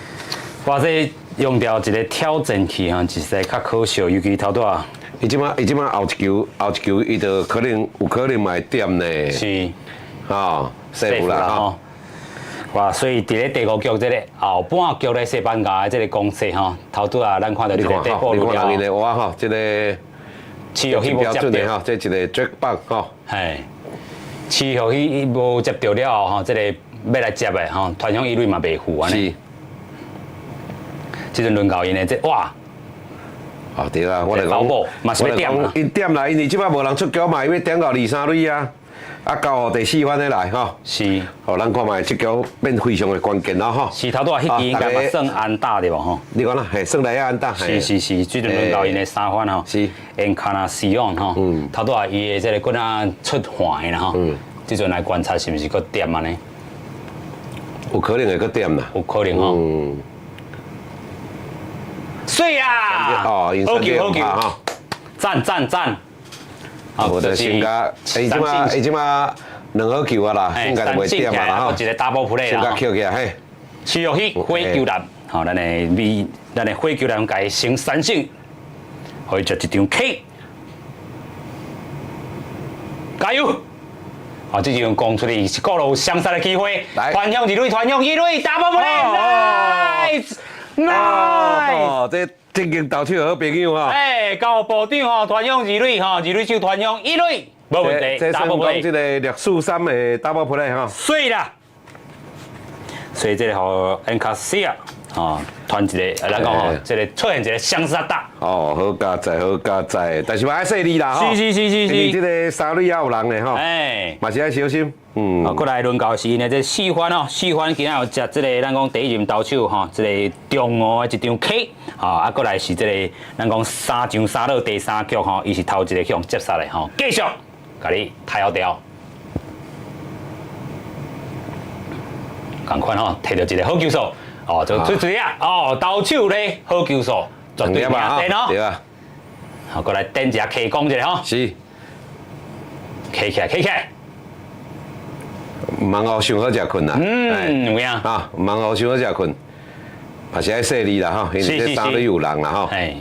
哇，這用著一個挑戰去吼，實在較可惜，尤其頭拄仔。伊這馬後一球，後一球，伊就可能有可能嘛會點呢。是，吼，safe 啦吼。哇，所以佇咧第五局這個後半局咧西班牙的這個攻勢吼，頭拄仔咱看著這個底部你看人𪜶的哇吼，這個持續去無接著吼，這一個絕棒吼。嘿，持續去無接著了後吼，這個欲來接的吼，傳向一壘嘛袂赴按呢。這陣輪到𪜶的這哇！哦對啊，我來講，嘛是欲點啊，𪜶點啦，因為這擺無人出局嘛，伊欲點到二三壘啊，啊交予第四番的來吼。是。予咱看覓這局變非常的關鍵咯吼。是頭拄仔彼支應該嘛算安打對無吼？你講啦，嘿，算來安打。是是是，這陣輪到𪜶的三番吼。是。沿卡納西昂吼，頭拄仔伊的這個骨仔出汗的啦吼。這陣來觀察是毋是閣點按呢？有可能會閣點啦。有可能吼。媠啊！哦，好球好球，讚讚讚！我的先甲，伊這馬伊這馬兩好球啊啦，應該就袂點啊啦吼。一個 double play 先共抾起來嘿。持續去火球男，吼，咱的美，咱的火球男共伊先三振，予伊食一張 K，加油！哦，這場講出去是各路雙殺的機會，傳向二壘，傳向一壘，double play，nice，nice！哦，這正經投手好朋友吼。哎，高部長吼，傳向二壘吼，二壘手傳向一壘，無問題，這算講這個6-4-3的 double play 吼。媠啦，所以這個予恩卡西亞吼，傳一個，咱講吼，這個出現一個雙殺打。哦，好佳哉，好佳哉，但是嘛愛細膩啦吼。是是是是是。因為這個三壘也有人咧吼。哎，嘛是愛小心。嗯。啊，過來輪到是𪜶的這四番哦，四番今仔有接這個咱講第一任投手吼，這個中午的一張 K，吼，啊，過來是這個咱講三上三落第三局吼，伊是頭一個向接殺的吼，繼續共你抬掉。仝款吼，摕著一個好球數，哦，就出槌啊，哦，投手咧好球數，絕對領先哦。對啊。好，過來等一下 K 講一下吼。是。起起來，起起來。毋通予傷好食睏啦。嗯，有影。啊，毋通予傷好食睏，嘛是愛細膩啦吼，因為這三壘有人啦吼。哎。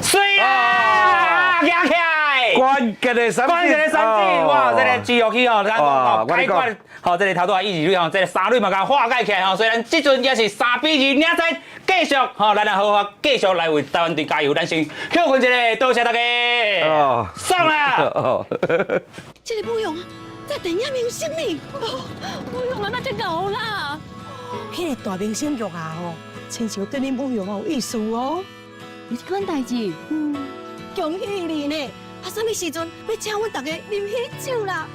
媠啦，舉起來。關鍵的三，關鍵的三振，哇！這個肌肉去吼，咱講解決，吼，這個頭拄仔一二壘吼，這個三壘嘛共化解起來吼，所以咱這陣也是3比2領先，繼續吼，咱來好好繼續來為台灣隊加油，咱先歇睏一下，多謝大家。哦，送啦。哦。這個武勇在電影明星呢，武勇啊，那真𠢕啦。彼個大明星玉啊吼，親像對恁武勇有意思哦。有這款代誌？嗯，恭喜你呢！啊，啥物時陣欲請阮逐家啉喜酒啦？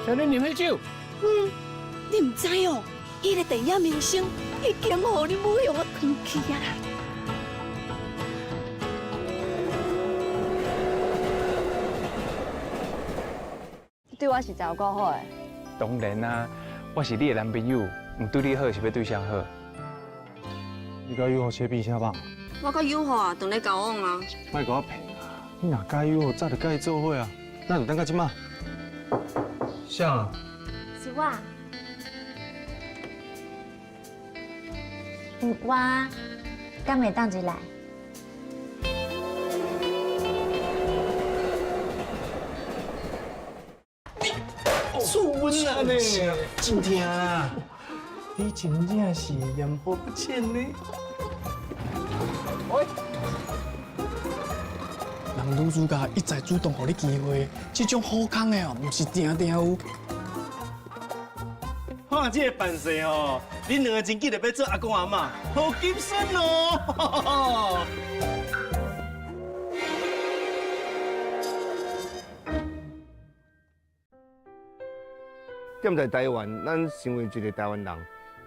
請恁啉喜酒？嗯，你毋知哦，彼個電影明星已經予恁武勇啊囥去啊！對我實在有夠好的。當然啊，我是你的男朋友，毋對你好是欲對誰好？你佮友好切變啥棒？我佮友好啊，當咧交往啊。莫共我騙啊！你若佮友好，早就佮伊做伙啊，哪就等到這馬？誰啊？是我。我敢會當入來？厝阮啊呢，真疼啊！你真正是鹽波不淺呢。喂，人女主角一再主動予你機會，這種好康的哦，毋是定定有。看這個扮勢吼，恁兩个真緊就欲做阿公阿嬤，好金孫哦！踮在台灣，咱身為一個台灣人，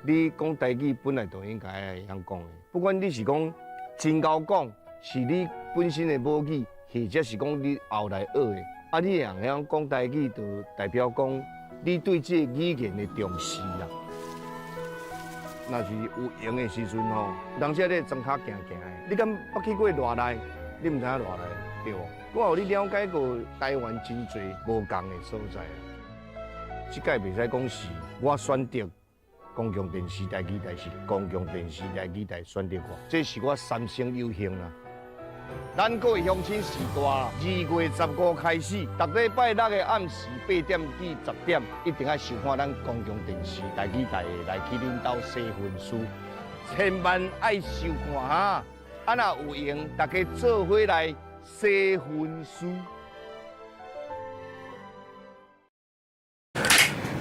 你講台語本來就應該會曉講的。不管你是講真𠢕講，是你本身的母語，或者是講你後來學的，啊，你會曉講台語，就代表講你對這個語言的重視啦。若是有閒的時陣吼，人時咧莊跤行行的，你敢捌去過熱內？你毋知影熱內對無？我予你了解過台灣真濟無仝的所在啊。這擺袂使講是我選擇公共電視台語台，是公共電視台語台選擇我，這是我三生有幸啦。咱各位鄉親序大，2月15開始，逐禮拜六的暗時8點至10點，一定愛收看咱公共電視台語台的來去恁兜洗分書，千萬愛收看哈！啊，若有閒，大家做伙來洗分書。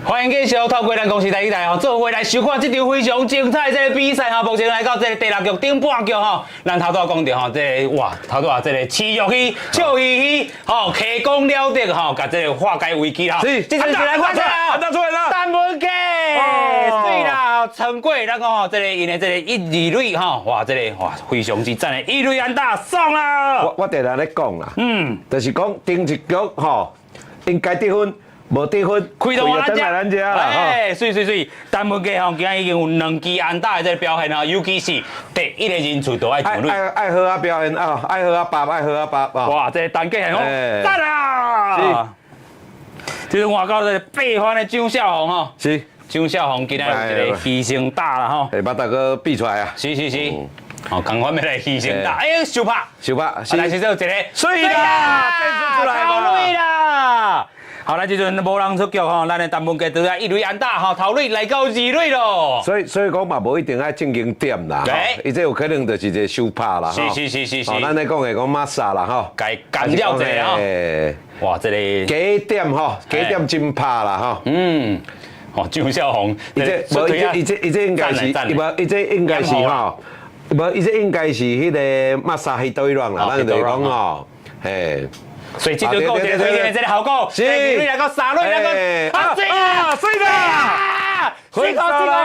歡迎繼續透過咱公視台語台吼，做伙來收看這場非常精彩這個比賽吼。目前來到這個第六局頂半局吼，咱頭拄仔講著吼，這個哇，頭拄仔這個飼肉魚、笑嘻嘻，吼，開講了得吼，共這個化解危機啦。是，這陣是來看啊，打出來啦，陳文傑，對啦，成過咱講吼，這個𪜶的這個一二壘吼，哇，這個哇非常之讚的一壘安打，爽啦！我定定咧講啦，就是講頂一局吼，應該得分。無得分，開到咱遮，咱遮啦，哎，媠媠媠，陳文傑吼，今仔已經有兩支安打的這個表現吼，尤其是第一個人次都愛上壘，愛好啊表現啊，愛好啊拔，愛好啊拔啊！哇，這個陳傑吼，讚啊！這個換到這個八番的張少紅吼，張少紅今仔有一個犧牲打啦吼，哎，把大哥比出來啊！是是是，哦，共款欲來犧牲打，哎，相拍，相拍，來是做一個，媠啦，出來啦！好，咱這陣無人出局吼，咱的陳文傑拄仔一壘安打吼，頭壘來到二壘咯。所以講嘛，無一定愛正經點啦，伊這有可能就是一個相拍啦。咱咧講的講馬薩啦吼，該干掉者吼。哇，這個加點吼，加點真拍啦吼。哦，張少紅，伊這無伊這伊這應該是，伊無伊這應該是吼，無伊這應該是彼個馬薩彼對亂啦，咱就講吼，嘿。所以這就夠這個推進的這個效果，二壘來到三壘來到，啊，媠啦，媠啦，四個四個分數來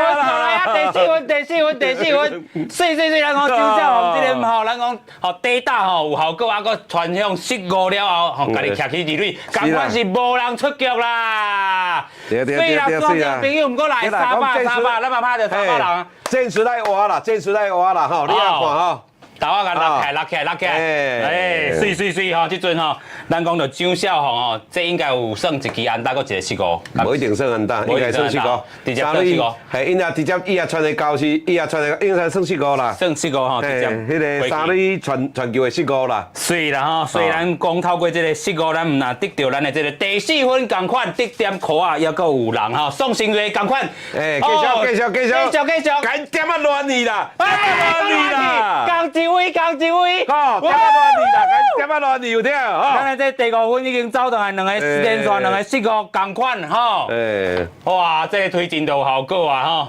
啊，第四分，第四分，第四分，媠媠媠，咱講張少紅這個吼，咱講吼底打吼有效果，啊，閣傳向失誤了後，吼，家己徛起二壘，仝款是無人出局啦。對對對對，媠啦，朋友毋過來三百三百，咱嘛拍著三百人。戰術來活啦，戰術來活啦，吼，你也看吼。頭仔共落起來，落起來，落起來，哎，媠媠媠吼！這陣吼，咱講著張少紅吼，這應該有算一支安打，閣一個失誤。無一定算安打，應該算失誤。直接算失誤。嘿，𪜶也直接伊也傳的球是，伊也傳的，應該算失誤啦。算失誤吼，直接。彼個三壘傳傳球的失誤啦。媠啦吼，雖然講透過這個失誤，咱毋若得著咱的這個第四分仝款得點箍仔，猶閣有人吼，宋成瑞仝款。哎，繼續繼續繼續繼續繼續。趕點仔亂去啦，點仔亂去啦。仝一位，仝一位。哦，點仔亂去啦，點仔亂去有聽吼。咱的這第五分已經走轉來，兩個連續兩個失誤仝款吼。哇，這個推進就有效果啊吼。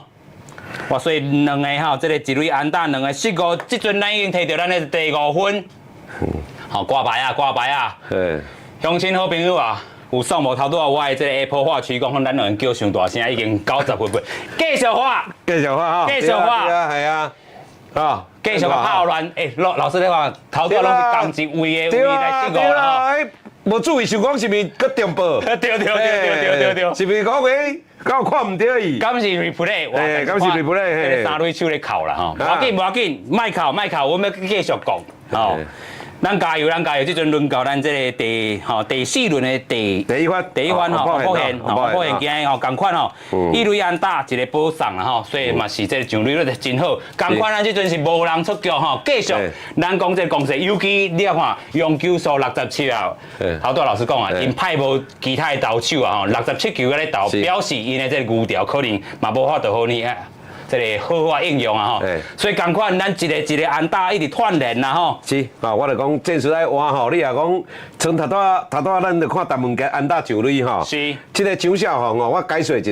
哇，所以兩個吼，這個一壘安打，兩個失誤，這陣咱已經提著咱的第五分。好，掛牌啊，掛牌啊。鄉親好朋友啊，有爽無？頭拄仔我的這個 Apple 畫區講，咱兩個叫傷大聲，已經90分貝。繼續畫，繼續畫吼，繼續畫，係啊，啊。繼續拍亂，欸，老老師你看，頭拄仔攏是仝一位的位來失誤啦。無注意想講是毋是閣重播？對對對對對對，是毋是講欸，敢有看毋著伊？敢是 replay？欸，敢是 replay？三壘手咧扣啦吼，無要緊無要緊，莫扣莫扣，我們欲繼續講吼。咱加油，咱加油！這陣輪到咱這個第吼第四輪的第第一番，第一番吼，王博賢，王博賢今日吼仝款吼，一壘安打一個保送啦吼，所以嘛是這個上壘率真好。仝款咱這陣是無人出局吼，繼續咱講這個攻勢，尤其你來看用球數67啊，頭拄仔老師講啊，𪜶派無其他的投手啊吼，67球咧投，表示𪜶的這個牛條可能嘛無法度予你啊。這個好好應用啊吼，所以仝款咱一個一個安打一直鍛鍊啦吼。是，啊，我就講戰術愛換吼，你若講像頭拄仔頭拄仔咱就看陳文傑安打上壘吼。這個張少紅吼，我解說一下，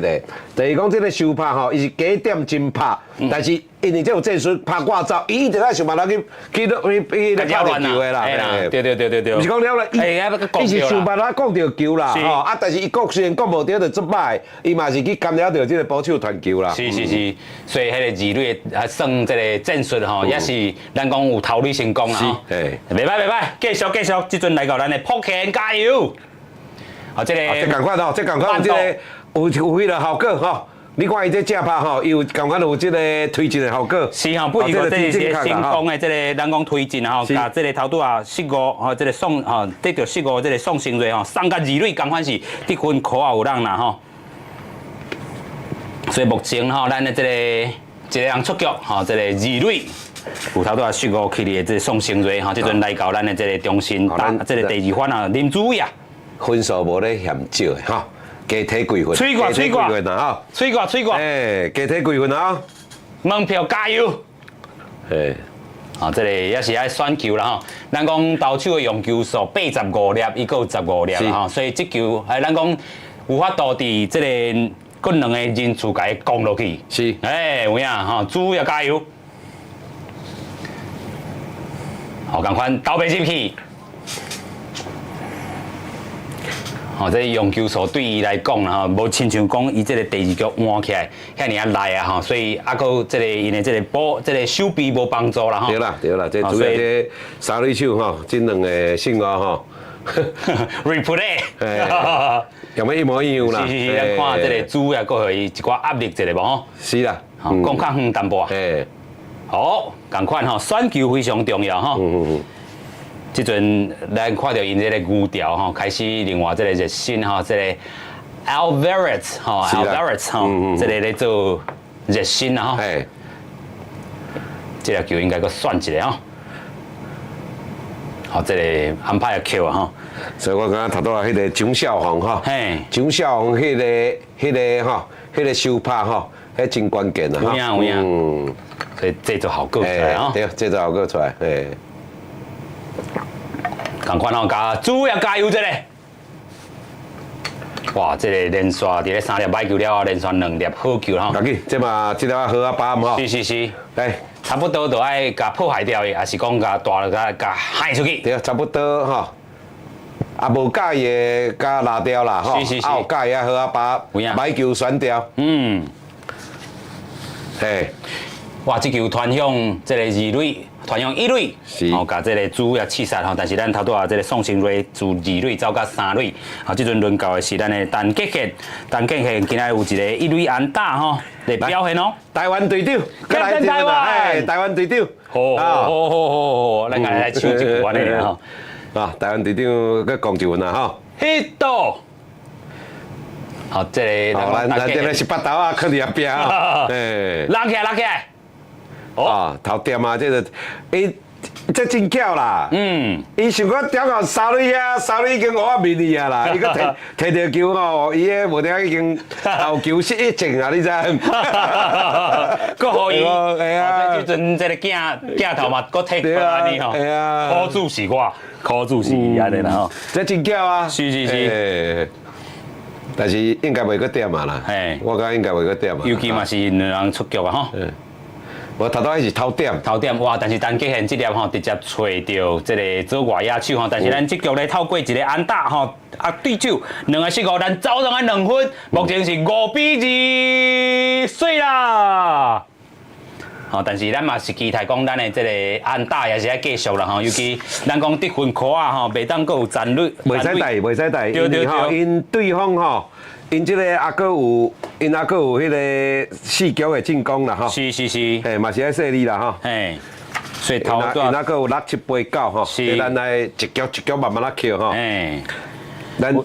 就是講這個相拍吼，伊是加點真拍，但是因為這有戰術拍掛走，伊一直愛想辦法去去去去拍著球的啦。對對對對對。毋是講了啦，伊是想辦法摃著球啦，吼啊！但是伊摃雖然摃無著，就足歹，伊嘛是去干擾著這個捕手傳球啦。是是是，所以彼個二壘啊算這個戰術吼，也是咱講有頭壘成功啦。是，袂歹袂歹，繼續繼續，這陣來到咱的朴賢加油！啊，這個這仝款吼，這仝款有這個有有彼個效果吼。你看伊這正拍吼，伊有仝款有這個推進的效果。是吼，不如這是一個成功的這個咱講推進吼，共這個頭拄仔失誤吼，這個宋吼得著失誤，這個宋成瑞吼送到二壘，仝款是得分箍仔有人啦吼。所以目前吼，咱的這個一個人出局吼，這個二壘有頭拄仔失誤去的這個宋成瑞吼，這陣來到咱的這個中心打這個第二番啊，林主委啊，分數無咧嫌少的吼。加提幾分，吹掛吹掛分啊！吹掛吹掛，哎，加提幾分啊！門票加油！哎，啊，這個也是愛選球啦吼。咱講投手的用球數85粒，伊閣有15粒吼，所以這球哎，咱講有法度佇這個閣兩个人數共伊攻落去。是。哎，有影吼，主要加油。好，仝款投袂入去。吼，這用球數對伊來講啦吼，無親像講伊這个第二局換起來遐爾仔賴啊吼，所以啊，閣這个𪜶的這个保這个守備無幫助啦吼。對啦對啦，這主要這三壘手吼，這兩个勝誤吼。 Replay，用欲一模一樣啦。是是是，咱看這个主要閣予伊一寡壓力一下無吼。是啦，講較遠淡薄。好，仝款吼，選球非常重要吼。這陣咱看著𪜶這个牛調吼，開始另外這个熱身吼，這个 Alvarez 吼，Alvarez 吼，這个咧做熱身啦吼。這个球應該閣選一个吼。好，這個安排的球啊吼。所以我剛剛頭拄仔彼个蔣少宏吼，蔣少宏彼个吼，彼个手拍吼，彼真關鍵啊。有影有影。所以製作效果出來吼。對，製作效果出來，嘿。仝款吼，共主要加油這个。哇，這个連續佇咧三粒歹球了後，連續兩粒好球吼。趕緊，這嘛這粒好啊把吼。是是是。來，差不多就愛共破壞掉伊，抑是講共大共共害出去。對，差不多吼。啊，無佮意的共拉掉啦吼。是是是。啊，有佮意的好啊把，歹球選掉。嗯。嘿。哇，這球傳向這个二壘，傳向一壘，吼，共這个主要刺殺吼。但是咱頭拄仔這个宋新瑞自二壘走到三壘，吼，這陣輪到的是咱的陳杰憲，陳杰憲今仔有一个一壘安打吼，來表現哦。台灣隊長，台灣，台灣隊長，好，好，好，好，好，咱共來唱一句按呢吼。啊，台灣隊長閣講一遍啦吼。彼度。好，這个，咱這个是腹頭啊，囥佇遐壁啊，拉起來，拉起來。啊，頭點啊，這個，伊這真巧啦。伊想講點到三壘遐，三壘已經烏仔面去啊啦。伊閣提提著球吼，伊彼無定已經後球失憶症啊，你知？閣予伊，啊，這陣這个鏡鏡頭嘛，閣提過按呢吼。苦主是我，苦主是伊按呢啦吼。這真巧啊。是是是。但是應該袂閣點啊啦。我感覺應該袂閣點啊。尤其嘛是兩人出局啊吼。我頭拄仔是頭點，頭點哇！但是陳杰憲這粒吼直接揣著這个左外野手吼，但是咱這局咧透過一个安打吼，啊對手兩个失誤，咱走上來兩分，目前是5比2，媠啦！吼，但是咱嘛是期待講咱的這个安打也是愛繼續啦吼，尤其咱講得分箍仔吼，袂當閣有殘壘，袂使帶，袂使帶，對對對，𪜶對方吼。𪜶這个抑閣有，𪜶抑閣有彼个四局的進攻啦吼。是是是。嘿，嘛是愛細膩啦吼。嘿。所以頭𪜶抑閣有六七八九吼。是。咱來一局一局慢慢仔扣吼。嘿。咱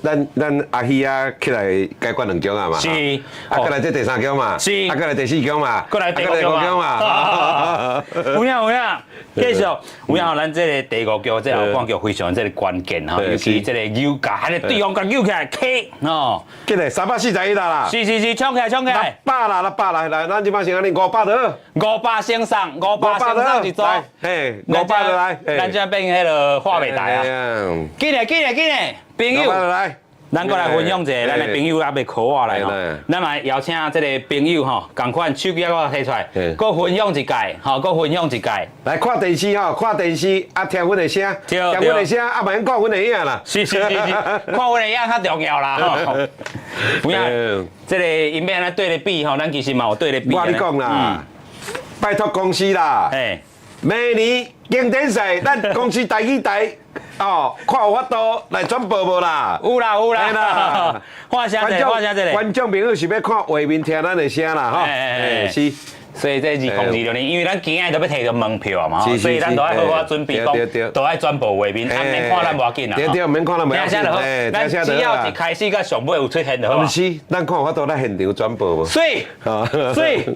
阿喜仔起來解決兩局啊嘛。是。啊，閣來這第三局嘛。是。啊，閣來第四局嘛。閣來第五局嘛。有影有影。繼續，有影吼，咱這个第五局，這個後半局非常這个關鍵吼，尤其這个扭共，彼个對方共扭起來，K 吼。起來341啦。是是是，衝起來衝起來。600啦，600來來，咱這擺先按呢500就好。500先送，500先送一組。嘿，500就來。咱這變彼个畫袂台啊。緊來緊來緊來，朋友。來。咱閣來分享一下，咱的朋友猶未 call 我來吼，咱嘛邀請這个朋友吼，仝款手機猶閣提出來，閣分享一屆，吼，閣分享一屆。來看電視吼，看電視啊，聽阮的聲，聽阮的聲啊，袂用看阮的影啦。是是是是，看阮的影較重要啦吼。有影，這个𪜶欲按怎對咧比吼，咱其實嘛有對咧比。我共你講啦，拜託公司啦，明年經典賽，咱公司台語台。哦，看有法度來轉播無啦？有啦有啦，看聲這，看聲這个。觀眾朋友是欲看畫面聽咱的聲啦，吼。是。所以這2026年，因為咱今仔都欲提著門票嘛，所以咱都愛好好準備，講都愛轉播畫面，啊免看咱無要緊啦。對對，免看咱無要緊。咱只要一開始佮上尾有出現就好。毋是，咱看有法度咱現場轉播無？媠，媠。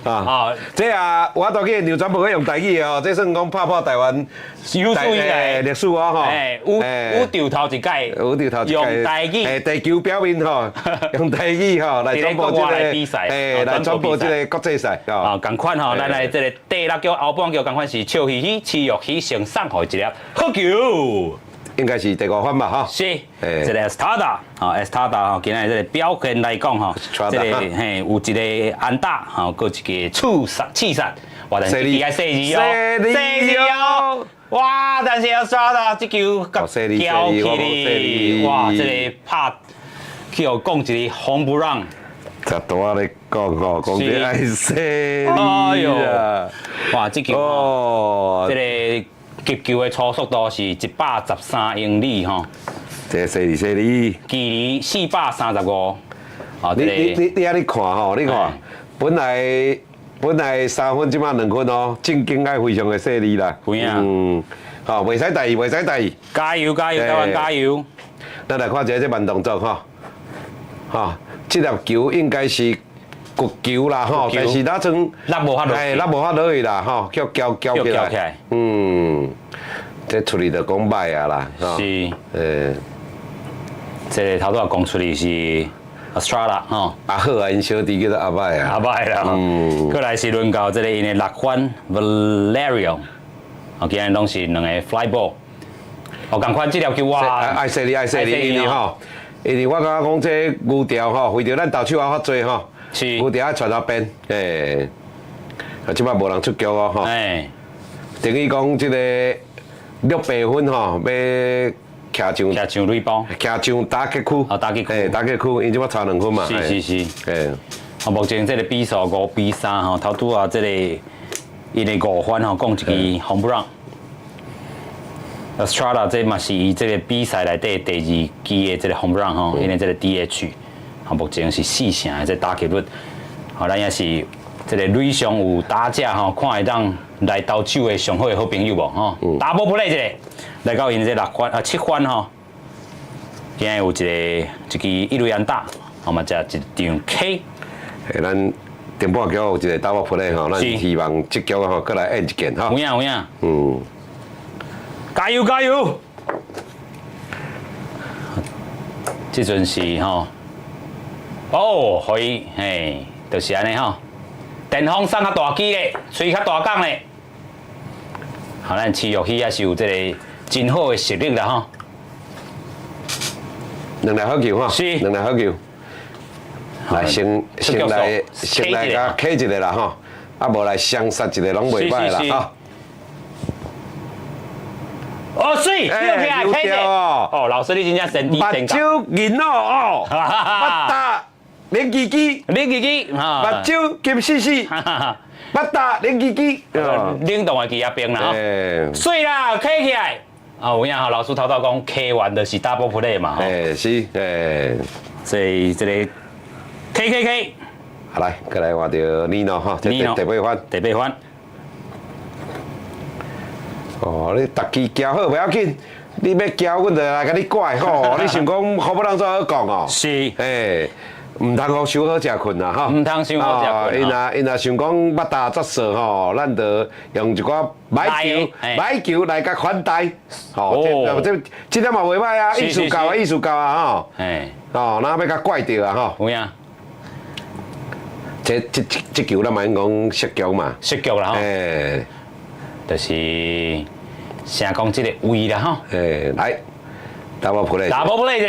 啊，這啊，我都去現場轉播用台語的哦，這算講拍破台灣有史以來歷史哦吼。宇宙頭一屆，宇宙頭一屆用台語，地球表面吼，用台語吼來轉播這个，來轉播這個國際賽。啊，仝款吼，咱來這个第六局後半局仝款是笑嘻嘻、徐玉喜先送予一粒好球。應該是第五番吧，吼。是，這個 Estrada，吼 Estrada 吼，今仔日這個表現來講吼，這個嘿有一個安打，吼，閣一個刺殺刺殺，哇！但是伊愛細字哦，細字哦，哇！但是 Estrada 這球共撬起哩，哇！這個拍去予講一個 home run。十拄仔咧講吼，講這愛細膩啊！哇！這球哦，這個擊球的初速度是113英里吼。這細膩細膩。距離435。你按呢看吼，你看，本來3分，這馬2分哦，正經愛非常的細膩啦。有影。嗯，好，袂使大意，袂使大意。加油加油，台灣加油！咱來看一下這慢動作吼，吼。這粒球應該是滑球啦，吼，但是那陣落無法落，哎，落無法落去啦，吼，叫撬撬起來。嗯，這出去就講歹啊啦，是，這個頭拄仔講出去是 Estrada 吼，阿好啊，𪜶小弟叫做阿歹啊，阿歹啦，嗯，過來是輪到這個𪜶的六番 Valerio，哦，今日攏是兩個 fly ball，哦，仝款這粒球哇，愛細膩愛細膩，因為吼。因為我感覺講這牛調吼，為著咱投手仔較濟吼，牛調愛傳到邊，欸，啊，這擺無人出局哦吼，等於講這個六八分吼，欲徛上徛上壘包，徛上打擊區，哦，打擊區，欸，打擊區，因這擺差2分嘛，是是是，欸，啊，目前這個比數5比3吼，頭拄仔這個𪜶的五番吼，講一支 home run。Estrada 這嘛是伊這個比賽內底第二支的這個 home run 吼，因為這個 DH，吼目前是4成的這打擊率，吼咱也是這個壘上有打者吼，看會當來投手的上好的好朋友無吼？Double play 一個，來到𪜶這六番啊七番吼，今日有一個一支一壘安打，吼嘛才一場 K。欸，咱頂半局有一個 double play 吼，咱希望這局吼閣來演一件吼。有影有影。嗯。加油加油！這陣是吼，哦，可以嘿，就是按呢吼。電風扇較大支咧，吹較大工咧。好，咱徐玉熙也是有這個真好的實力啦吼。兩粒好球吼，是，兩粒好球。來，先來共 K 一個啦吼，啊無來雙殺一個攏袂歹啦吼。哦，水，溜起來，K 哦。哦，老師你真正神醫目睭銀哦，哦，目大冷吱吱，冷吱吱，目睭金絲絲，目大冷吱吱，冷凍的枝仔冰啦，吼，水啦，K 起來。啊，有影吼，老師頭頭講 K 完就是 double play 嘛，吼。哎，是，哎，所以這個 K K K，好來，過來換著尼諾吼，第八番，第八番。哦，你逐支交好袂要緊，你欲交，阮就來共你拐吼。你想講好不人做好講哦？是。嘿，毋通予傷好食睏啦吼。毋通傷好食睏。𪜶若想講腹大作數吼，咱就用一寡歹球、歹球來共反待。吼，這這點嘛袂歹啊，意思夠啊，意思夠啊吼。嘿。哦，那欲共拐著啊吼。有影。這球咱嘛用講失局嘛。失局啦吼。嘿。就是。成講這個位啦吼，欸，來，double play， double play 這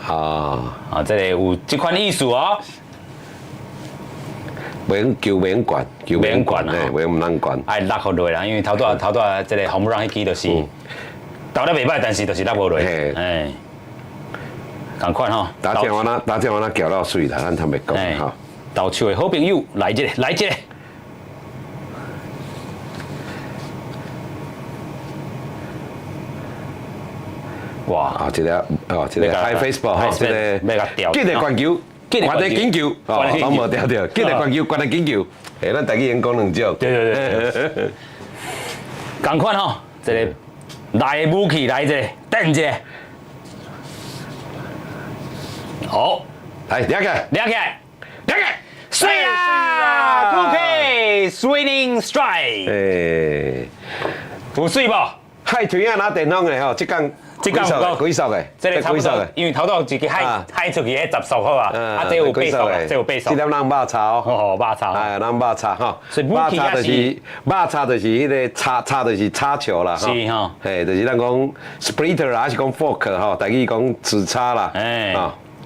個，啊，啊，這個有這款意思哦。袂用球袂用管，球袂用管，嘿，袂用毋通管。愛落予落啦，因為頭拄仔頭拄仔這個 home run 彼支就是投得袂歹，但是就是落無落，哎，仝款吼。打正我那打正我那撬了媠啦，咱坦白講吼。投手的好朋友來這個，來這個。哇！啊，這個哦，這個 high fastball 吼，這個緊的懸球，懸的緊球，哦，攏無調著，緊的懸球，懸的緊球。欸，咱台語用講兩種。對對對。仝款吼，這個來武器來這個，等一下。好，來，掠起來，掠起來，掠起來，水啦！2K swinging strike。欸，有水無？海豚仔拿電風的吼，這工這工有幾速的？這個差不多，因為頭拄一個海海出去彼十速好啊，啊這有8速，這有8速。這粒咱肉叉哦，哦肉叉，哎，咱肉叉吼，肉叉就是肉叉就是彼个叉叉就是叉球啦，是吼，嘿，就是咱講 splitter 還是講 fork 吼，台語講子叉啦，哎，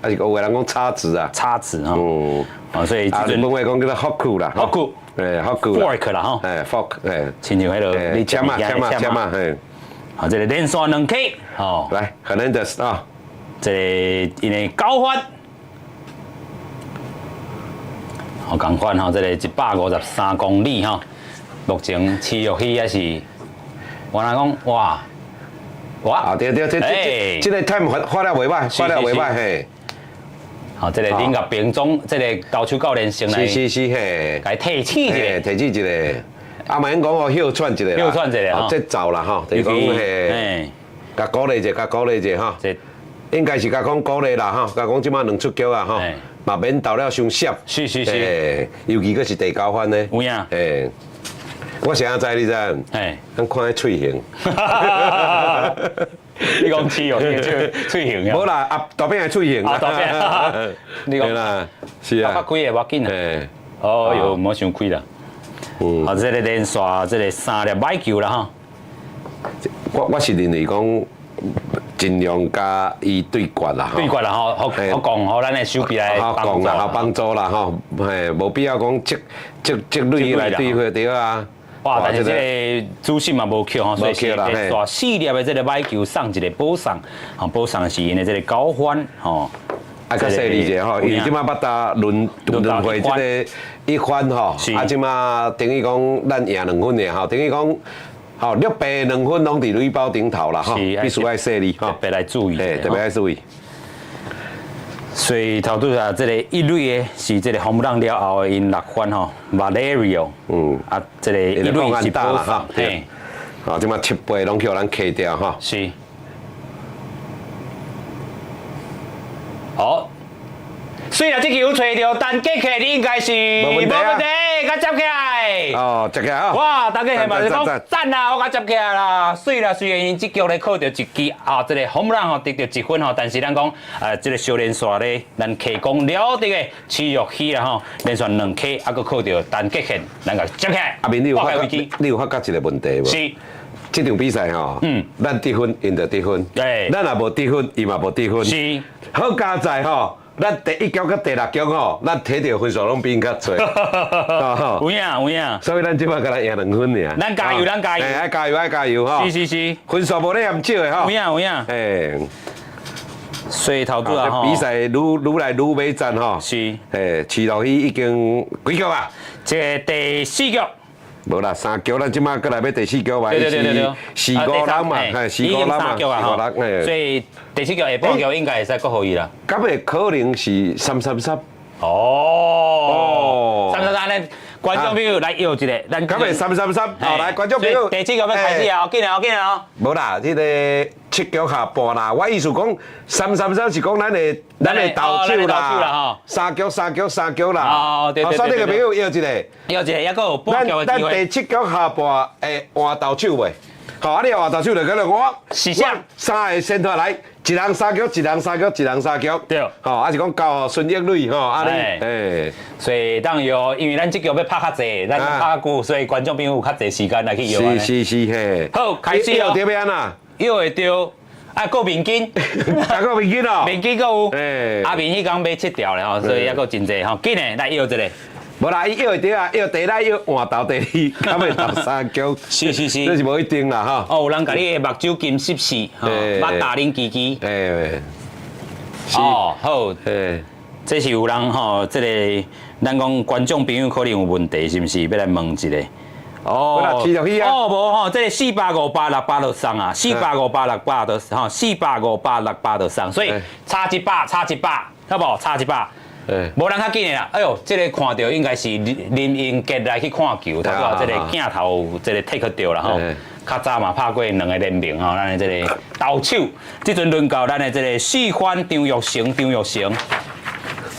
還是有的人講叉子啊，叉子吼，嗯，哦，所以啊，日本話講叫做 fork 啦，fork，哎，fork 啦吼，哎，fork，哎，親像彼个，你簽啊簽啊簽啊，嘿。好，這個連續兩 K，好，來，Hernandez 啊，這個𪜶的九番，好，仝款吼，這個153公里吼，目前持續去也是，我來講，哇，哇，啊對對，這個 time 發發了袂䆀，發了袂䆀嘿。好，這個林岳平總，這個投手教練先來，是是是嘿，來提醒一下，提醒一下。啊，嘛免講哦，歇喘一下，歇喘一下吼，節奏啦吼，就是講嘿，共鼓勵者，共鼓勵者吼，應該是共講鼓勵啦吼，共講這馬兩出局啊吼，嘛免投了傷澀，是是是，尤其閣是第九番呢，有影，嘿，我啥知你知？嘿，咱看彼喙型，你講喙哦，喙型無啦，啊，大餅的喙型，啊，大餅，你講啦，是啊，較開的無要緊啦，哦喲，毋好傷開啦。啊，這個連續這個三粒䆀球啦吼。我是認為講盡量共伊對決啦，對決啦吼，好好講，予咱的守備來好講啦，好幫助啦吼，嘿，無必要講積積積累來對付對啊。哇！但是這個主審嘛無扣吼，所以是連續四粒的這個䆀球送一個保送，吼保送是𪜶的這個九番吼。啊，較細膩者吼，因為這馬捌搭輪輪迴這個一番吼，啊，這馬等於講咱贏兩分爾吼，等於講吼六八兩分攏佇壘包頂頭啦吼，必須愛細膩吼，特別來注意，特別愛注意。所以頭拄仔這個一壘的是這個 home run 了後的𪜶六番吼，Valerio，啊，這個一壘是保送，嘿，啊，這馬七八攏予咱 K 掉吼，是。好，雖然這球揣著陳傑克，你應該是無問題，共接起來。哦，接起來啊！哇，陳傑克嘛是講讚啦，我共接起來啦。雖然雖然𪜶這局咧靠著一支啊，這個 home run 吼得著一分吼，但是咱講這個小連續咧，咱客工了得的持續起啦吼，連續兩 K 啊，閣靠著陳傑克，咱共接起來。阿明，你有發覺一個問題無？是。這場比賽吼，咱得分，𪜶就得分；咱若無得分，伊嘛無得分。是。好佳哉吼，咱第一局佮第六局吼，咱摕著分數攏比𪜶較濟。有影有影。所以咱這擺敢若贏兩分爾。咱加油，咱加油。愛加油，愛加油吼。是是是。分數無咧嫌少的吼。有影有影。哎。所以頭拄啊吼。比賽愈愈來愈尾戰吼。是。哎，持落去已經幾局啊？這個第四局。無啦，三局咱這馬閣來欲第四局嘛，對對對對對，四五六嘛，係四五六嘛，四五六，所以第四局下半局應該會使閣予伊啦。敢會可能是三三三？哦，三三三咧，觀眾朋友來搖一下，咱敢會三三三？好，來觀眾朋友，第四局欲開始啊，緊啊，緊啊！無啦，這個七局下半啦，我意思講三三三是講咱的投手啦，三局三局三局啦。哦，對對對。所以這個朋友搖一下，搖一下，抑閣有半局的機會。咱第七局下半會換投手袂？好，啊，你換投手就叫做我，是啥？三個先出來，一人三局，一人三局，一人三局。對。吼，啊是講交予孫益磊吼，啊你，哎。所以當搖，因為咱這局欲拍較濟，咱拍較久，所以觀眾朋友有較濟時間來去搖。是是是嘿。好，開始哦。搖著欲按怎？搖會著，啊，閣面筋，啊，閣面筋哦，面筋閣有。阿明彼工買七條咧吼，所以抑閣真濟吼，緊的來搖一下。無啦，伊搖會著啊，搖第一搖換投第二，敢會投三局？是是是，這是無一定啦吼。哦，有人共你的目睭金濕濕，吼，目大啉吱吱。哎，哦，好，這是有人吼，這個咱講觀眾朋友可能有問題，是毋是？欲來問一下。哦，哦，無吼，這個四八五八六八就送啊，四八五八六八就吼，四八五八六八就送，所以差一百，差一百，好無？差一百。無人較緊的啦，哎喲，這個看著應該是林英傑來去看球，頭拄仔這個鏡頭這個 take 著啦吼。較早嘛拍過兩个聯盟吼，咱的這個投手，這陣輪到咱的這個四番張育成，張育成，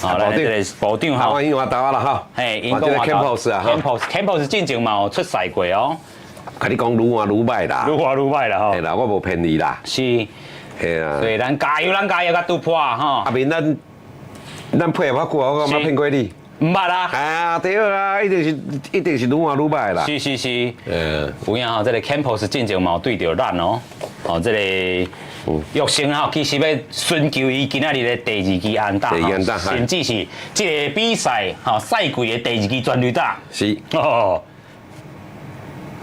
好，咱的這個部長吼，𪜶換投啦吼，嘿，𪜶講換投啊，Campos，Campos 進前嘛有出賽過哦。共你講愈換愈䆀啦，愈換愈䆀啦吼。嘿啦，我無騙你啦。是。嘿啊。所以咱加油，咱加油，共突破吼。阿明，咱配合較久啊，我敢捌騙過你？毋捌啊。啊，對啦，一定是愈換愈䆀啦。是是是。有影吼，這個 Campos 進前嘛有對著咱哦，哦，這個玉成吼，其實欲尋求伊今仔日的第二支安打，第二安打甚至是這個比賽吼賽季的第二支全壘打。是。哦。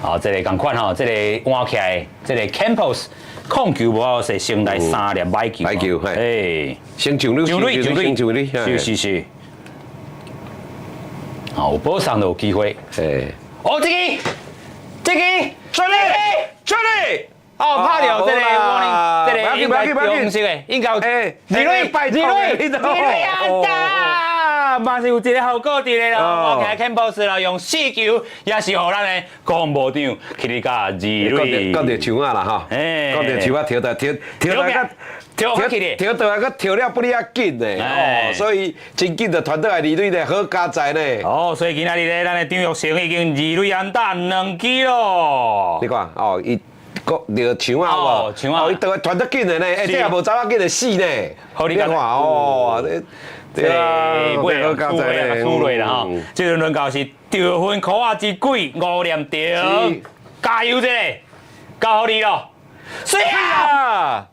好，這個仝款吼，這個換起來，這個 Campos 控球無好勢，先來三粒歹球。歹球，哎。先上壘，上壘，上先上壘，是是是。好，有保送就有機會。哎。哦，這個，這個，出力，出力！哦，拍著這個，這個應該中式的，應該有。哎，二壘，二壘，二壘安打，嘛是有一個效果佇咧啦。我看 Campos 啦，用四球也是予咱的江部長去哩甲二壘。講著樹仔啦吼，講著樹仔跳來跳跳來甲跳跳倒來，閣跳了不哩較緊呢，哦，所以真緊就傳倒來二壘咧，好佳哉呢。哦，所以今仔日咧，咱的張育成已經二壘安打兩支咯。你看，哦，伊閣著牆仔無？牆仔。哦，伊倒來傳得緊的呢，欸，這也無走較緊會死呢。好，你看，哦，對啊，尾好佳哉輸落啦吼。這輪輪到是得分箍仔之鬼吳念庭，加油這個，交予你咯。水啊！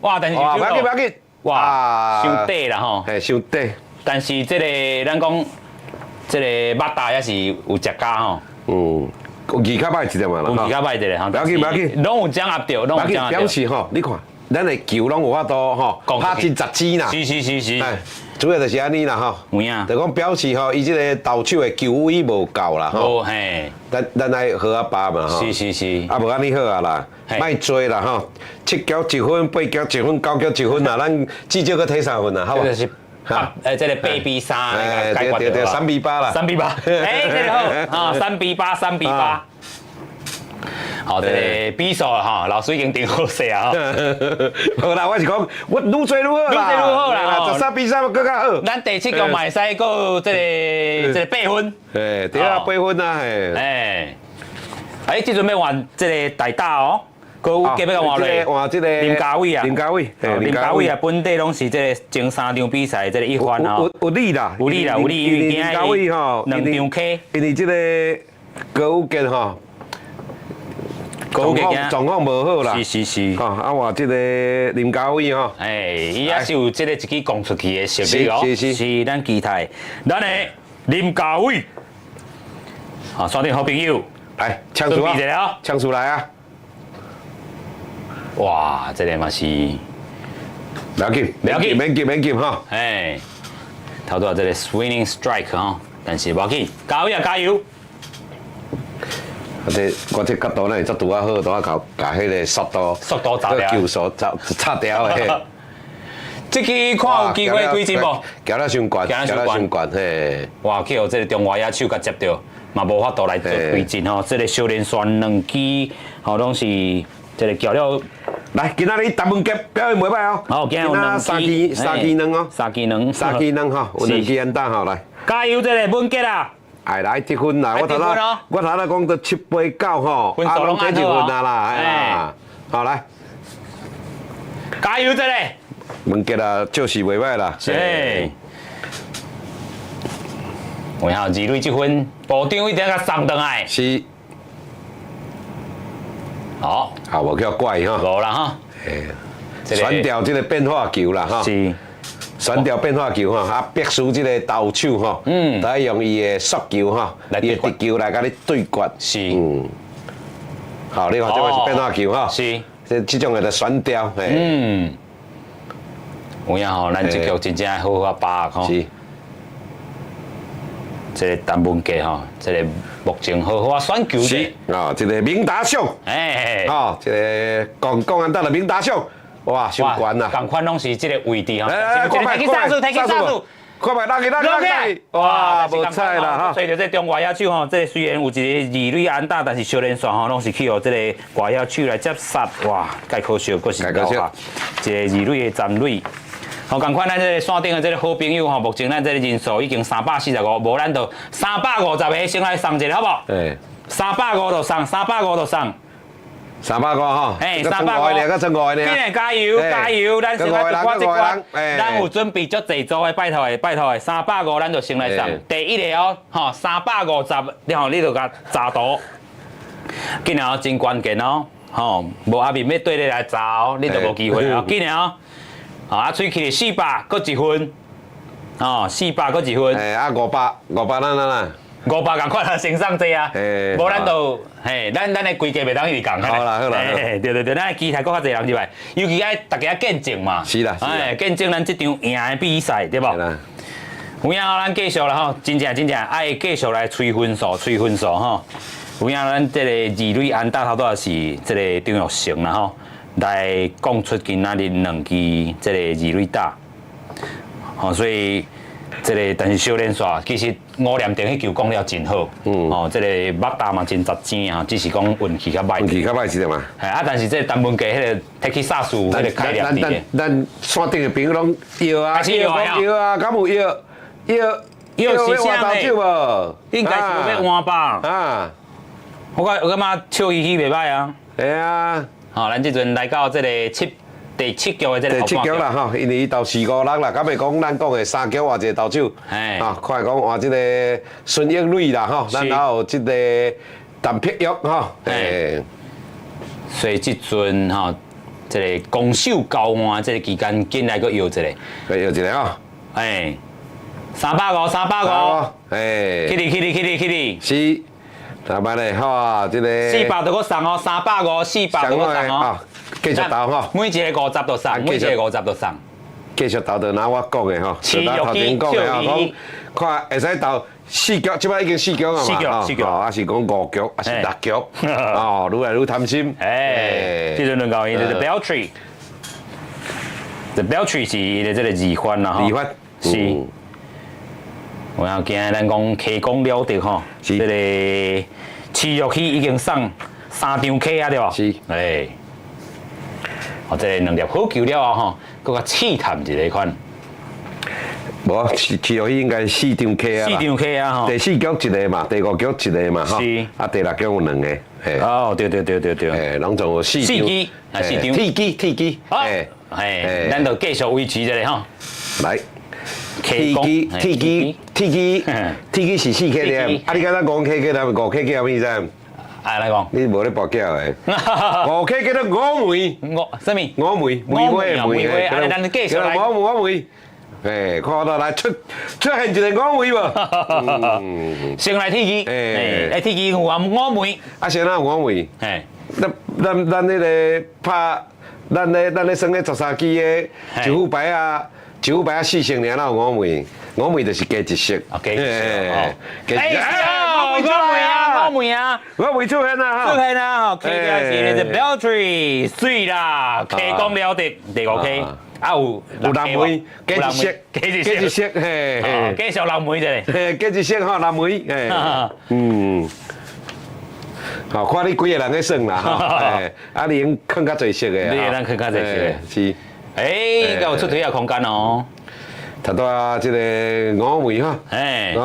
哇！但是不要緊，不要緊，哇，傷短啦吼，嘿，傷短。但是這個咱講，這個肉大也是有食家吼。嗯，運氣較歹一點嘛啦。運氣較歹一點吼。不要緊，不要緊，攏有掌握著，攏有掌握著。表示吼，你看，咱的球攏有法度吼，拍進十支啦。是是是是。主要就是按呢啦吼。有影。就講表示吼，伊這個投手的球威無夠啦吼。無嘿。咱愛好仔巴嘛吼。是是是。啊，無按呢好啊啦，莫濟啦吼，七局一分，八局一分，九局一分啦，咱至少閣提三分啦，好無？就是八，這個8比3，對對對，3比8啦。3比8，欸，這個好，啊，3比8，3比8。好，這個比數哈，老師已經定好勢啊。無啦，我是講，我愈濟愈好啦，愈濟愈好啦，13比3閣較好。咱第七局嘛會使閣這個八分。嘿，對啊，八分啊，嘿。哎，哎，這陣欲換這個大打哦，閣有計欲換落。換這個林家偉啊，林家偉，林家偉啊，本底攏是這個前三場比賽這個一番哦。有利啦，有利啦，有利，因為林家偉吼，兩場 K，因為這個高宇傑吼。狀況無好啦，是是是，吼啊換這個林家偉吼，哎，伊也是有這個一支攻出去的實力哦，是是是，咱期待咱的林家偉，好，線頂好朋友，來，搶出啊，搶出來啊！哇，這個嘛是，不要緊，不要緊，免急免急哈，哎，頭拄仔這個 swinging strike 吼，但是無要緊，加油啊加油！我這我這角度呢，才拄仔好，拄仔共共彼個速度，速度砸掉，球速砸插掉的。這支看有機會推進無？行了傷懸，行了傷懸嘿。哇，去予這個中外野手共接著，嘛無法度來做推進吼。這個小連續兩支吼，攏是這個撬了。來，今仔日陳文傑表現袂䆀哦。好，今日有三支三支兩哦，三支兩，三支兩吼，有兩支安打吼來。加油，這個文傑啊！哎，來得分啦！我頭仔我頭仔講到七八九吼，啊，攏得一分啊啦，哎，好來，加油，這個文傑啊，就是袂䆀啦。是。有影二壘這分，部長一定共送轉來。是。好。啊，無叫怪吼。無啦吼。嘿，選掉這個變化球啦吼。是。選掉變化球吼，啊，必須這個投手吼，都愛用伊的速球吼，伊的直球來共你對決。是。嗯。好，你看這個是變化球吼。是。這種的就選掉。嗯。有影吼，咱這局真正好好把握吼。是。這個陳文傑吼，這個目前好好啊選球。是。啊，這個明達賞。哎。哦，這個講講安得的明達賞。哇，傷懸啦！仝款攏是這個位置吼。提起殺數，提起殺數，看覓，落去，落去，落去！哇，無彩啦哈！揣著這中外野手吼，這個雖然有一個二壘安打，但是小連續吼攏是去予這個外野手來接殺，哇，蓋可惜，閣是落下一個二壘的殘壘。好，仝款咱這個線頂的這個好朋友吼，目前咱這個人數已經345，無咱就350個先來送一個，好無？欸。350就送，三百五就送。350吼，嘿，三百五，閣剩五个，緊來加油加油！咱先來突破這關，咱有準備足濟組的，拜託的，拜託的，三百五咱就先來送。第一个哦，吼，350，你吼你就共查圖。緊來哦，真關鍵哦，吼，無阿面欲對你來查哦，你就無機會哦。緊來哦，啊，喙齒四百，閣一分，哦，四百閣一分。哎，啊，五百，五百咱咱啦。 500仝款啊，先送這啊，無咱就嘿，咱咱的規格袂當一直仝。好啦好啦，對對對，咱的期待閣較濟人入來，尤其愛大家見證嘛。是啦，哎，見證咱這場贏的比賽，對無？有影咱繼續啦吼，真正真正愛繼續來催分數，催分數吼。有影咱這個二壘安打頭拄仔是這個張育成啦吼，來講出今仔日兩支這個二壘打，吼，所以。這個但是小連續，其實吳念庭彼球講了真好，哦，這個目打嘛真實錢啊，只是講運氣較歹。運氣較歹是的嘛。係啊，但是這個陳文傑彼個提起殺數，彼個開裂咱咱咱山頂的朋友攏搖啊，搖啊，敢有搖搖搖是啥呢？應該是欲換吧？啊，我感覺笑嘻嘻袂歹啊。會啊。好，咱這陣來到這個第七局的這個第七局啦吼，因為伊投四五六啦，敢袂講咱講的三局換一個投手，啊，看講換這個孫英磊啦吼，咱還有這個陳碧玉吼，所以這陣吼，這個攻守交換這個期間，緊來閣搖一個，閣搖一個吼，哎，350，三百五，哎，起哩起哩起哩起哩，是，三百咧，好啊，這個400就閣送哦，350，400就閣送哦。繼續投吼，每一個五十都送，每一個五十都送。繼續投就拿我講的吼，就拿頭前講的吼，講看會使投四局，這擺已經四局啊嘛，四局，四局，啊是講五局，啊是六局，哦，愈來愈貪心。哎，這陣輪到伊就是 Beltry，The Beltry 是伊的這個二番啦，二番是。有影今咱講溪講了得吼，這個持續期已經送三張卡啊，對無？是，哎。哦，這個兩粒好球了後吼，閣較試探一下款。無，持續應該四張卡啊。四張卡啊，吼。第四局一個嘛，第五局一個嘛，吼。是。啊，第六局有兩個。哦，對對對對對。哎，攏總有四張。四支，啊，四張。鐵支，鐵支。好。哎，咱就繼續維持這個吼。來。鐵支，鐵支，鐵支，鐵支是四 K 的，啊，你敢若五 K 叫他五 K 叫啥物知？啊，來講，你無咧跋筊的，五 K 叫做五枚，五啥物？五枚，梅花的梅，啊，咱繼續來。五五枚，哎，看到來出出現一個五枚無？先來鐵支，哎，鐵支有啊五枚。啊，先哪有五枚？哎，咱咱咱彼個拍，咱咧咱咧耍咧13支的一副牌啊，一副牌啊四成爾，哪有五枚？五枚就是加一色，加一色，加一色。五枚啊，五枚啊，五枚出現啊，出現啊，吼，起來是個 Beltry，水啦，溪講了得第五溪，啊有有六枚，加一色，加一色，加一色，嘿，繼續六枚一個，嘿，加一色吼，六枚，嘿，嗯，好，看你幾個人咧算啦，吼，啊，你用囥較濟色的，你會當囥較濟色的，是，哎，應該有出腿的空間哦。頭拄仔這個五枚吼，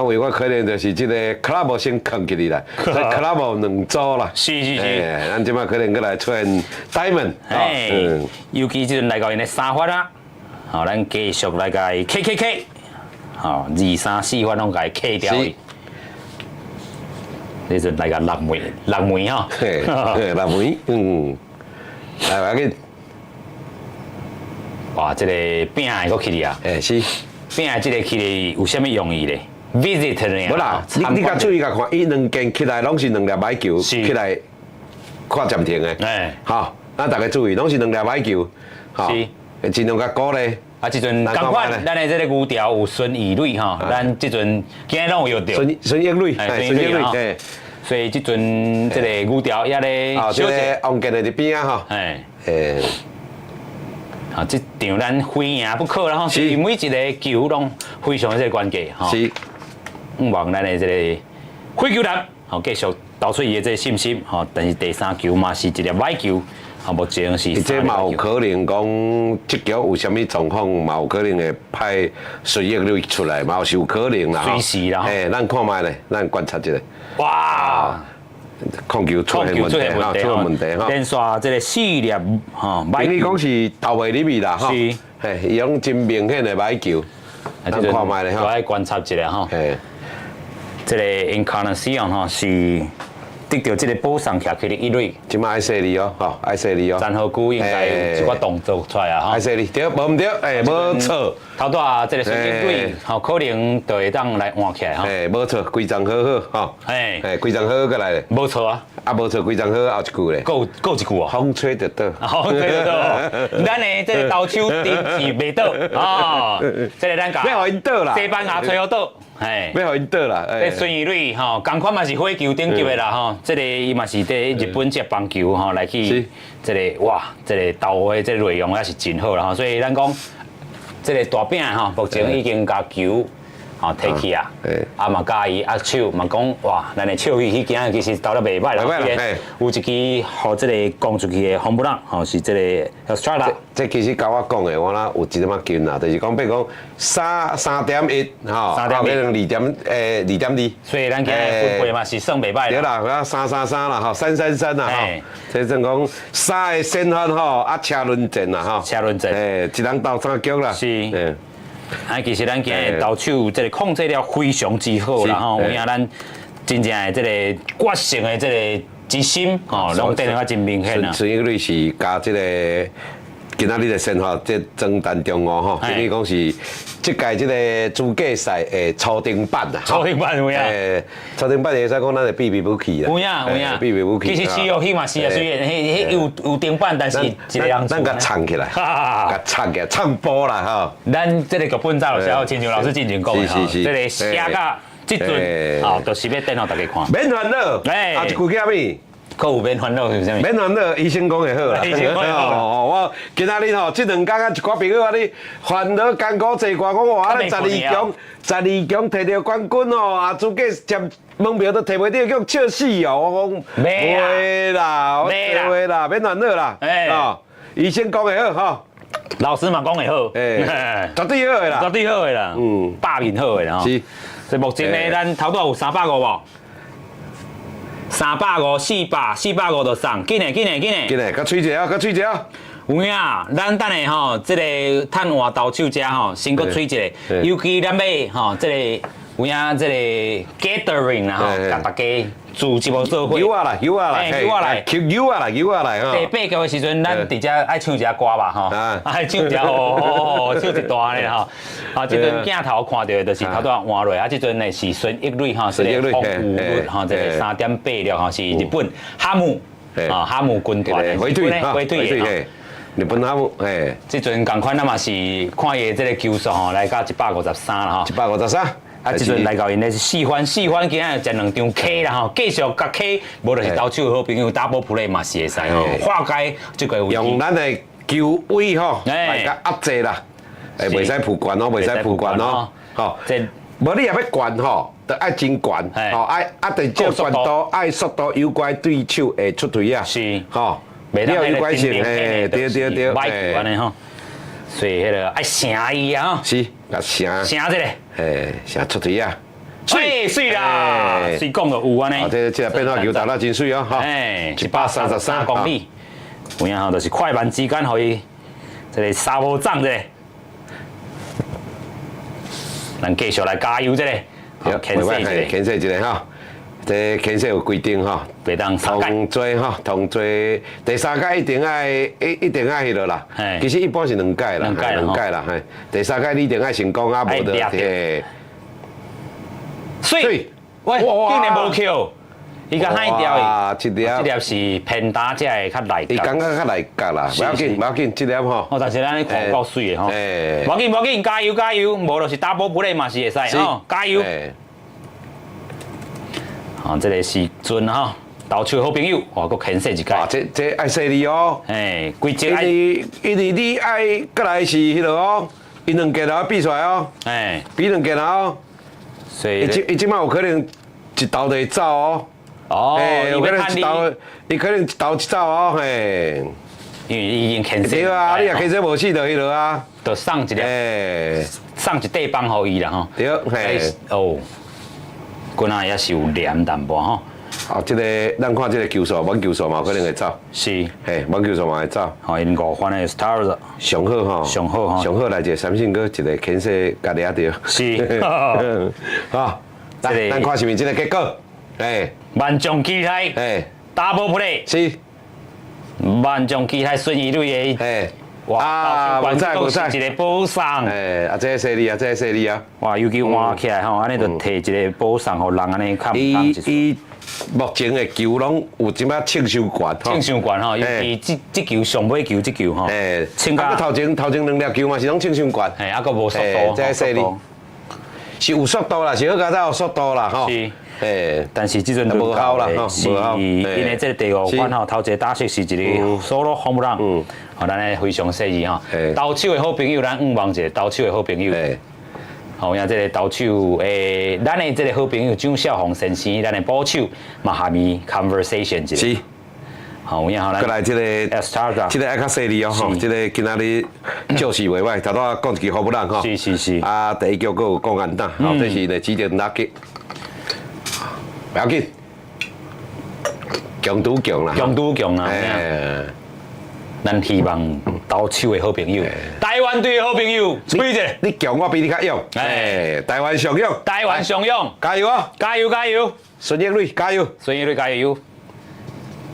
五枚我可能就是這個 club 先囥起來啦，所以 club 有兩組啦。是是是。咱這擺可能閣來出現 diamond，尤其這陣來到𪜶的三番啊，好，咱繼續來共伊 K K K，好，二三四番攏共伊 K 掉去。這陣來個六枚，六枚吼。嘿，六枚，嗯，來無要緊。哇，這個餅會閣起哩啊！欸，是。餅的這個起哩有啥物用意咧？Visit 呢？無啦，你你較注意共看，伊兩間起來攏是兩粒歹球起來看暫停的。哎，好，咱大家注意，攏是兩粒歹球，是，盡量共鼓勵。啊，這陣仝款，咱的這個牛條有孫以磊吼，咱這陣今日攏有約著。孫孫英磊，孫英磊，所以這陣這個牛條也咧。啊，這個王建的佇邊仔吼。哎。啊，這場咱非贏不可啦吼，是每一個球攏非常的這個關鍵吼。是，希望咱的這個火球男，吼繼續投出伊的這個信心吼。但是第三球嘛是一粒歹球，吼目前是。這嘛有可能講，這局有啥物狀況，嘛有可能會派孫玉磊出來，嘛是有可能啦。隨時啦。哎，咱看覓咧，咱觀察一下。哇！控球出現問題吼，出現問題吼。連續這個四粒吼，等於講是投袂入去啦吼。是，嘿，伊攏真明顯的䆀球，咱看覓咧吼。我愛觀察一下吼。這個 Encarnacion 吼是得著這個保送徛起咧一壘。這馬愛細膩哦，吼，愛細膩哦。詹和久應該有一寡動作出來啊，吼。愛細膩，對，無毋對，欸，無錯。頭拄仔這個孫興慜，吼，可能就會當來換起來吼。欸，無錯，規場好好，吼。欸，規場好好過來咧。無錯啊。啊，無錯，規場好後一句咧。閣有一句哦。風吹就倒。風吹就倒。咱的這個投手陣是袂倒，哦，這個咱共。欲予𪜶倒啦。西班牙吹予倒。嘿，欲予𪜶倒啦。這孫怡蕊吼，仝款嘛是火球等級的啦吼，這個伊嘛是佇日本職棒球吼來去，這個哇，這個投的這個內容也是真好啦吼，所以咱講這個大餅吼，目前已經共球吼提去啊，啊嘛佮伊握手嘛講哇，咱的笑嘻嘻今仔其實投得袂䆀啦，有一支予這個攻出去的 home run 吼，是這個 Estrada。這其實佮我講的，我哪有一點仔近啦，就是講，比如講3、3.1吼，3.1 2.2，所以咱今日分配嘛是算袂䆀。對啦，333啦，吼，333啦，吼，這算講三个先發吼，啊車輪戰啦，吼，車輪戰，欸，一人鬥三局啦。是。啊，其實咱今日投手這個控制了非常之好啦，吼，有影咱真正的這個決勝的這個之心，吼，攏展現真明顯啊。孫興慜是共這個。今仔日的先發這莊陳忠梧吼，等於講是這屆這個資格賽的初登板啦。初登板有影？欸，初登板會使講咱的秘密武器啦。有影有影。秘密武器。其實徐玉興嘛是啊，雖然彼彼有登板，但是一個人。咱共撐起來，共撐起來，唱波啦吼。咱這個劇本早就寫好，親像老師之前講的吼，這個寫甲這陣，哦，就是欲展予大家看。免煩惱，欸，啊一句叫啥物？閣有免煩惱是啥物？免煩惱，醫生講會好啦。醫生講會好。哦，我今仔日吼，這兩工啊，一寡朋友啊，咧煩惱艱苦坐掛，講哇，你十二強，十二強提著冠軍哦，啊，資格占門票都提袂著，叫笑死哦！我講袂啦，袂啦，免煩惱啦。欸，哦，醫生講會好吼。老師嘛講會好。欸，絕對好的啦。絕對好的啦。嗯，百面好的啦。是。所以目前呢，咱頭拄有350無？350、400、450就送，緊嘞，緊嘞，緊嘞！緊嘞，較媠一下，較媠一下。有影，咱等下吼，這個趁換投手遮吼，先閣媠一下。尤其咱欲吼，這個有影這個 gathering 啦吼，共大家組織無做伙。有啊來，有啊來，有啊來，有啊來，有啊來。第八局的時陣，咱佇遮愛唱一下歌吧吼，愛唱一下哦，唱一段咧吼。啊，這陣鏡頭看著的就是頭拄仔換落，啊，這陣呢是孫益蕊吼，是個防禦率吼，這個3.86吼，是日本哈姆啊哈姆軍團的火腿火腿日本哈姆，嘿，這陣仝款咱嘛是看伊的這個球速吼，來到153啦吼，153。啊，這陣來到𪜶的是四番，四番今仔食兩張 K 啦吼，繼續共 K，無就是投手好朋友 double play 嘛是會使吼，化解這個危機。用咱的球威吼來共壓制啦，欸，袂使浮懸哦，袂使浮懸哦，吼，無你若欲懸吼，就愛真懸，吼，愛啊，對這懸度愛速度有關對手會出槌啊，是，吼，你要有關係，嘿，對對對，䆀球按呢吼，所以彼个愛成伊啊，是，共成，成這个，嘿，成出槌啊，媠媠啦，媠講就有按呢，這這個變化球投得真媠哦，吼，133公里，有影吼，就是快慢之間，予伊這个沙無掌這个，咱繼續來加油這个，好，牽制一下，牽制一下哈，這牽制有規定吼，袂當三屆，同做吼，同做第三屆一定愛一定愛彼落啦。其實一般是兩屆啦，兩屆啦，嘿，第三屆你一定愛成功啊，無就嘿。媠，喂，竟然無扣，伊共海掉去，這粒，這粒是偏打者的較內角，伊感覺較內角啦，無要緊，無要緊，這粒吼。哦，但是咱看夠媠的吼，無要緊，無要緊，加油加油，無就是 double play 嘛是會使吼，加油。哦，這個時陣吼，投手好朋友，哦，閣牽制一屆。這這愛細膩哦。嘿，規則因為因為你愛過來是彼落哦，伊兩個頭比出來哦。嘿，比兩個頭。所以，伊這伊這馬有可能一投就會走哦。哦，有可能一投，伊可能一投一走哦，嘿。因為已經牽制。對啊，你若牽制無死就彼落啊。就送一粒，送一塊棒予伊啦吼。對，嘿。哦。棍仔也是有黏淡薄吼，啊，這個咱看這個球數，滿球數嘛有可能會走。是，嘿，滿球數嘛會走。吼，𪜶五番的 stars 上好吼，上好吼，上好來一個三振閣一個牽制共掠著。是，好，來，咱看是毋是這個結果？哎，萬眾期待，哎，double play，是，萬眾期待孫怡蕊的，哎，哇，無彩無彩，一個保送，哎，啊，這個犀利啊，這個犀利啊，哇，尤其換起來吼，按呢就提一個保送，予人按呢較毋通伊目前的球攏有這擺銃傷懸，銃傷懸吼，尤其這這球上尾球這球吼，哎，啊，頭前頭前兩粒球嘛是攏銃傷懸，嘿，啊，閣無速度，這個犀利，是有速度啦，是好佳哉有速度啦，吼。是，欸，但是這陣無效啦，是因為這個第五番吼，頭一個打席是一個 solo home run，吼，咱咧非常細膩吼。投手的好朋友，咱向望一個投手的好朋友。好，影這個投手誒，咱的這個好朋友張少宏先生，咱的捕手嘛含伊 conversation 一下。是。好，然後閣來這個，這個愛較細膩哦，吼，這個今仔日就是袂歹，頭拄仔講一支 home run 吼。是是是。啊，第一局閣有講安打，吼，這是咧指定打擊。不要緊，強拄強啦，強拄強啊！咱希望投手的好朋友，台灣隊的好朋友，吹者，你強我比你較勇，哎，台灣上勇，台灣上勇，加油啊！加油加油！孫奕磊加油！孫奕磊加油！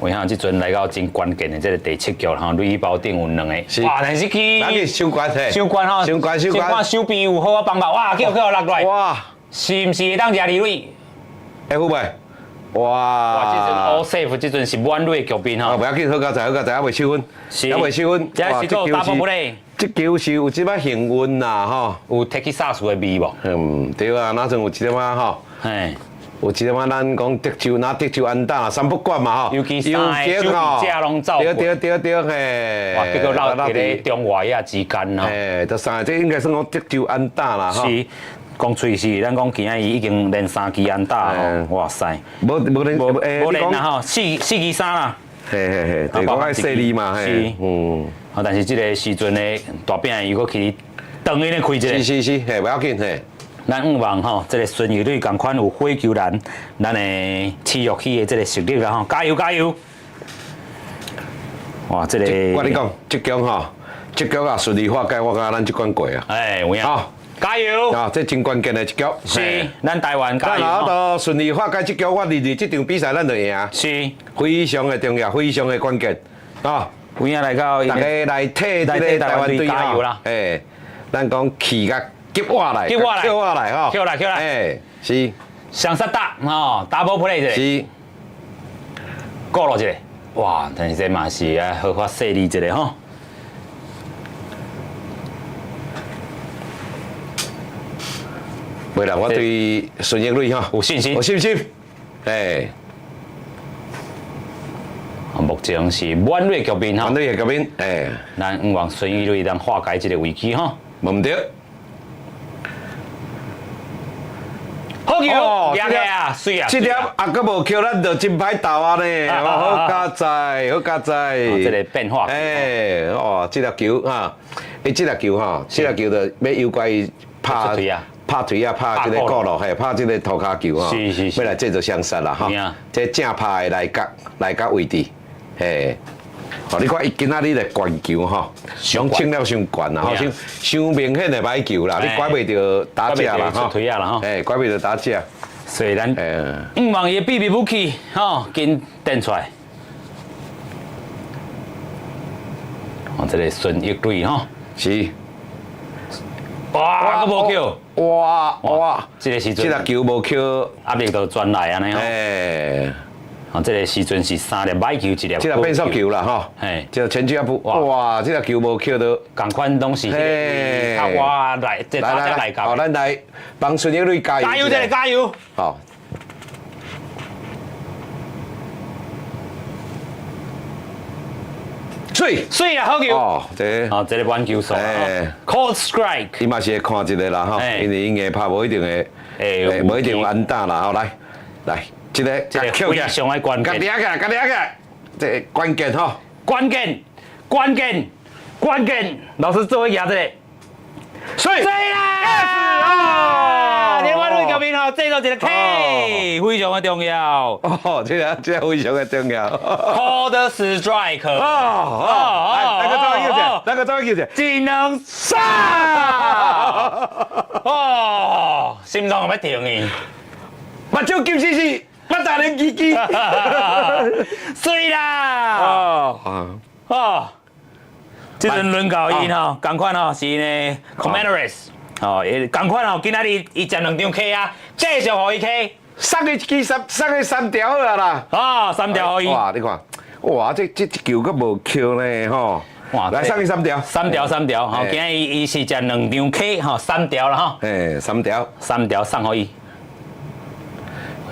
有影這陣來到真關鍵的這個第七局吼，壘包頂有兩個，哇！但是去，傷懸，傷懸吼，傷懸傷懸，看手邊有好仔幫忙，哇！叫叫落來，哇！是毋是會當掠二壘？會好袂？哇！哇！這陣 all safe，這陣是滿壘的局面吼。啊，不要緊，好佳哉，好佳哉，猶未失分，猶未失分。這是做 double play。這球是有這擺幸運啦，吼。有德克薩斯的味無？嗯，對啊，哪陣有這點仔吼？嘿，有這點仔咱講德州，若德州安打三不管嘛吼。尤其三个守備者攏走。對對對對，嘿。哇！結果落佇咧中外野之間吼。嘿，這三個這應該算講德州安打啦，吼。是。講喙是，咱講今仔伊已經連三支安打吼，哇塞！無無連無連啦吼，四四支三啦。嘿嘿嘿，講愛細膩嘛，是，嗯。啊，但是這個時陣的大餅又閣去長伊咧開一個。是是是，嘿，不要緊嘿。咱向望吼，這個孫奕磊仝款有火球男，咱的持續起的這個實力啦吼，加油加油！哇，這個我跟你講，這局吼，這局啊順利化解，我感覺咱這關過啊。哎，有影。加油！啊，這真關鍵的一局。是，咱台灣加油。咱若順利化解這局，我認為這場比賽咱就贏。是，非常的重要，非常的關鍵。啊，有影來到，大家來替這個台灣隊加油啦！哎，咱講氣甲激我來，激我來，激我來吼，激來，激來。哎，是。雙殺打吼，double play 一個。是。過落一個，哇！但是這嘛是愛好好細膩一下吼。袂啦，我對孫奕磊吼有信心，有信心。哎，目前是滿壘局面吼，滿壘的局面，哎，咱向望孫奕磊當化解這個危機吼。無毋對。好球，贏啊，水啊！這粒啊，閣無扣，咱就真歹鬥啊呢。好佳哉，好佳哉。這個變化。哎，哦，這粒球哈，伊這粒球吼，這粒球就欲誘拐伊拍。拍槌啊，拍這個鼓落，嘿，拍這個塗跤球吼，是是是，欲來製造雙殺啦，吼，這正拍的內角內角位置，嘿，哦，你看伊今仔日的懸球吼，傷穿了傷懸啦，吼，傷傷明顯的歹球啦，你拐袂著打者啦，吼，嘿，拐袂著打者，所以咱向望伊的秘密武器，吼，緊展出來。哦，這個孫奕磊吼，是。哇，閣無扣！哇哇，這個時陣，這個球無扣，壓力就轉來按呢吼。哎，哦，這個時陣是三粒歹球，一粒。這個變速球啦，吼。嘿，這個前腳步，哇，這個球無扣到。仝款攏是較我來，這來來來，好，咱來幫孫奕磊加油，加油，這個加油。好。水水啊，好球！哦，這哦，這個滿球數。Called strike。伊嘛是會看一下啦，吼，因為𪜶硬拍無一定會，欸，無一定有安打啦，吼，來，來，這個這個非常的關鍵，共掠起來，共掠起來，這個關鍵吼，關鍵，關鍵，關鍵，老師做伙舉這個，水，水啦！哦，連滿壘局面。𪜶吼製造一個 K，非常的重要。哦，這個非常的重要。 Called strike。哦哦，來，來個走去者，來個走去者，一兩三。哦，心臟欲停去。目睭金絲絲，腹大連雞雞。媠啦！哦哦，這陣輪到𪜶吼，仝款吼是呢 Commanders，哦，仝款吼，今仔日伊食兩張 K 啊，繼續予伊 K，送伊一支三，送伊三條好啊啦。哦，三條予伊。哇，你看，哇，這球閣無扣呢吼。哇，來送伊三條。三條三條，吼，今日伊是食兩張 K，吼，三條啦吼。嘿，三條，三條送予伊。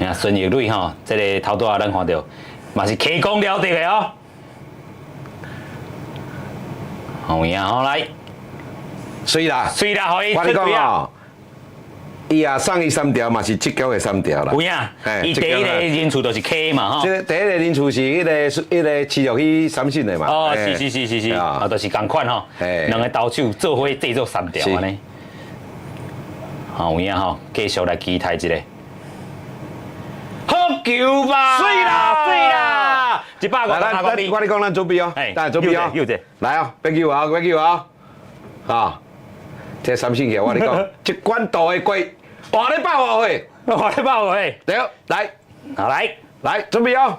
啊，孫玉磊吼，這个頭拄仔咱看著，嘛是 K 功了得的哦。好影吼來，媠啦，媠啦，予伊我跟你講哦，伊也送伊三條嘛是這局的三條啦。有影，伊第一個人數就是 K 嘛吼。這個第一個人數是彼個持續去三振的嘛。哦，是是是是是，啊，就是仝款吼，兩个投手做伙製作三條按呢。好有影吼，繼續來期待一下。好球吧！媠啦，媠啦！156公里。我你講，咱準備哦，來準備哦，來哦，別球啊，別球啊，啊！這三星球，我你講，這管度會過，活咧百外歲，活咧百外歲。對，來，好來，來準備哦。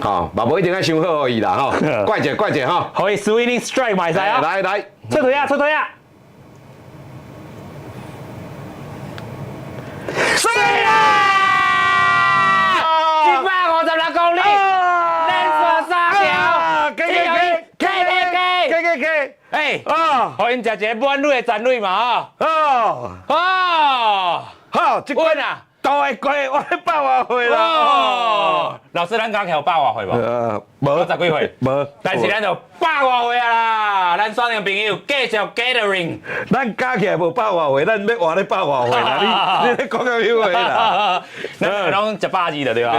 好，嘛無一定愛傷好予伊啦吼，怪者怪者吼。予伊 swinging strike 嘛會使哦。來來，出腿啊，出腿啊！媠啦！156公里，連續三條，K K K K K K K，哎，啊，予𪜶食一个滿壘的残壘嘛，哦，哦，好，這關啊，都會過，我咧百外歲啦。哦，老師，咱加起來有百外歲無？無，十幾歲？無。但是咱就百外歲啊啦！咱線頂朋友繼續 gathering。咱加起來無百外歲，咱欲活咧百外歲啦！你咧講到彼話啦？咱攏食百二了對吧？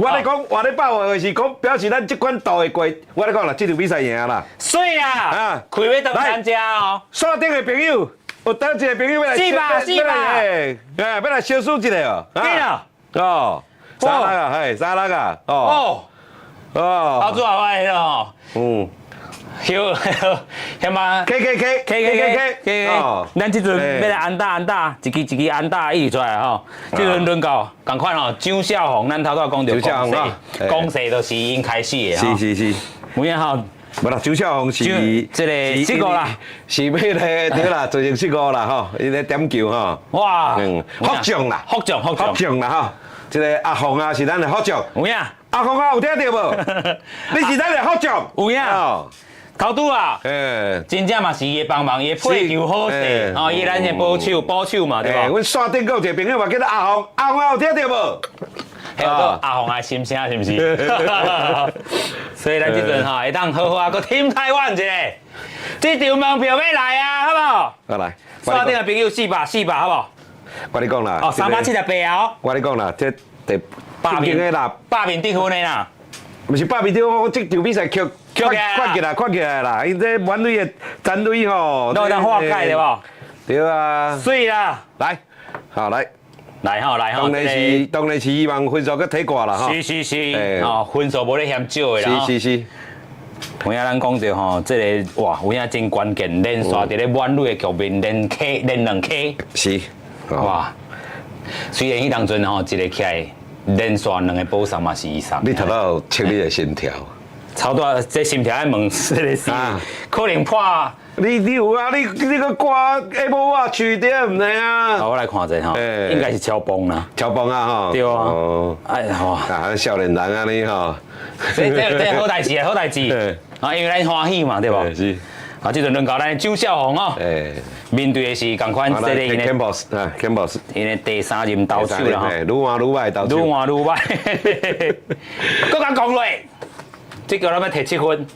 我咧講活咧百外歲是講表示咱這款度會過。我咧講啦，這場比賽贏啦。媠啊！啊，開欲當咱遮哦。線頂的朋友，有佗一个朋友欲來？四百四百，哎，欲來相輸一下哦。對啊。哦，三六啊，嘿，三六啊，哦。哦。阿祖阿我的吼。嗯。晓晓嘛？K K K K K K K。哦。咱這陣欲來安打安打，一支一支安打一直出來吼。這陣輪到仝款吼，張孝宏，咱頭拄仔講著攻勢，攻勢就是𪜶開始的。是是是。有影吼。無啦，張孝宏是這个失誤啦，是彼个對啦，造成失誤啦吼，伊咧點球吼。哇，嗯，福將啦，福將福將啦吼，這个阿鳳啊是咱的福將。有影。阿鳳啊，有聽著無？你是咱的福將。有影。頭拄啊，真正嘛是伊的幫忙，伊的配球好勢，吼，伊咱的捕手捕手嘛，對無？阮線頂閣有一個朋友嘛叫做阿鳳，阿鳳啊有聽著無？彼個阿鳳的心聲是毋是？所以咱這陣吼會當好好啊，閣挺台灣一下，這場門票欲來啊，好無？好來，線頂的朋友四百四百，好無？我跟你講啦，哦，378哦。我跟你講啦，這第百面的啦，百面得分的啦。毋是百面得分，我這場比賽扣扣起來，扣起來啦！𪜶這滿壘的殘壘吼，攏會當化解對無？對啊。媠啦！來，好來。來吼來吼，當然是希望分數閣提懸啦吼。是是是，哦，分數無咧嫌少的啦。是是是。有影咱講著吼，這个哇，有影真關鍵，連續佇咧滿壘的局面連 K 連兩 K。是。哇！雖然彼當陣吼，一个起來連續兩个保送嘛是伊送。你頭拄有測你的心跳？差不多，這心跳愛問這个是，可能破。你有啊？你閣掛 Apple Watch 對毋對啊？好，我來看一下吼，應該是超磅啦。超磅啊吼。對啊。哎哇！啊，少年人按呢吼。這好代誌啊，好代誌。啊，因為咱歡喜嘛，對無？是。啊，這陣輪到咱周少紅哦。面對的是仝款這個𪜶的 Campos 啊，Campos，𪜶的第三任投手啦吼。愈換愈歹投手。愈換愈歹。閣共講落，這局咱欲提七分。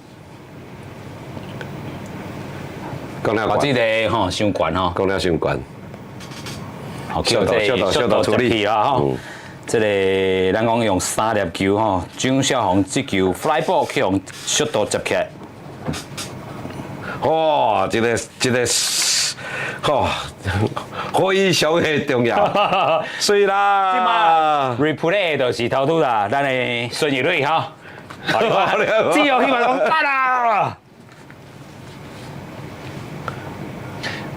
講了，這个吼傷懸吼，講了傷懸。好，叫這個小度接去啦吼。這个咱講用三粒球吼，張少紅這球 fly ball 去予小度接起來。哇，這个這个，吼，非常的重要。所以啦， replay 就是頭拄啦，咱的孫逸磊吼，只有希望講得啦。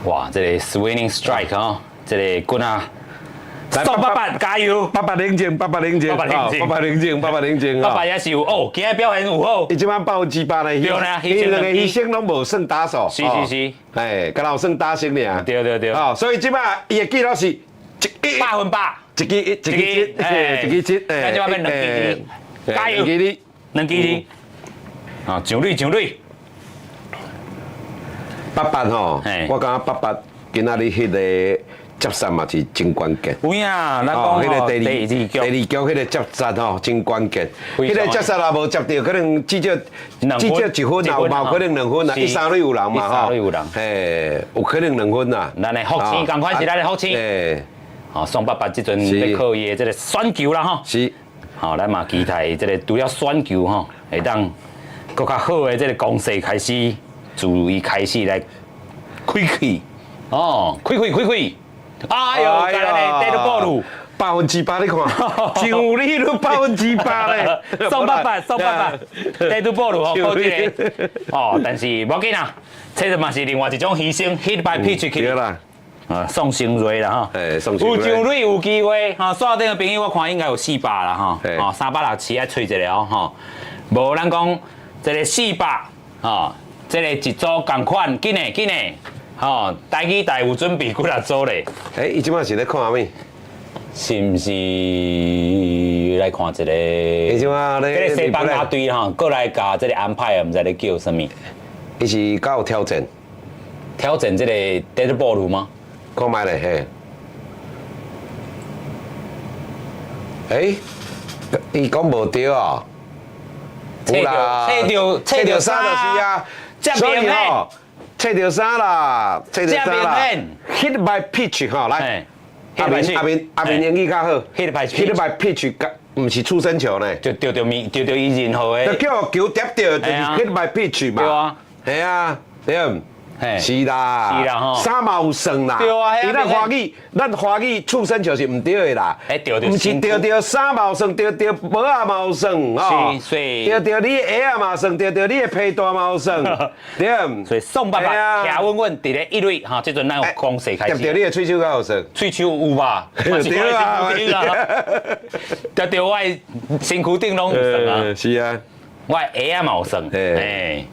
哇，這個 swinging strike 吼，這個棍啊！宋伯伯加油！伯伯冷靜，伯伯冷靜，伯伯冷靜，伯伯冷靜，伯伯冷靜。伯伯也是有哦，今日表現有好。伊這擺8%呢，對啦，伊兩個犧牲攏無算打數。是是是。哎，敢若有算打勝爾。對對對。哦，所以這擺伊的記錄是一100%，一支一，一支一，一支一，咱這擺變兩支二，加油！兩支二，兩支二。啊，上壘上壘。八八吼，我感覺八八今仔日彼個接殺嘛是真關鍵。有影，咱講彼個第二第二局彼個接殺吼真關鍵。彼個接殺若無接著，可能至少至少一分啊，有嘛有可能兩分啊，一三壘有人嘛吼。一三壘有人。嘿，有可能兩分啊。咱的福星仝款是咱的福星。嘿，哦，宋伯伯這陣欲靠伊的這個選球啦吼。是。好，咱嘛期待這個除了選球吼，會當閣較好的這個攻勢開始，自伊開始來開氣。哦，開開開開。哎呦，來來，得到波 100%，你看，上壘都100%咧。宋伯伯，宋伯伯，得到波吼，靠這個。哦，但是無要緊啊，這個嘛是另外一種犧牲，hit by pitch 去。對啦。啊，宋成瑞啦吼，欸，宋有上壘有機會，吼，線頂的朋友我看應該有400啦吼，哦，367愛揣一個哦，吼，無咱講這個四百，吼，這個一組仝款，緊的緊的，吼，台語台有準備幾若組咧？欸，伊這擺是咧看啥物？是毋是來看一個？伊這擺咧，這個西班牙隊吼，過來共這個安排，毋知咧叫啥物？伊是敢有挑戰？挑戰這個 dead ball 嗎？看覓咧嘿。欸，伊講無對啊？有啦，揣著揣著三就是啊，所以吼，揣著三啦，揣著三啦。Hit by pitch 吼，來，阿明阿明阿明英語較好。 Hit by hit by pitch，毋是觸身球呢？就著著物，著著伊任何的。就叫球疊著，就是 hit by pitch 嘛。對啊。係啊，對。是啦，是啦吼，三嘛有算啦。對啊，伊咱華語，咱華語觸身球是毋對的啦。欸，對對，毋是著著衫嘛有算，著著帽仔嘛有算，吼。是，所以著著你的鞋仔嘛算，著著你的皮帶嘛有算，對。所以宋伯伯徛穩穩佇咧一壘，吼，這陣咱有攻勢開始。著著你的喙鬚敢有算？喙鬚有吧？對啊，著著我的身軀頂攏有算啊。是啊，我的鞋仔嘛有算。欸，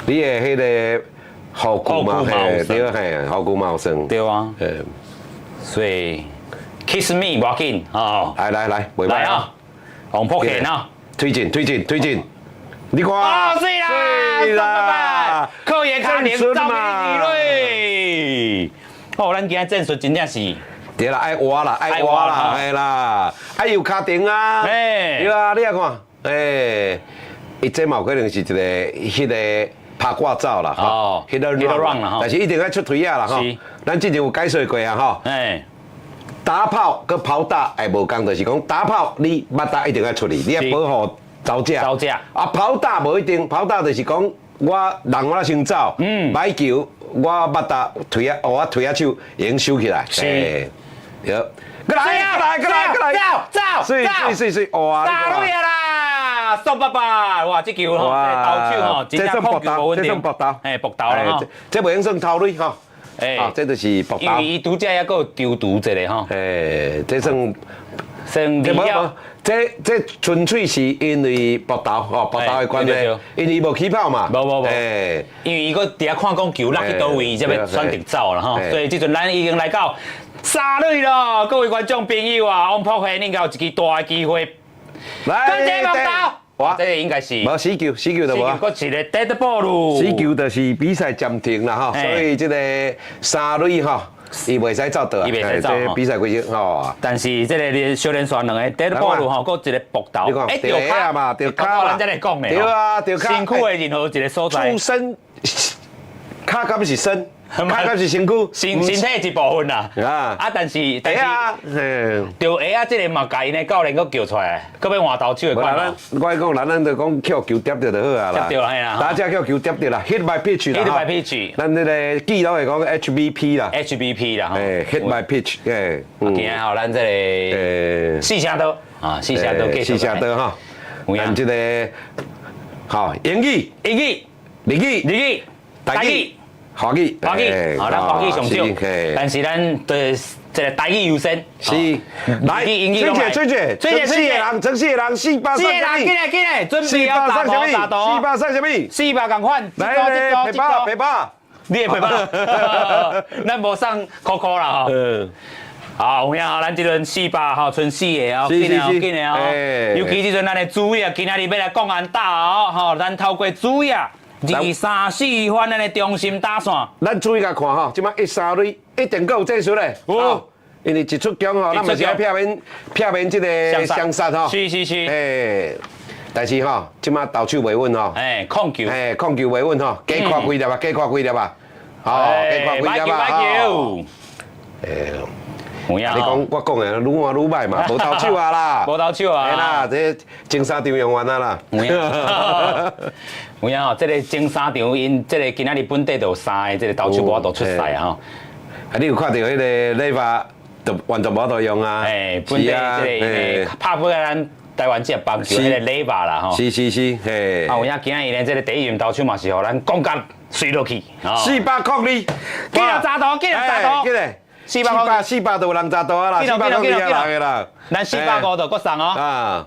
你的彼個。護具嘛，嘿，對嘿，護具嘛有算。對啊，所以 kiss me 無要緊哦。來來來，來啊，王福賢啊，推進推進推進，你看，哦，水啦，水啦，靠伊跤能走二壘。哦，咱今仔戰術真正是，對啦，愛活啦，愛活啦，係啦，愛有跤程啊，對啊，你來看，欸，伊這嘛有可能是一個彼個。拍掛走啦，吼，hit and run 啦，但是一定愛出槌仔啦，吼。咱之前有解說過啊，吼。打跑佮跑打會無仝，就是講打跑你バッタ一定愛出去，你愛保護走者。走者。啊，跑打無一定，跑打就是講我人我先走，擺球我バッタ槌仔，我槌仔手已經收起來。是。對。過來，過來，過來，過來，走走水水水水，哇！打落啦！宋伯伯，哇！這球吼，這投手吼，這算搏鬥，這算搏鬥，哎，搏鬥啦吼，這袂用算頭壘吼，哎，這就是搏鬥。因為伊拄才抑閣有丟毒一個吼，哎，這算算這無無，這這純粹是因為搏鬥吼，搏鬥的關係，因為伊無起跑嘛，無無無，哎，因為伊閣佇遐看講球落去佗位，才欲選擇走啦吼，所以這陣咱已經來到三壘咯，各位觀眾朋友啊，王博賢應該有一支大的機會，來，這搏鬥。哇，這個應該是無死球，死球就無。閣一個 dead ball。死球就是比賽暫停啦吼，所以這個三壘吼，伊袂使走倒，伊袂使走。比賽規則吼。但是這個小連續兩個 dead ball 吼，閣一個搏鬥。欸，著跤嘛，著跤嘛。咱才來講咧。對啊，著跤。身軀的任何一個所在。觸身，跤敢是身，跤敢是身躯，身體一部分啦。啊啊，但是但鞋啊，是，著鞋仔這个嘛，共𪜶的教練閣叫出來，閣欲換投手的無啦，款哦。咱我講啦，咱就講予球疊著就好啊啦。疊著嘿啦。大家予球疊著啦，hit by pitch 啦。 hit by pitch。咱這个記錄會講 HBP 啦。 HBP 啦。哎，hit by pitch，哎。今仔吼，咱這个四聲道啊，四聲道繼續。四聲道吼。咱這个好英語、英語、日語、日語、台語、華語、華語，好，咱華語上少，但是咱對這个台語優先。是，來，英語。崔姐，崔姐，四個人，這四個人，四百四個人，進來進來，準備要打圖打圖。四百送啥物？四百仝款，來來，皮包皮包，你的皮包，咱無送箍箍啦吼。好，有影吼，咱這輪四百吼，賰四个哦，緊哦，緊哦。尤其這陣咱的主委啊，今仔日欲來講安打哦，吼，咱透過主委啊，二三四番咱的中心打線。咱注意共看吼，這擺一三壘一定閣有戰術咧。哦，因為一出局吼，咱嘛是愛避免避免這个雙殺吼。是是是。哎，但是吼，這擺投手袂穩吼。哎，控球。哎，控球袂穩吼，加看幾粒啊，加看幾粒啊。好，加看幾粒啊。哎。你講我講的愈換愈歹嘛，無投手啊啦，無投手啊，啦，這前三場用完啊啦。有影，有影吼，這个前三場𪜶這个今仔日本底就有三个這个投手無法度出賽吼。啊，你有看著彼个禮拜就完全無法度用啊？哎，本底這个拍不咱台灣這棒球彼个禮拜啦吼。是是是，嘿。啊，有影今仔日呢，這个第一場投手嘛是予咱講甲隨落去。 402，幾粒炸圖，幾粒炸圖。四百四百都有人扎多啊啦，402啊人啦，咱450就閣送哦。啊，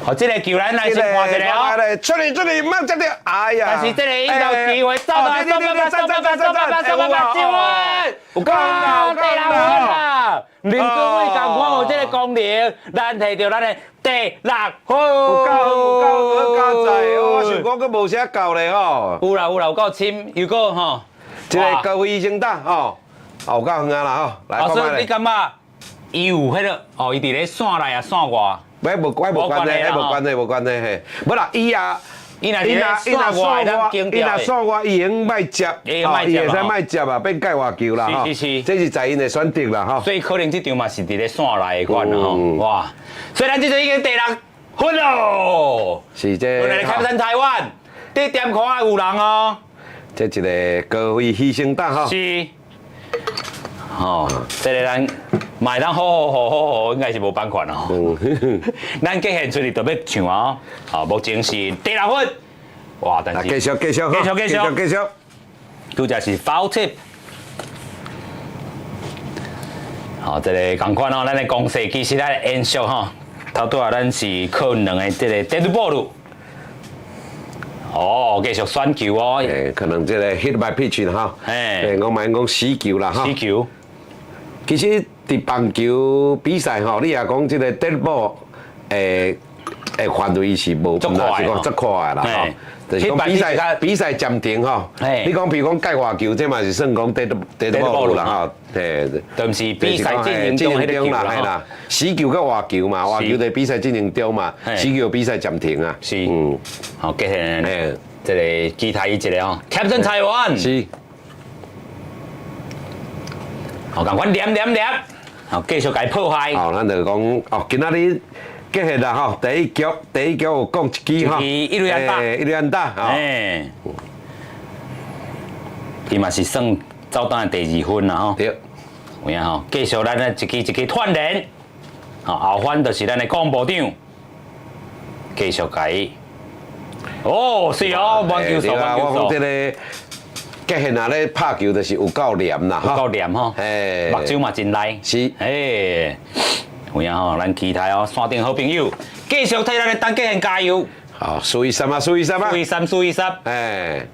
好，這个球咱來先看一下哦。出嚟出嚟，莫接著，哎呀！但是這个應有機會走到走八走八走八走八走八，有夠啦，第六分啦！林志偉仝款有這个功能，咱提著咱的第六分。有夠有夠有夠在，我想講閣無啥夠咧吼。有啦有啦，有夠深，又閣吼。這个高飛先打吼。哦，有夠遠啊啦吼！來，老師，你感覺伊有彼个？哦，伊佇咧線內啊，線外？無無關係，無關係，無關係嘿。無啦，伊啊，伊若伊若線外，伊若線外，伊會用莫接，伊會使莫接啊，變界外球啦是是是，這是在𪜶的選擇啦吼。所以可能這場嘛是佇咧線內的款啦吼。哇！所以咱這陣已經第六分咯。是這。本來開山台灣，佇點看有人哦。這一个高飛犧牲打吼。是。哦，這个咱嘛會當好好好好好，應該是無版權哦。咱繼現出去就欲唱哦。好，目前是第六分。哇，但是繼續繼續繼續繼續繼續，拄則是 foul tip。好，這个仝款哦，咱的攻勢其實咱延續吼，頭拄仔咱是靠兩个這个 dead ball。哦，繼續選球哦。欸，可能這个 hit by pitch 啦吼。欸，我嘛講死球啦吼。死球。其實佇棒球比賽吼，你若講這个 dead ball，欸範圍是無，足快是講足快的啦吼。就是講比賽比賽暫停吼。你講比如講界外球，這嘛是算講 dead ball 啦吼。嘿，就是比賽進行中啦，嘿啦。死球佮活球嘛，活球佇比賽進行中嘛，死球比賽暫停啊。是。嗯。好，接下來這个期待伊一个吼，Captain 台灣。是。好，仝款連連連，好，繼續共破壞。好，咱就講哦，今仔日繼續啦吼，第一局第一局有講一支吼，一壘安打，一壘安打，哎，伊嘛是算走單的第二分啦吼。對，有影吼，繼續咱咧一支一支串聯，好，後番就是咱的廣播長，繼續共。哦，是哦，滿球數，滿球數。我講這个。杰憲啊，咧拍球就是有夠黏啦，有夠黏吼，目睭嘛真利。是，哎，有影吼，咱期待哦，山頂好朋友繼續替咱的陳杰憲加油。好，4-3啊，4-3啊，4-3，4-3。哎，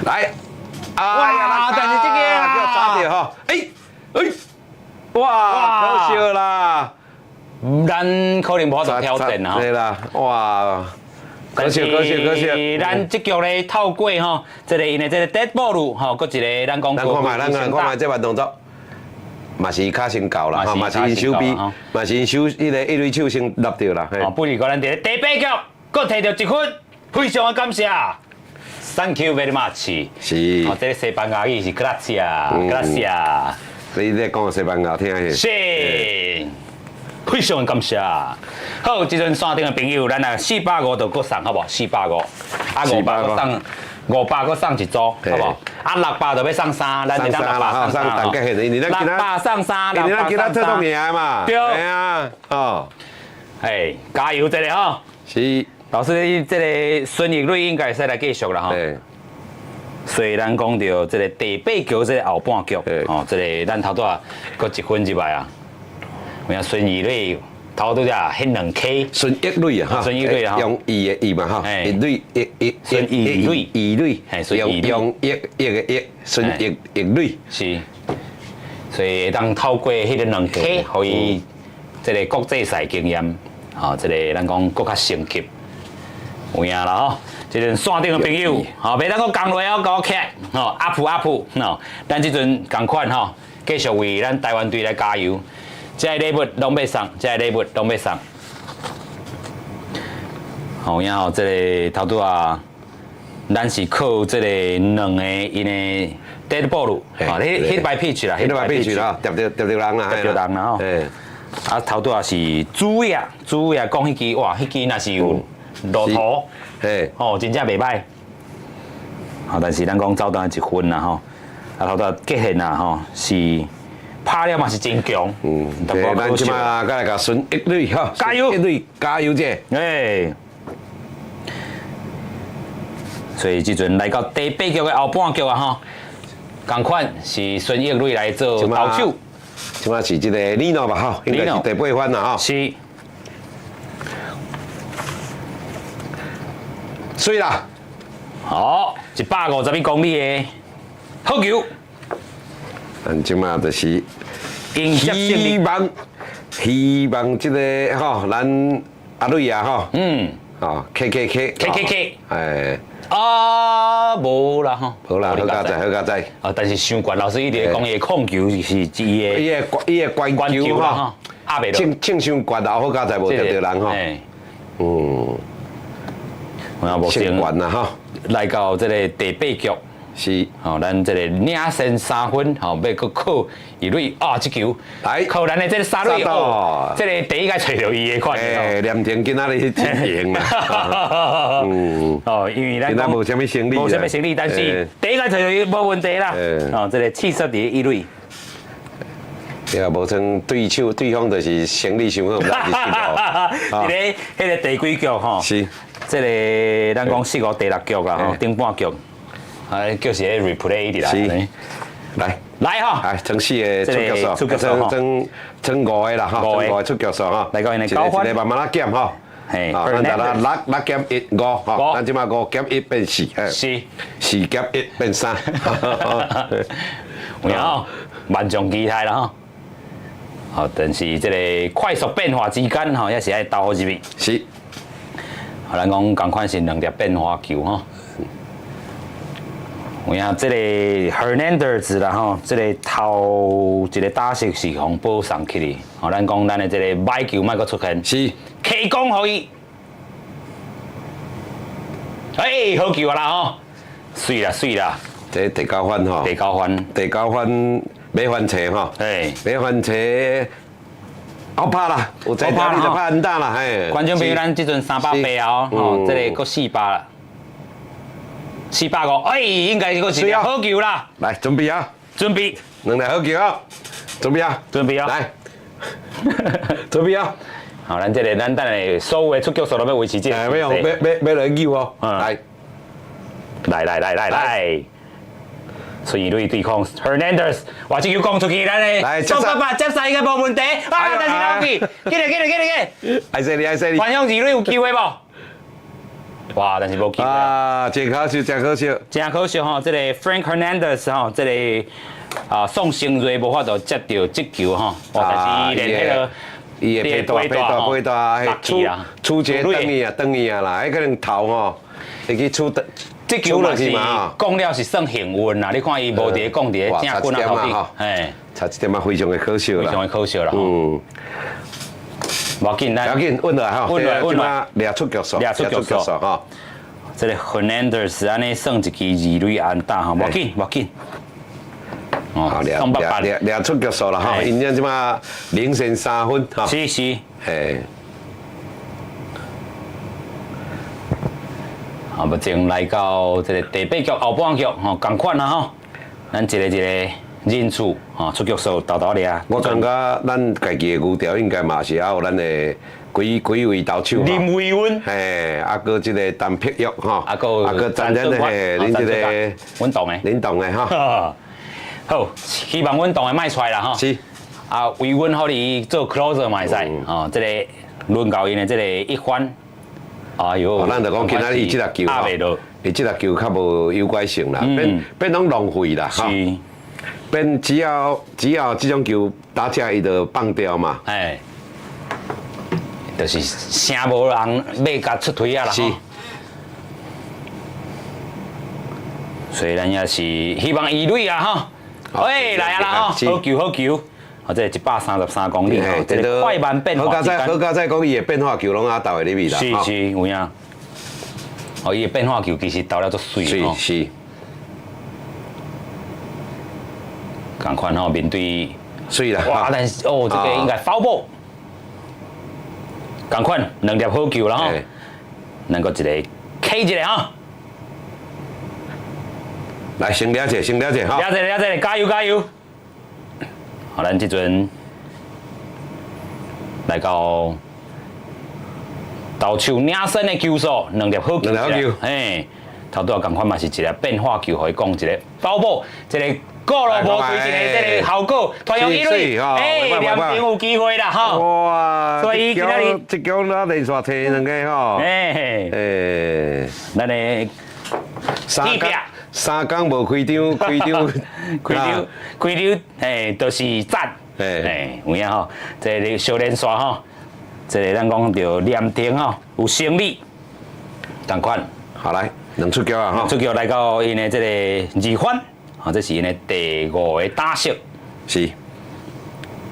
來，哇，但是這個啊，叫砸著吼，哎，哎，哇，可惜啦，咱可能無法度挑戰啦，對啦，哇。可惜可惜可惜！咱這局咧透過吼，這个𪜶的這个 dead ball 吼，閣一个咱講。咱看覓，咱看覓這擺動作，嘛是跤先到啦，吼，嘛是𪜶手臂，嘛是𪜶手彼个一壘手先落著啦。哦，不如講咱佇咧第八局，閣提著一分。非常的感謝，Thank you very much。哦，這個西班牙語是 Gracias，Gracias。你咧講西班牙聽下。是，非常的感謝。好，這陣線頂的朋友，咱來450就閣送，好無？四百五，啊五百閣送，五百閣送一組，好無？啊六百就欲送三，咱送三啦，送陳杰憲，因為咱六百送三，因為咱今仔出動贏嘛。對。係啊，哦。哎，加油一下吼！是。老師，你這個孫奕磊應該會使來繼續啦吼。雖然講著這個第八局這個後半局，哦，這個咱頭拄仔閣一分入來啊。有影孫奕磊頭拄仔彼兩 K。孫奕磊啊，哈。孫奕磊啊，用奕的奕嘛哈，奕磊奕奕孫奕磊，奕磊，用用奕奕的奕，孫奕奕磊。是。所以會當透過彼個兩 K，予伊這個國際賽經驗，吼，這個咱講閣較升級。有影啦吼，這陣線頂的朋友，吼，袂當閣降落哦，閣起來，吼，up up，吼，咱這陣仝款吼，繼續為咱台灣隊來加油。這个禮物攏欲送，這个禮物攏欲送。好，然後這個頭拄仔，咱是靠這個兩个𪜶的 dead ball，啊，hit by pitch 啦，hit by pitch 啦，疊著疊著人啦，疊著人啦吼。啊，頭拄仔是朱偉啊，朱偉啊，講彼支哇，彼支若是有落塗，哦，真正袂䆀。好，但是咱講走單一分啦吼，啊頭拄仔傑憲啊吼是拍了嘛是真強。咱這馬閣來共孫奕磊吼，加油！奕磊加油者。哎。所以這陣來到第八局的後半局啊吼，仝款是孫奕磊來做投手。這馬是這個李諾吧吼，應該是第八番啦吼。是。水啦！好，151公里的好球。咱這馬就是希望希望這個吼，咱阿磊啊吼，哦，K K K K K K，哎。啊，無啦吼，無啦，好佳哉，好佳哉。啊，但是傷懸，老師一直講伊的控球是伊的，伊的關球吼，壓袂落，唱唱傷懸，後好佳哉無著著人吼。目前懸啦吼，來到這個第八局，是吼，咱這個領先3分，吼，欲閣靠奕磊啊，這球來靠咱的這個三壘哦，這個第一個揣著伊的款。哎，連廷今仔日真贏啦，哦，因為咱今仔無啥物生理，無啥物生理，但是第一個揣著伊無問題啦。哦，這個氣勢佇一壘。對啊，無像對手對方就是生理傷好，毋知是失誤。佇咧彼個第幾局吼？是。這個咱講四五第六局啦，吼，頂半局，啊，就是咧 replay 一直來。是。來。來吼。來，爭四个出局數，出局數爭爭五個啦，吼，爭五個出局數吼。來到𪜶的九分。一個慢慢仔減吼。嘿。咱就來6減1五吼，咱這馬5減1變4，是。4減1變3。有影吼，萬眾期待啦吼。好，但是這個快速變化之間吼，也是愛投好入去。是。啊，咱講仝款是兩粒變化球吼。有影，這個 Hernandez 啦吼，這個頭一個打席是予保送去的。吼，咱講咱的這個歹球莫閣出現。是。提供予伊。哎，好球啊啦吼！媠啦媠啦。這第九番吼。第九番。第九番欲翻車吼。嘿。欲翻車。好拍啦，有才調你就拍安打啦，嘿。觀眾朋友，咱這陣380哦，吼，這個閣四百啦，450，哎，應該閣是好球啦。來，準備啊！準備。兩粒好球啊！準備啊！準備啊！來，準備啊！好，咱這個咱等下所有的出局數攏欲維持這個。哎，欲用欲欲欲來救哦！來，來來來來來。孫奕磊對抗 Hernandez，哇！這球講出去，咱的宋爸爸接殺應該無問題。啊！但是老記，緊來緊來緊來緊！愛說你愛說你。反向二壘有機會無？哇！但是無機會。啊！真可惜，真可惜。真可惜吼，這個 Frank Hernandez 吼，這個啊宋成瑞無法度接著這球吼。哇！但是伊連彼個伊的飛大飛大飛大，處處決轉去啊轉去啊啦，彼可能頭吼會去處得。這球嘛是講了是算幸運啦，你看伊無佇咧講佇咧正棍仔頭頂，嘿，差一點仔非常的可惜啦，非常的可惜啦。無要緊，咱無要緊，穩落來吼，穩落來，穩落來，掠出局數，掠出局數吼。這个 Hernandez 按呢算一支二壘安打吼，無緊無緊。哦，掠掠掠出局數啦吼，𪜶這這馬領先3分吼。是是。嘿。啊，目前來到這个第八局後半局吼，仝款啊吼，咱一个一个人次吼出局數沓沓掠。我感覺咱家己的牛調應該嘛是還有咱的幾幾位投手林維溫，嘿，啊，閣這个陳碧玉吼，啊，閣啊，閣陳咱嘿，恁這个阮同的，恁同的吼。好，希望阮同的莫出來啦吼。是。啊，維溫予你做 closer 嘛會使，吼，這个輪到𪜶的這个一番。哎喲，咱就講今仔日這粒球吼，伊這粒球較無誘拐性啦，變變攏浪費啦，吼。變只要只要這種球打起來，伊就放掉嘛。哎，就是聲無人欲共出槌仔啦。是。所以咱也是希望伊壘啊，吼。喂，來啊啦，吼，好球好球。啊，這133公里，吼，這个快慢變化。好佳哉，好佳哉，講伊的變化球攏啊投會入去啦。是是，有影。哦，伊的變化球其實投了足媠。是是。仝款吼，面對。媠啦。哇，但是哦，這个應該 foul ball。仝款兩粒好球啦吼，能夠一个 K 一个吼。來，先掠者，先掠者，哈。掠者，掠者，加油加油！好，咱這陣來到投手領先的球數，兩粒好球，兩粒好球，嘿，頭拄仔仝款嘛是一个變化球，予伊講一个 foul ball，一个過路無規定的這个效果，團用一壘，哎，連平有機會啦，吼！哇，所以今仔日這局咱連續提兩个吼，哎，欸，咱的三工三工無開張，開張開張開張，嘿，都是讚，嘿，有影吼，這个小連續吼，這个咱講著連停吼，有勝利，仝款。好來，兩出局啊，吼，出局來到𪜶的這个二番，吼，這是𪜶的第五个打席。是。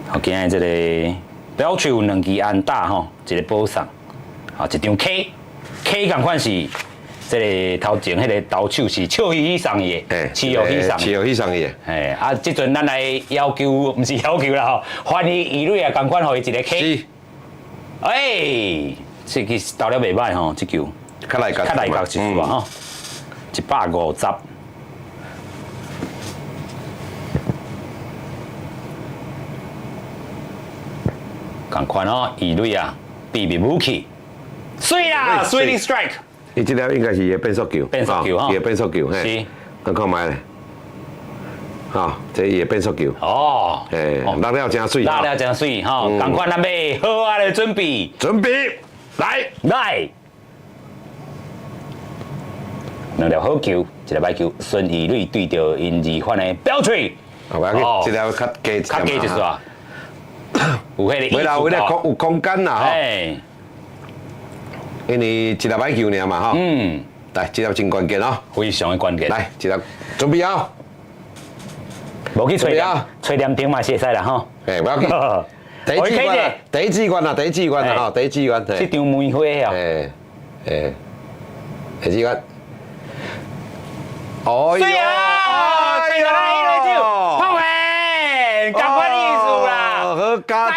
好，今日這个表手兩支安打吼，一个保送，啊，一張 K，K 仝款是。這个頭前彼个投手是笑嘻嘻送伊的，笑嘻送，笑嘻送伊的。嘿，啊，這陣咱來要求，毋是要求啦吼，歡迎伊壘啊，仝款予伊一個 K。是。哎，這支投了袂䆀吼，這球。較內角。較內角一束啊吼，150。仝款哦，伊壘啊，秘密武器。媠啦，swinging strike。伊這粒應該是伊的變速球，變速球吼，伊的變速球，嘿，是，咱看覓咧，吼，這伊的變速球，哦，嘿，落了真媠，落了真媠，吼，仝款咱欲好啊咧準備，準備，來，來，兩粒好球，一粒歹球，孫怡蕊對著𪜶二番的標槌，哦，無要緊，這粒較低，較低一撮，有彼個，袂啦，有咧空有空間啦，吼。因為一粒歹球爾嘛吼，嗯，來，這粒真關鍵哦，非常的關鍵。來，這粒準備好，無去揣揣連頂嘛是會使啦吼。哎，無要緊。第一志願，第一志願啊，第一志願啊，吼，第一志願。這張梅花啊。哎，哎，第一志願。哦喲，哎呦，破的，仝款意思啦，好佳哉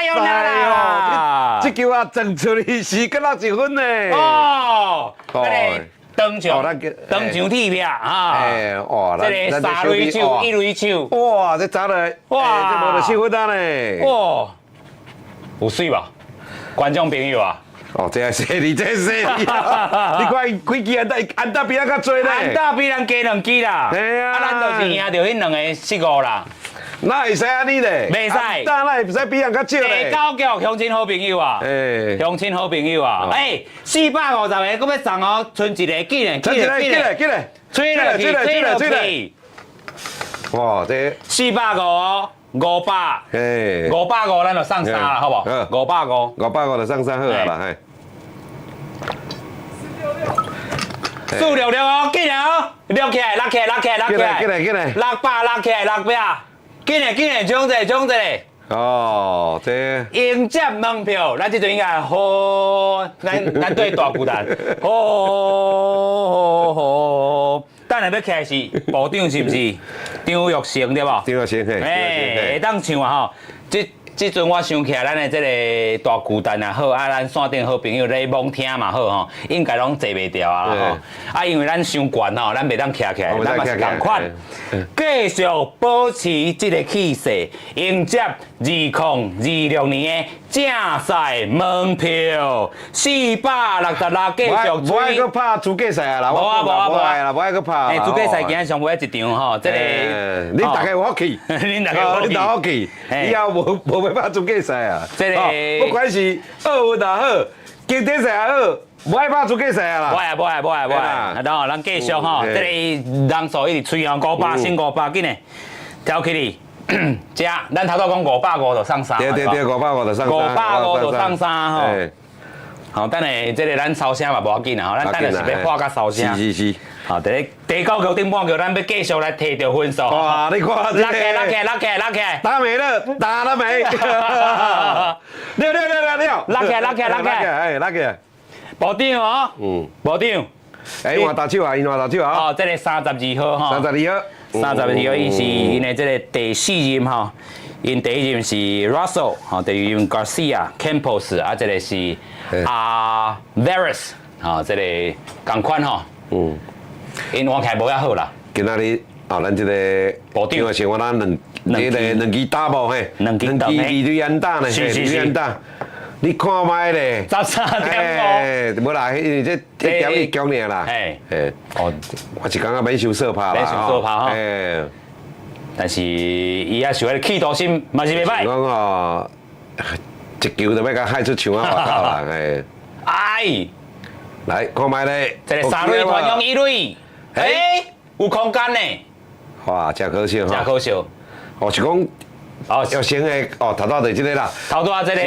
哦！這球啊，撞出去是閣落一分呢。哦，當場當場鐵壁啊！哎，哇，這个三壘手、一壘手，哇，這砸落，哇，這無就四分啊呢。哇，有媠無？觀眾朋友啊！哦，這係犀利，這係犀利！你看伊幾支安打，安打比咱較濟咧。安打比人加兩支啦。係啊。啊，咱就是贏著彼兩个失誤啦。哪會使按呢咧？袂使。哪會使比人較少咧？第九局鄉親好朋友啊！鄉親好朋友啊！哎，450个，閣欲送哦，賰一个，緊嘞，緊嘞，緊嘞，緊嘞，吹落去，吹落去。哇，這450，500，嘿，550，咱就送三啦，好無？550，550就送三好啊啦，嘿。 466哦，緊嘞哦，落起來，落起來，落起來，落起來，緊嘞，緊嘞，600，落起來，600，緊嘞，緊嘞，衝一個，衝一個。哦，這迎接門票，咱這陣應該好，咱咱對大巨蛋，好。等下欲起來是部長是毋是？張育成對無？張育成嘿。欸，會當唱啊吼！這陣我想起來，咱的這个大巨蛋也好，啊，咱線頂好朋友咧網聽嘛好吼，應該攏坐袂牢啊啦吼。啊，因為咱傷懸吼，咱袂當徛起來，咱嘛是仝款，繼續保持這个氣勢，迎接2026年的正賽門票466，繼續無愛閣拍資格賽啊啦，無啊無啊無啊啦，無愛閣拍。欸，資格賽今日上尾一場吼，這个恁大家有福氣，恁大家有福氣，有福氣，以後無欲拍資格賽啊。這个不管是奧運也好，經典賽也好，無愛拍資格賽啊啦。無愛無愛無愛無愛，啊，咱繼續吼，這个人數一直催吼，500升500，緊嘞，跳起來。這咱頭拄講550就送衫。對對對，550就送衫。550就送衫吼。好，等下這个咱收聲嘛無要緊啊，吼，咱等下是欲破甲收聲。是是是。好，佇第九局頂半局，咱欲繼續來提著分數。哇，你看，拉起來，拉起來，拉起來，拉起來。打沒了，打了沒？六六六六六。拉起來，拉起來，拉起來。哎，拉起來。部長哦。嗯。部長。哎，換投手啊，伊換投手啊。哦，這个32號吼。32號。 32號，伊是𪜶的這个第四任吼，𪜶第一任是 Russell，吼，第二任 Garcia Campos，啊，這个是阿 Veras，吼，這个仝款吼，𪜶換起來無遐好啦。今仔日哦，咱這个部長是我咱兩，這个兩支打無嘿，兩支兩支二壘安打呢，是是是。二壘安打。你看覓咧？ 13.5。無啦，因為這1.1強爾啦。嘿，哦，我是感覺免傷說拍啦。免傷說拍吼。但是伊也是迄个企圖心嘛是袂歹。講吼，一球就欲共害出牆仔外口啦，嘿。哎，來看覓咧？這个三壘傳向一壘，欸，有空間呢。哇，真可惜吼。真可惜。哦，是講。哦，要先的哦，頭拄就這个啦，頭拄仔這个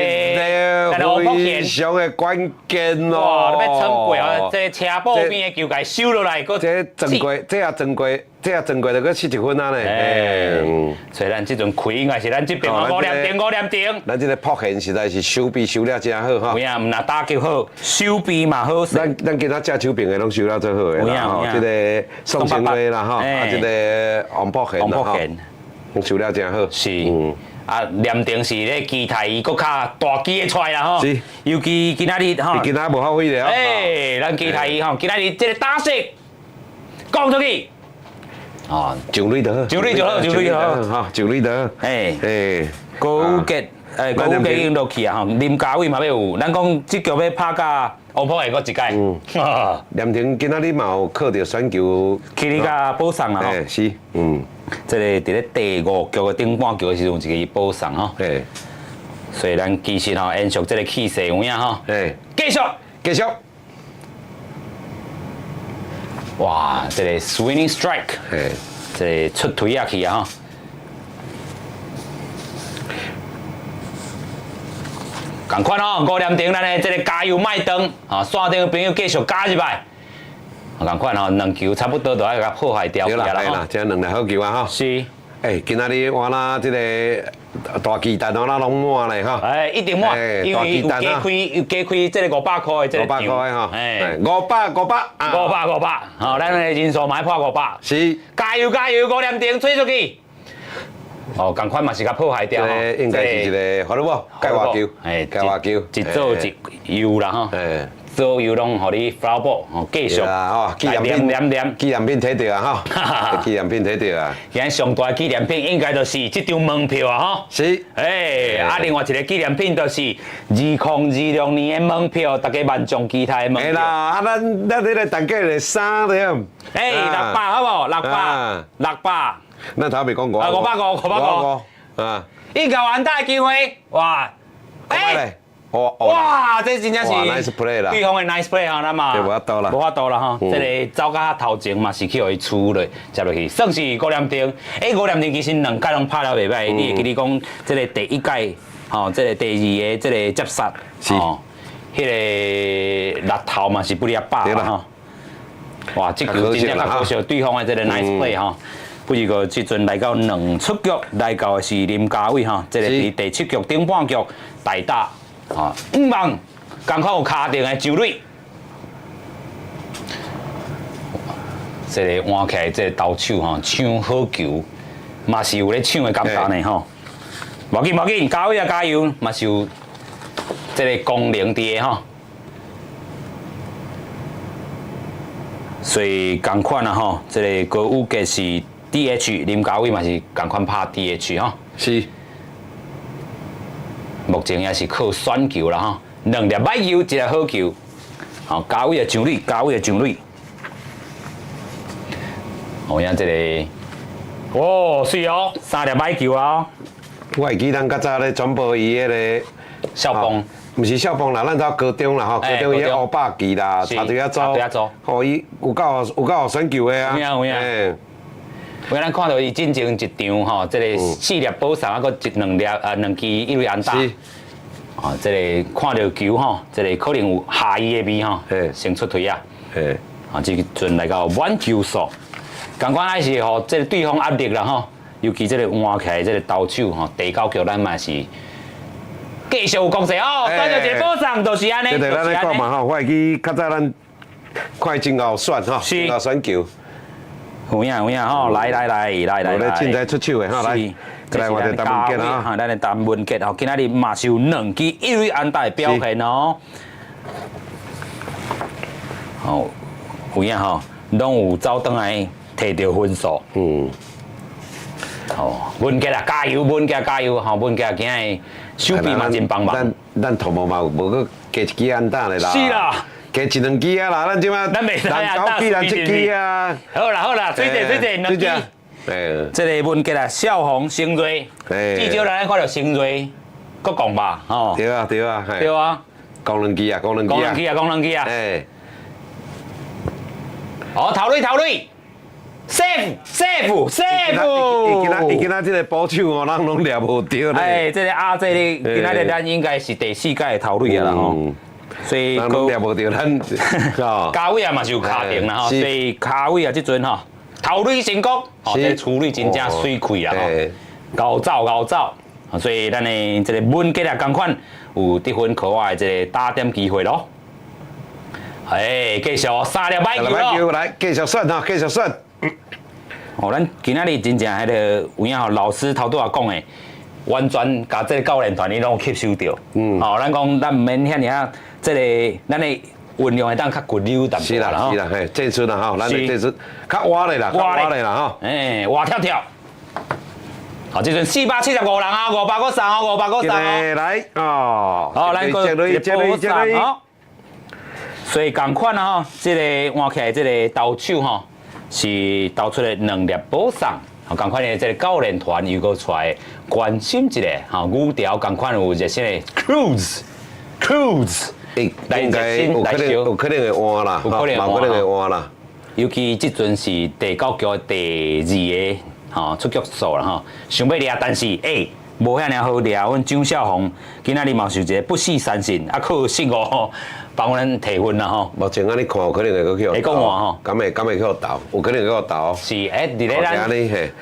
非常的關鍵哦。哇，你欲衝過哦，這个車布邊的球共收落來，閣這撞過，這也撞過，這也撞過，就閣71分啊呢。欸，所以咱這陣開應該是咱這邊五點鐘，5點鐘。咱這个朴賢實在是守備守了真好哈。有影，毋但打擊好，守備嘛好。咱今仔正手邊的攏守了做好的啦吼，這个宋成瑞啦吼，啊，這个王朴賢啦吼。守了真好，是，啊，連定是咧期待伊閣較大支的出來啦吼，是，尤其今仔日吼，伊今仔無發揮了，欸，咱期待伊吼，今仔日這个打席講出去，哦，上壘就好，上壘就好，上壘就好，哈，上壘就好，欸，欸，高宇傑，欸，高宇傑已經落去啊吼，林家偉嘛欲有，咱講這局欲拍甲王朴賢閣一屆，連廷今仔日嘛有靠著選球，去你共保送啦吼，是，嗯。這个佇咧第五局的頂半局的時陣，有一個保送吼，所以咱其實吼延續這个氣勢有影吼，繼續繼續，哇，這个 swinging strike，這个出槌仔去啊吼，仝款哦，5點鐘咱的這个加油麥當，啊，線頂的朋友繼續加入來。仝款吼，兩球差不多就愛共破壞掉對啦，對啦，這兩個好球啊吼。是。欸，今仔日我那這个大巨蛋我那攏滿咧吼。欸，一定滿，因為有加開，有加開這个500塊的這个500塊吼。欸，五百五百。五百五百，吼，咱的人數嘛愛破500。是。加油加油，5點鐘吹出去。哦，仝款嘛是共破壞掉吼。應該是一个法律無？界外球，欸，界外球，一左一右啦吼。左右攏予你 foul ball 吼，繼續啦吼，紀念品，紀念品提著啊吼，紀念品提著啊。今日上大紀念品應該就是這張門票啊吼。是。欸，啊，另外一个紀念品就是2026年的門票，大家萬眾期待的門票。欸啦，啊，咱這个大家的衫對。欸，600好無？600，600。咱頭未講過。啊，550，550。啊。應該有安打的機會，哇！欸。哇，這真正是 nice play 啦，對方的 nice play 吼，咱嘛，無法度啦，無法度啦吼。這个走到頭前嘛是去予伊輸落，接落去，算是五點鐘。欸，五點鐘其實兩屆攏拍了袂歹，你會記得講這个第一屆，吼，這个第二个這个接殺，吼，彼个力頭嘛是不離百吼。哇，這球真正較可惜，對方的這个 nice play 吼。不過這陣來到兩出局，來到的是林家偉吼，這个佇第七局頂半局大打。啊，五棒，仝款有尻定的上壘，這個換起來這個投手吼，搶好球，嘛是有咧搶的感覺呢吼。無緊無緊，加油啊加油，嘛是有這個功能佇的吼。所以仝款啊吼，這個高宇傑是 DH，林家偉嘛是仝款拍 DH 吼。是。目前也是靠選球啦吼，兩粒歹球，一粒好球。好，家偉的上壘，家偉的上壘。哦，影這個，哦，水哦，三粒歹球啊！我會記咱較早咧轉播伊彼个少棒，毋是少棒啦，咱走高中啦吼，高中伊個烏百旗啦，插隊仔組，吼伊有夠有夠選球的啊。有影有影。有咱看到伊進前一場吼，這个四粒保送啊，閣一兩粒啊，兩支一壘安打。哦，這个看到球吼，這个可能有下伊的味吼，先出腿啊。啊，這陣來到滿球數，仝款還是予這个對方壓力啦吼，尤其這个換起來這个投手吼，第九局咱嘛是繼續有攻勢哦，選到一个保送就是按呢。對對，咱咧講嘛吼，我會記較早咱看真𠢕選吼，真𠢕選球。有影有影吼，來來來來來來，凊彩出手的吼，來，來我哋陳文傑啊，咱的陳文傑吼，今仔日嘛是有兩支一壘安打的表現哦。哦，有影吼，攏有走轉來提著分數。嗯。哦，文傑啊，加油！文傑加油！吼，文傑今日手臂嘛真幫忙。咱頭毛嘛無閣加一支安打的啦。是啦。加一兩支啊啦，咱這擺咱袂使啊，九支人七支啊。好啦好啦，水者水者，兩支。這个文傑啊，少紅成瑞，至少咱看著成瑞，閣講吧，吼。對啊對啊，對啊。講兩支啊，講兩支啊。講兩支啊，講兩支啊。哦，頭壘頭壘，safe safe safe。伊今仔這个捕手哦，咱攏掠無著咧。哎，這个阿這个今仔日咱應該是第四屆的頭壘啊啦吼。所以攏掠無著咱，家偉啊嘛是有尻程啦吼，所以跤尾啊這陣吼，頭壘成功，吼，這個處理真正媠氣啦吼，𠢕走𠢕走，所以咱的這个文傑啊，仝款有得分可外的這个打點機會咯。哎，繼續三粒歹球咯，來繼續選吼，繼續選。哦，咱今仔日真正彼个有影吼，老師頭拄仔講的，完全共這个教練團伊攏有吸收著。嗯。哦，咱講咱毋免遐爾啊，這个咱的運用會當較骨溜淡薄。是啦是啦，嘿，戰術啦吼，咱的戰術較活咧啦，較活咧啦吼。哎，活跳跳。好，這陣475人啊，500個送哦，500個送哦。來哦。好，來個一個送哦。所以仝款啊吼，這个換起來這个投手吼，是投出來兩粒保送。吼，仝款的這个教練團又閣出來關心一下，吼，語調仝款有熱心的 Cruz，Cruz，應該有可能有可能會換啦，有可能會換啦。尤其這陣是第九局第二个吼出局數啦吼，想欲掠，但是欸，無遐爾好掠。阮張少紅今仔日嘛是一个不死三神，啊，靠失誤幫阮提分啦吼。目前按呢看，有可能會閣去會閣換吼，敢會敢會去予投？有可能去予投。是，欸，佇咧咱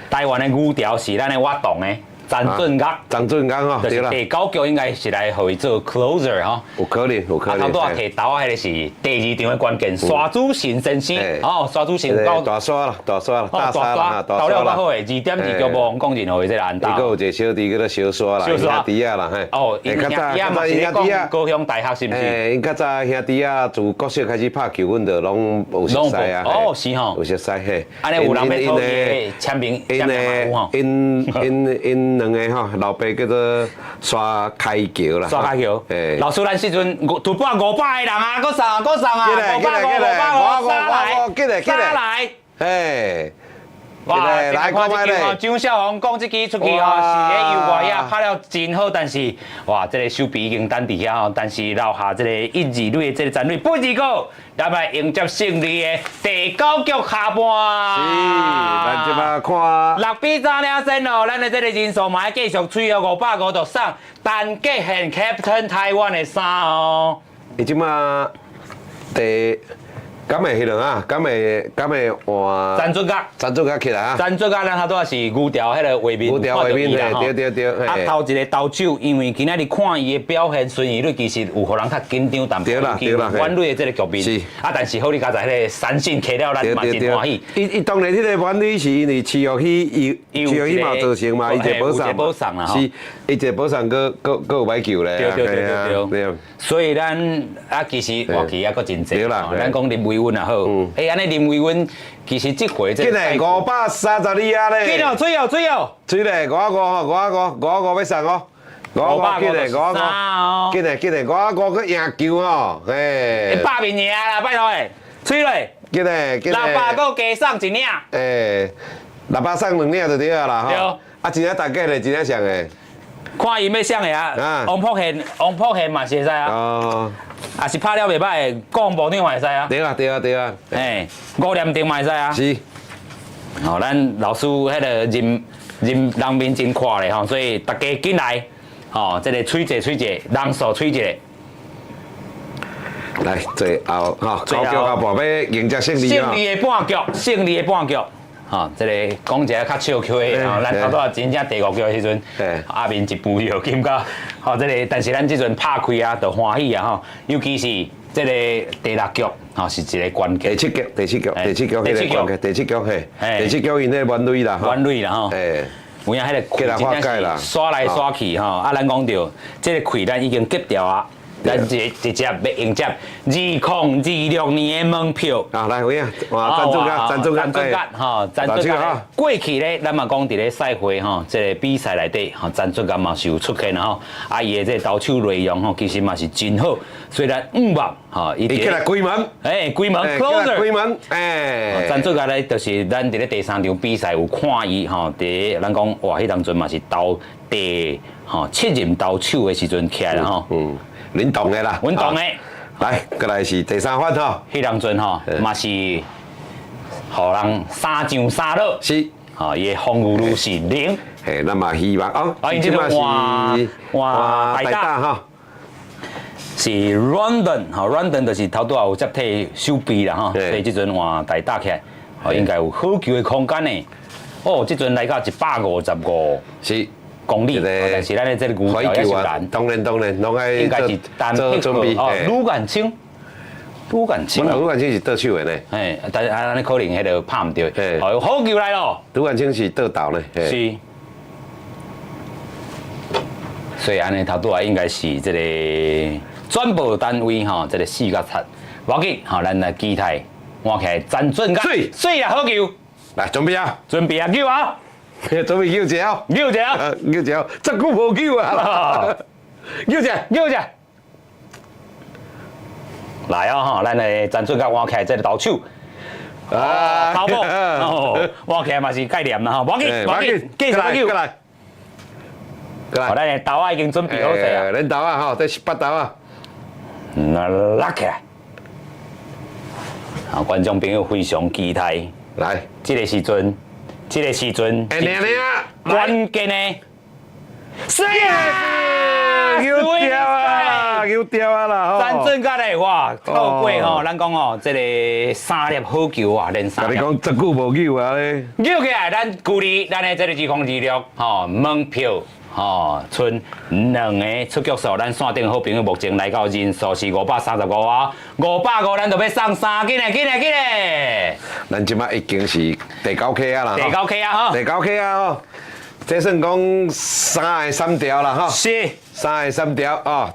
台灣的語調是咱的活動的。張俊剛，張俊剛吼，就是第九局應該是來予伊做 closer 吼。有可能，有可能。啊，頭拄仔提投啊，彼个是第二場的關鍵，沙主神先生，哦，沙主神大沙啦，大沙啦，大沙啦，投了較好的，2.2局無講任何的這个安打。伊閣有一个小弟叫做小沙啦，兄弟仔啦，嘿。哦，𪜶兄弟仔嘛是咧講高雄大學是毋是？欸，𪜶較早兄弟仔自國小開始拍球，阮就攏有熟似啊。哦，是吼。有熟似嘿。按呢有人欲討伊的簽名，簽名嘛有吼。𪜶𪜶𪜶兩个吼，老爸叫做沙開橋啦。沙開橋。欸，老師，咱時陣突破500个人啊，閣送啊，閣送啊，550，550，三來，三來。嘿。哇！來看這支吼，張少紅講這支出去吼，是咧右外野拍了真好，但是哇，這个手臂已經等佇遐吼，但是留下這个一二壘的這个殘壘，不二個，咱來迎接勝利的第九局下半。是，咱這擺看6比3領先咯，咱的這个人數嘛愛繼續催哦，550就送陳傑憲 Captain 台灣的衫哦。伊這擺第。敢會彼落啊？敢會換？詹俊甲，詹俊甲起來啊！詹俊甲咱頭拄仔是牛條彼个畫面，牛條畫面，嘿，對對對。啊，頭一个投手，因為今仔日看伊的表現，孫怡蕊其實有予人較緊張淡薄，對啦對啦，滿壘的這個局面。是。啊，但是好你佳哉彼個三振起了，咱嘛真歡喜。伊當然彼個滿壘是因為徐玉喜，伊徐玉喜嘛造成嘛，伊一個保送啦，是，伊一個保送，閣有歹球咧。對對對對對。所以咱啊，其實活棋猶閣真濟。對啦。咱講林維溫也好，欸，按呢林維溫其實這回這緊來532啊咧！緊哦，水哦，水哦，水咧，5啊5吼，5啊5，5啊5欲送哦，5啊5緊來，5啊5，緊來緊來，5啊5閣贏球吼，嘿，百面贏啦，拜託的，水咧，緊來緊來，600閣加送一領，欸，600送兩領就對啊啦，吼，啊，真正大家咧，真正上的。看伊欲啥的啊？王博賢，王博賢嘛是會使啊。哦。也是拍了袂䆀，講部長嘛會使啊。對啊對啊對啊。嘿，吳念庭嘛會使啊。是。哦，咱老師彼个人人人面真闊咧吼，所以大家緊來，吼，這个喙者喙者，人數喙者。來，最後吼，九局到半欲迎接勝利勝利的半局，勝利的半局。吼，這个講一个較笑口的，吼，咱頭拄仔真正第五局的時陣，阿明一步就感覺，吼，這个，但是咱這陣拍開啊，就歡喜啊，吼，尤其是這个第六局，吼，是一个關鍵。第七局，第七局，第七局，第七局，第七局，嘿，第七局𪜶咧滿壘啦，滿壘啦，吼，有影彼个氣真正是刷來刷去，吼，啊，咱講著，這个氣咱已經結掉啊。咱直直接欲迎接2026年的門票啊！來，有影，哇，贊助甲，贊助甲，贊助甲，吼，贊助甲。過去咧，咱嘛講佇咧賽會吼，這个比賽內底吼，詹俊甲嘛是有出現啦吼。啊，伊的這个投手內容吼，其實嘛是真好。雖然五棒吼，伊起來關門，欸，關門，closer，關門，欸，詹俊甲咧，就是咱佇咧第三場比賽有看伊吼，佇咱講哇，彼當陣嘛是投第吼七任投手的時陣起來啦吼。嗯。恁同的啦，阮同的，來，過來是第三番吼，彼當陣吼，嘛是予人三上三落，是，吼，伊的防禦率是零，嘿，咱嘛希望哦，啊，𪜶這個換換大打吼，是 Rondon 吼，Rondon 就是頭拄仔有接替守備啦吼，所以這陣換大打起來，吼，應該有好球的空間呢。哦，這陣來到155，是。公里，但是咱的這个牛條也是難。當然當然，攏愛應該是做準備。哦，呂元清，呂元清，呂元清是倒手的呢。嘿，但是按呢可能彼个拍毋著。好，好球來咯。呂元清是倒投呢。是。所以按呢頭拄仔應該是這個轉播單位吼，這個四角七，無要緊，吼，咱來期待換起來詹俊甲。水水啊，好球！來準備啊！準備啊，球啊！準備救一下，救一下，救一下，這久無救啊！救一下，救一下，來哦吼，咱的詹俊甲換起來這個投手，啊，投捕，哦，換起來嘛是概念啦吼，無要緊，無要緊，繼續救，過來，過來，好，咱的投仔已經準備好勢啊，恁投仔吼，這是八投仔，那拉起來，啊，觀眾朋友非常期待，來，這个時陣。這个時陣，關鍵的，是啊，又掉啊，又掉啊啦！詹俊甲咧，哇，透過吼，咱講吼，這个三粒好球啊，連三粒。共你講，這久無救啊咧。救起來，咱鼓勵咱的這个2026吼門票吼，賰兩个出局數，咱線頂好朋友目前來到人數是535啊，550咱就欲送三，緊來緊來緊來。咱這擺已經是第九 K 啊啦，第九 K 啊吼，第九 K 啊吼，這算講三个三條啦吼，是，三个三條哦。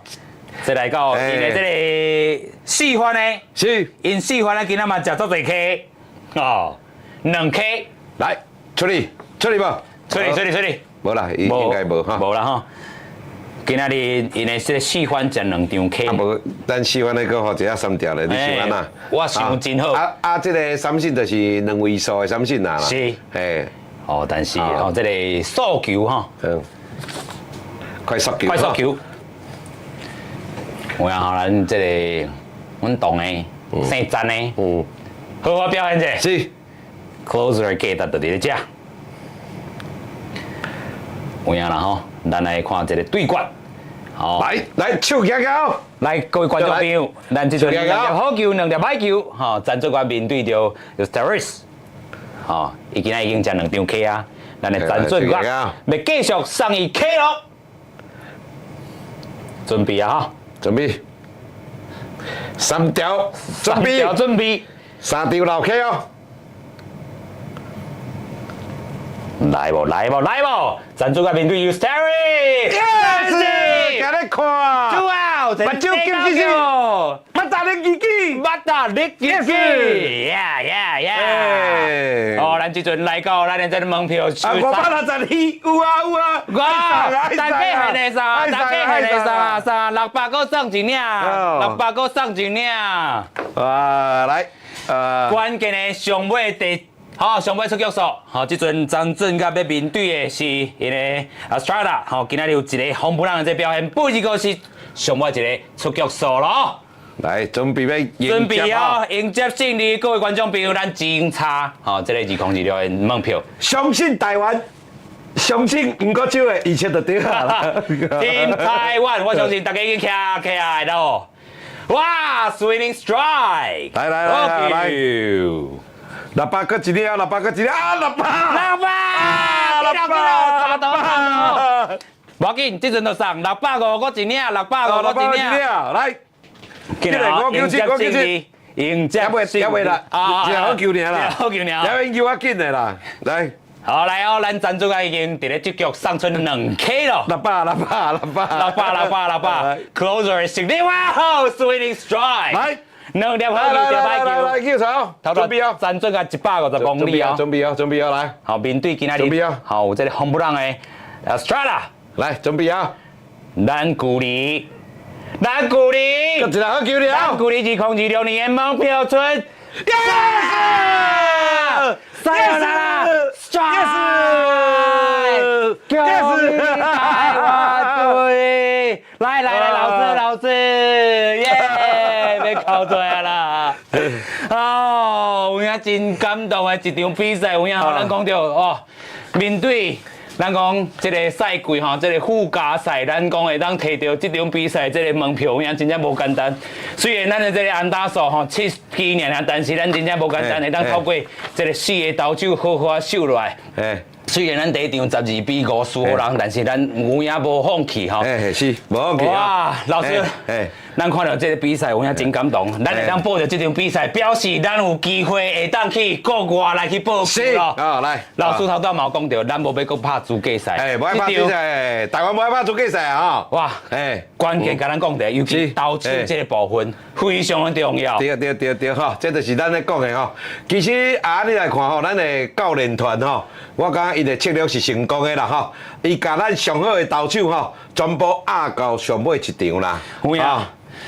這來到𪜶的這个四番的，是，𪜶四番的今仔嘛食足濟 K，哦，兩 K，來出去，出去無？出去出去出去。無啦，應該無哈。無啦吼。今仔日𪜶的這个四番食兩張 K。啊無，咱四番的閣予一下三條咧，你想按怎？我想真好。啊啊，這个三振就是兩位數的三振啊啦。是。嘿。哦，但是哦，這个速球吼。嗯。快速球。快速球。有影吼，咱這个阮同的姓詹的，好好表現者。是。 Closer 價值就佇咧遮。有影啦吼，咱來看這个對決，好，來來，手舉高。來，各位觀眾朋友，咱這陣兩粒好球，兩粒歹球，吼，陳俊傑面對著 Ustaris，吼，伊今仔已經食兩張 K 啊，咱的陳俊傑欲繼續送伊 K 囉，準備啊，吼，準備，三條準備，三條準備，三條落 K 哦。來無來無來無，陳俊傑面對 Ustaris， Yes，共你看， Two out，目睭金星星，馬達力基基，馬達力基基，Yeah yeah yeah！哦，咱這陣來到咱的這个門票，啊，562，有啊有啊，哇，大家還來三，大家還來三三六百閣送一領，六百閣送一領。哇，來，關鍵的上尾第。好，上尾出局數，好，這陣張俊甲欲面對的是𪜶的 Estrada，好，今仔日有一个紅不讓的這表現，不一個是上尾一个出局數囉。來，準備欲準備哦，迎接勝利，各位觀眾朋友，咱真差，好，這个2026的門票，相信台灣，相信黃國手的一切就對啦。 Team 台灣，我相信大家已經徛起來咯。哇，Swinging Strike，來來來來。六百閣一粒，六百閣一粒啊！六百，六百，六百，差不多。無要緊，這陣就送六百五閣一領，六百五閣一領。來，迎接勝利，迎接還未，還未啦，一個好球爾啦，好球爾，還未球較緊的啦，來，好來哦，咱陳俊已經佇咧這局送出兩 K 咯，六百，六百，六百，六百，六百，六百，Closer 勝利哇！Swinging Strike，來。兩粒好球，一歹球，來來來，叫手，準備啊！陳俊150公里哦，準備啊，準備啊，來。好，面對今仔日，準備啊！好，有這个紅不讓的 Estrada，來準備啊！咱距離，咱距離，一個好球了，咱距離2026年的門票村，Yes！塞啦，Yes！Yes！台灣隊，來來來，老師老師，耶！欲哭出來啦！哦，有影真感動的一場比賽，有影予咱講著哦，面對咱講這个賽季吼，這个附加賽，咱講會當提著這場比賽這个門票，有影真正無簡單。雖然咱的這个安打數吼七支爾爾，但是咱真正無簡單，會當透過這个四个投手好好啊守落來。雖然咱第一場12比5輸予人，但是咱有影無放棄吼。欸，是無放棄。哇，老師，咱看著這个比賽，有影真感動。咱會當報著這場比賽，表示咱有機會會當去國外來去報球咯。啊，來，老師頭拄嘛有講著，咱無欲閣拍資格賽。欸，無愛拍資格賽，台灣無愛拍資格賽啊！哇，欸，關鍵共咱講著，尤其投手這个部分非常的重要。對對對對，吼，這就是咱咧講的吼。其實啊，你來看吼，咱的教練團吼，我感覺伊的策略是成功的啦吼。伊共咱上好的投手吼，全部壓到上尾一場啦。有影。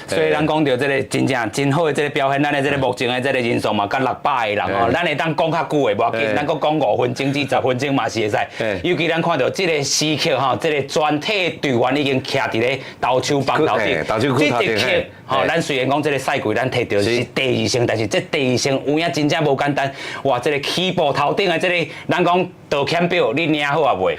所以咱講著這个真正真好的這个表現，咱的這个目前的這个人數嘛，佮600个人吼，咱會當講較久的無要緊，咱閣講5分鐘至10分鐘嘛是會使。尤其咱看著這个時刻吼，這个全體隊員已經徛佇咧投手棒頭頂，這一刻吼，咱雖然講這个賽季咱提著是第二勝，但是這第二勝有影真正無簡單。哇，這个起步頭頂的這个，咱講道歉表，你領好啊未？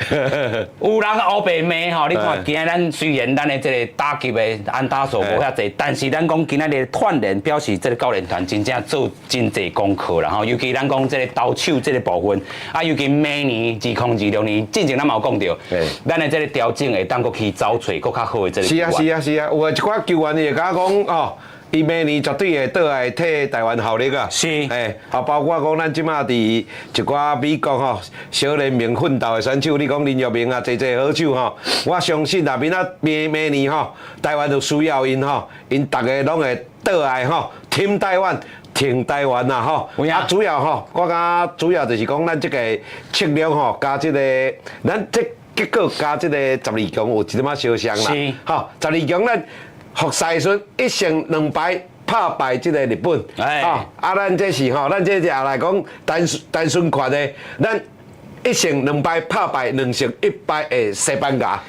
有人烏白罵吼，你看今仔咱雖然咱的這个打擊的安打數無遐濟，但是咱講今仔日團練表示這个教練團真正做真濟功課啦吼，尤其咱講這个投手這个部分，啊，尤其明年2026年，進前咱嘛有講著，咱的這个調整會當閣去找揣閣較好的這个。是啊是啊是啊，有一寡球員伊會共我講哦。伊明年絕對會倒來替台灣效力啊！是，欸，啊，包括講咱這馬佇一寡美國吼小聯盟奮鬥的選手，你講林玉明啊，濟濟好手吼，我相信啊，明仔明明年吼，台灣就需要𪜶吼，𪜶逐个攏會倒來吼，挺台灣，挺台灣啦吼。啊，主要吼，我感覺主要就是講咱這个策略吼，加這个咱這結果加這个12強有一點仔相像啦。吼，十二強咱。復賽時陣一勝兩敗拍敗這個日本，啊，啊，咱這是吼，咱這是來講單單順權的，咱一勝兩敗拍敗兩勝一敗的西班牙，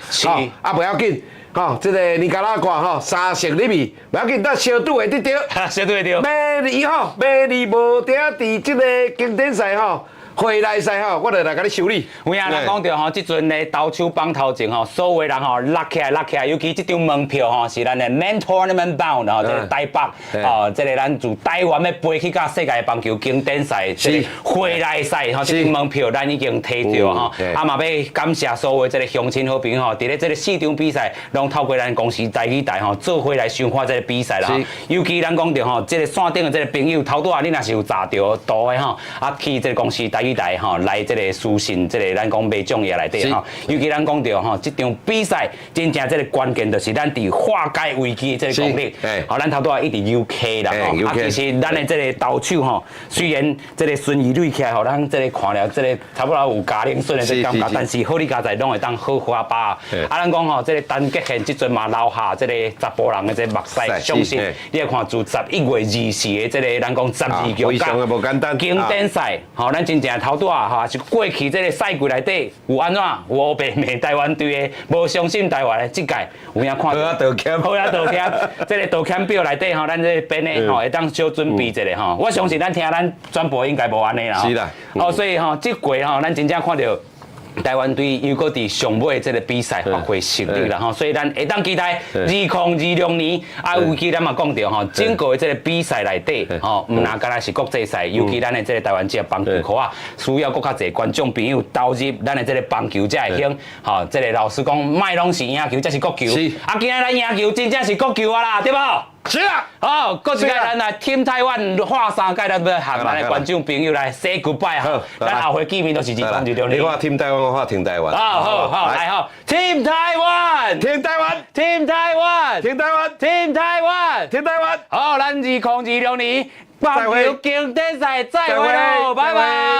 啊，無要緊，吼，這个尼加拉瓜吼三勝入去，無要緊，咱小隊會得著，小隊會著，明年吼，明年無定佇這个經典賽吼。回來賽吼，我就來共你修理。有影人講著吼，這陣咧投手榜頭前吼，所有人吼落起來落起來，尤其這張門票吼是咱的 Main Tournament Bound 吼，這個台北哦，這個咱自台灣欲飛去到世界棒球經典賽，這個回來賽吼，這張門票咱已經提著吼，啊嘛欲感謝所有這個鄉親好朋友吼，佇咧這個四場比賽，攏透過咱公視台語台吼，做伙來收看這個比賽啦。尤其咱講著吼，這個線頂的這個朋友，頭拄仔你若是有查著圖的吼，啊去這個公視台語台吼來這個私訊，這個咱講買獎頁內底吼，尤其咱講著吼，這場比賽真正這個關鍵就是咱佇化解危機的這個功力。好，咱頭拄仔一直 UK 啦吼，啊其實咱的這個投手吼，雖然這個孫怡累起來，予咱這個看了這個差不多有加冷筍的這個感覺，但是好哩佳哉攏會當好花巴。啊，咱講吼，這個陳傑憲這陣嘛留下這個查埔人的這個目屎，相信你來看自11月24的這個咱講12強非常的無簡單經典賽，吼，咱真正頭拄仔吼，是過去這個賽季內底有按怎有烏白罵台灣隊的，無相信台灣的這屆有影看。好啊，道歉。好啊，道歉。這個道歉表內底吼，咱這個編的吼會當小準備一下吼。我相信咱聽咱轉播應該無按呢啦。是啦。哦，所以吼，這季吼，咱真正看著。台灣隊又閣佇上尾這個比賽發揮實力啦吼，所以咱會當期待2026年啊，尤其咱嘛講著吼，整個的這個比賽內底吼，毋若干焦是國際賽，尤其咱的這個台灣這個棒球箍仔，需要閣較濟觀眾朋友投入咱的這個棒球才會興吼。這個老實講，莫攏是贏球，才是國球。啊，今仔咱贏球真正是國球啊啦，對無？是啊。好，閣一擺咱來 Team 台灣畫三屆，咱欲和咱的觀眾朋友來 say goodbye 哈。咱後回見面都是2026年。你畫 Team 台灣，我畫 Team 台灣。好好好，來好，Team 台灣，Team 台灣，Team 台灣，Team 台灣，Team 台灣，Team 台灣。好，咱2026年棒球經典賽再會囉，拜拜。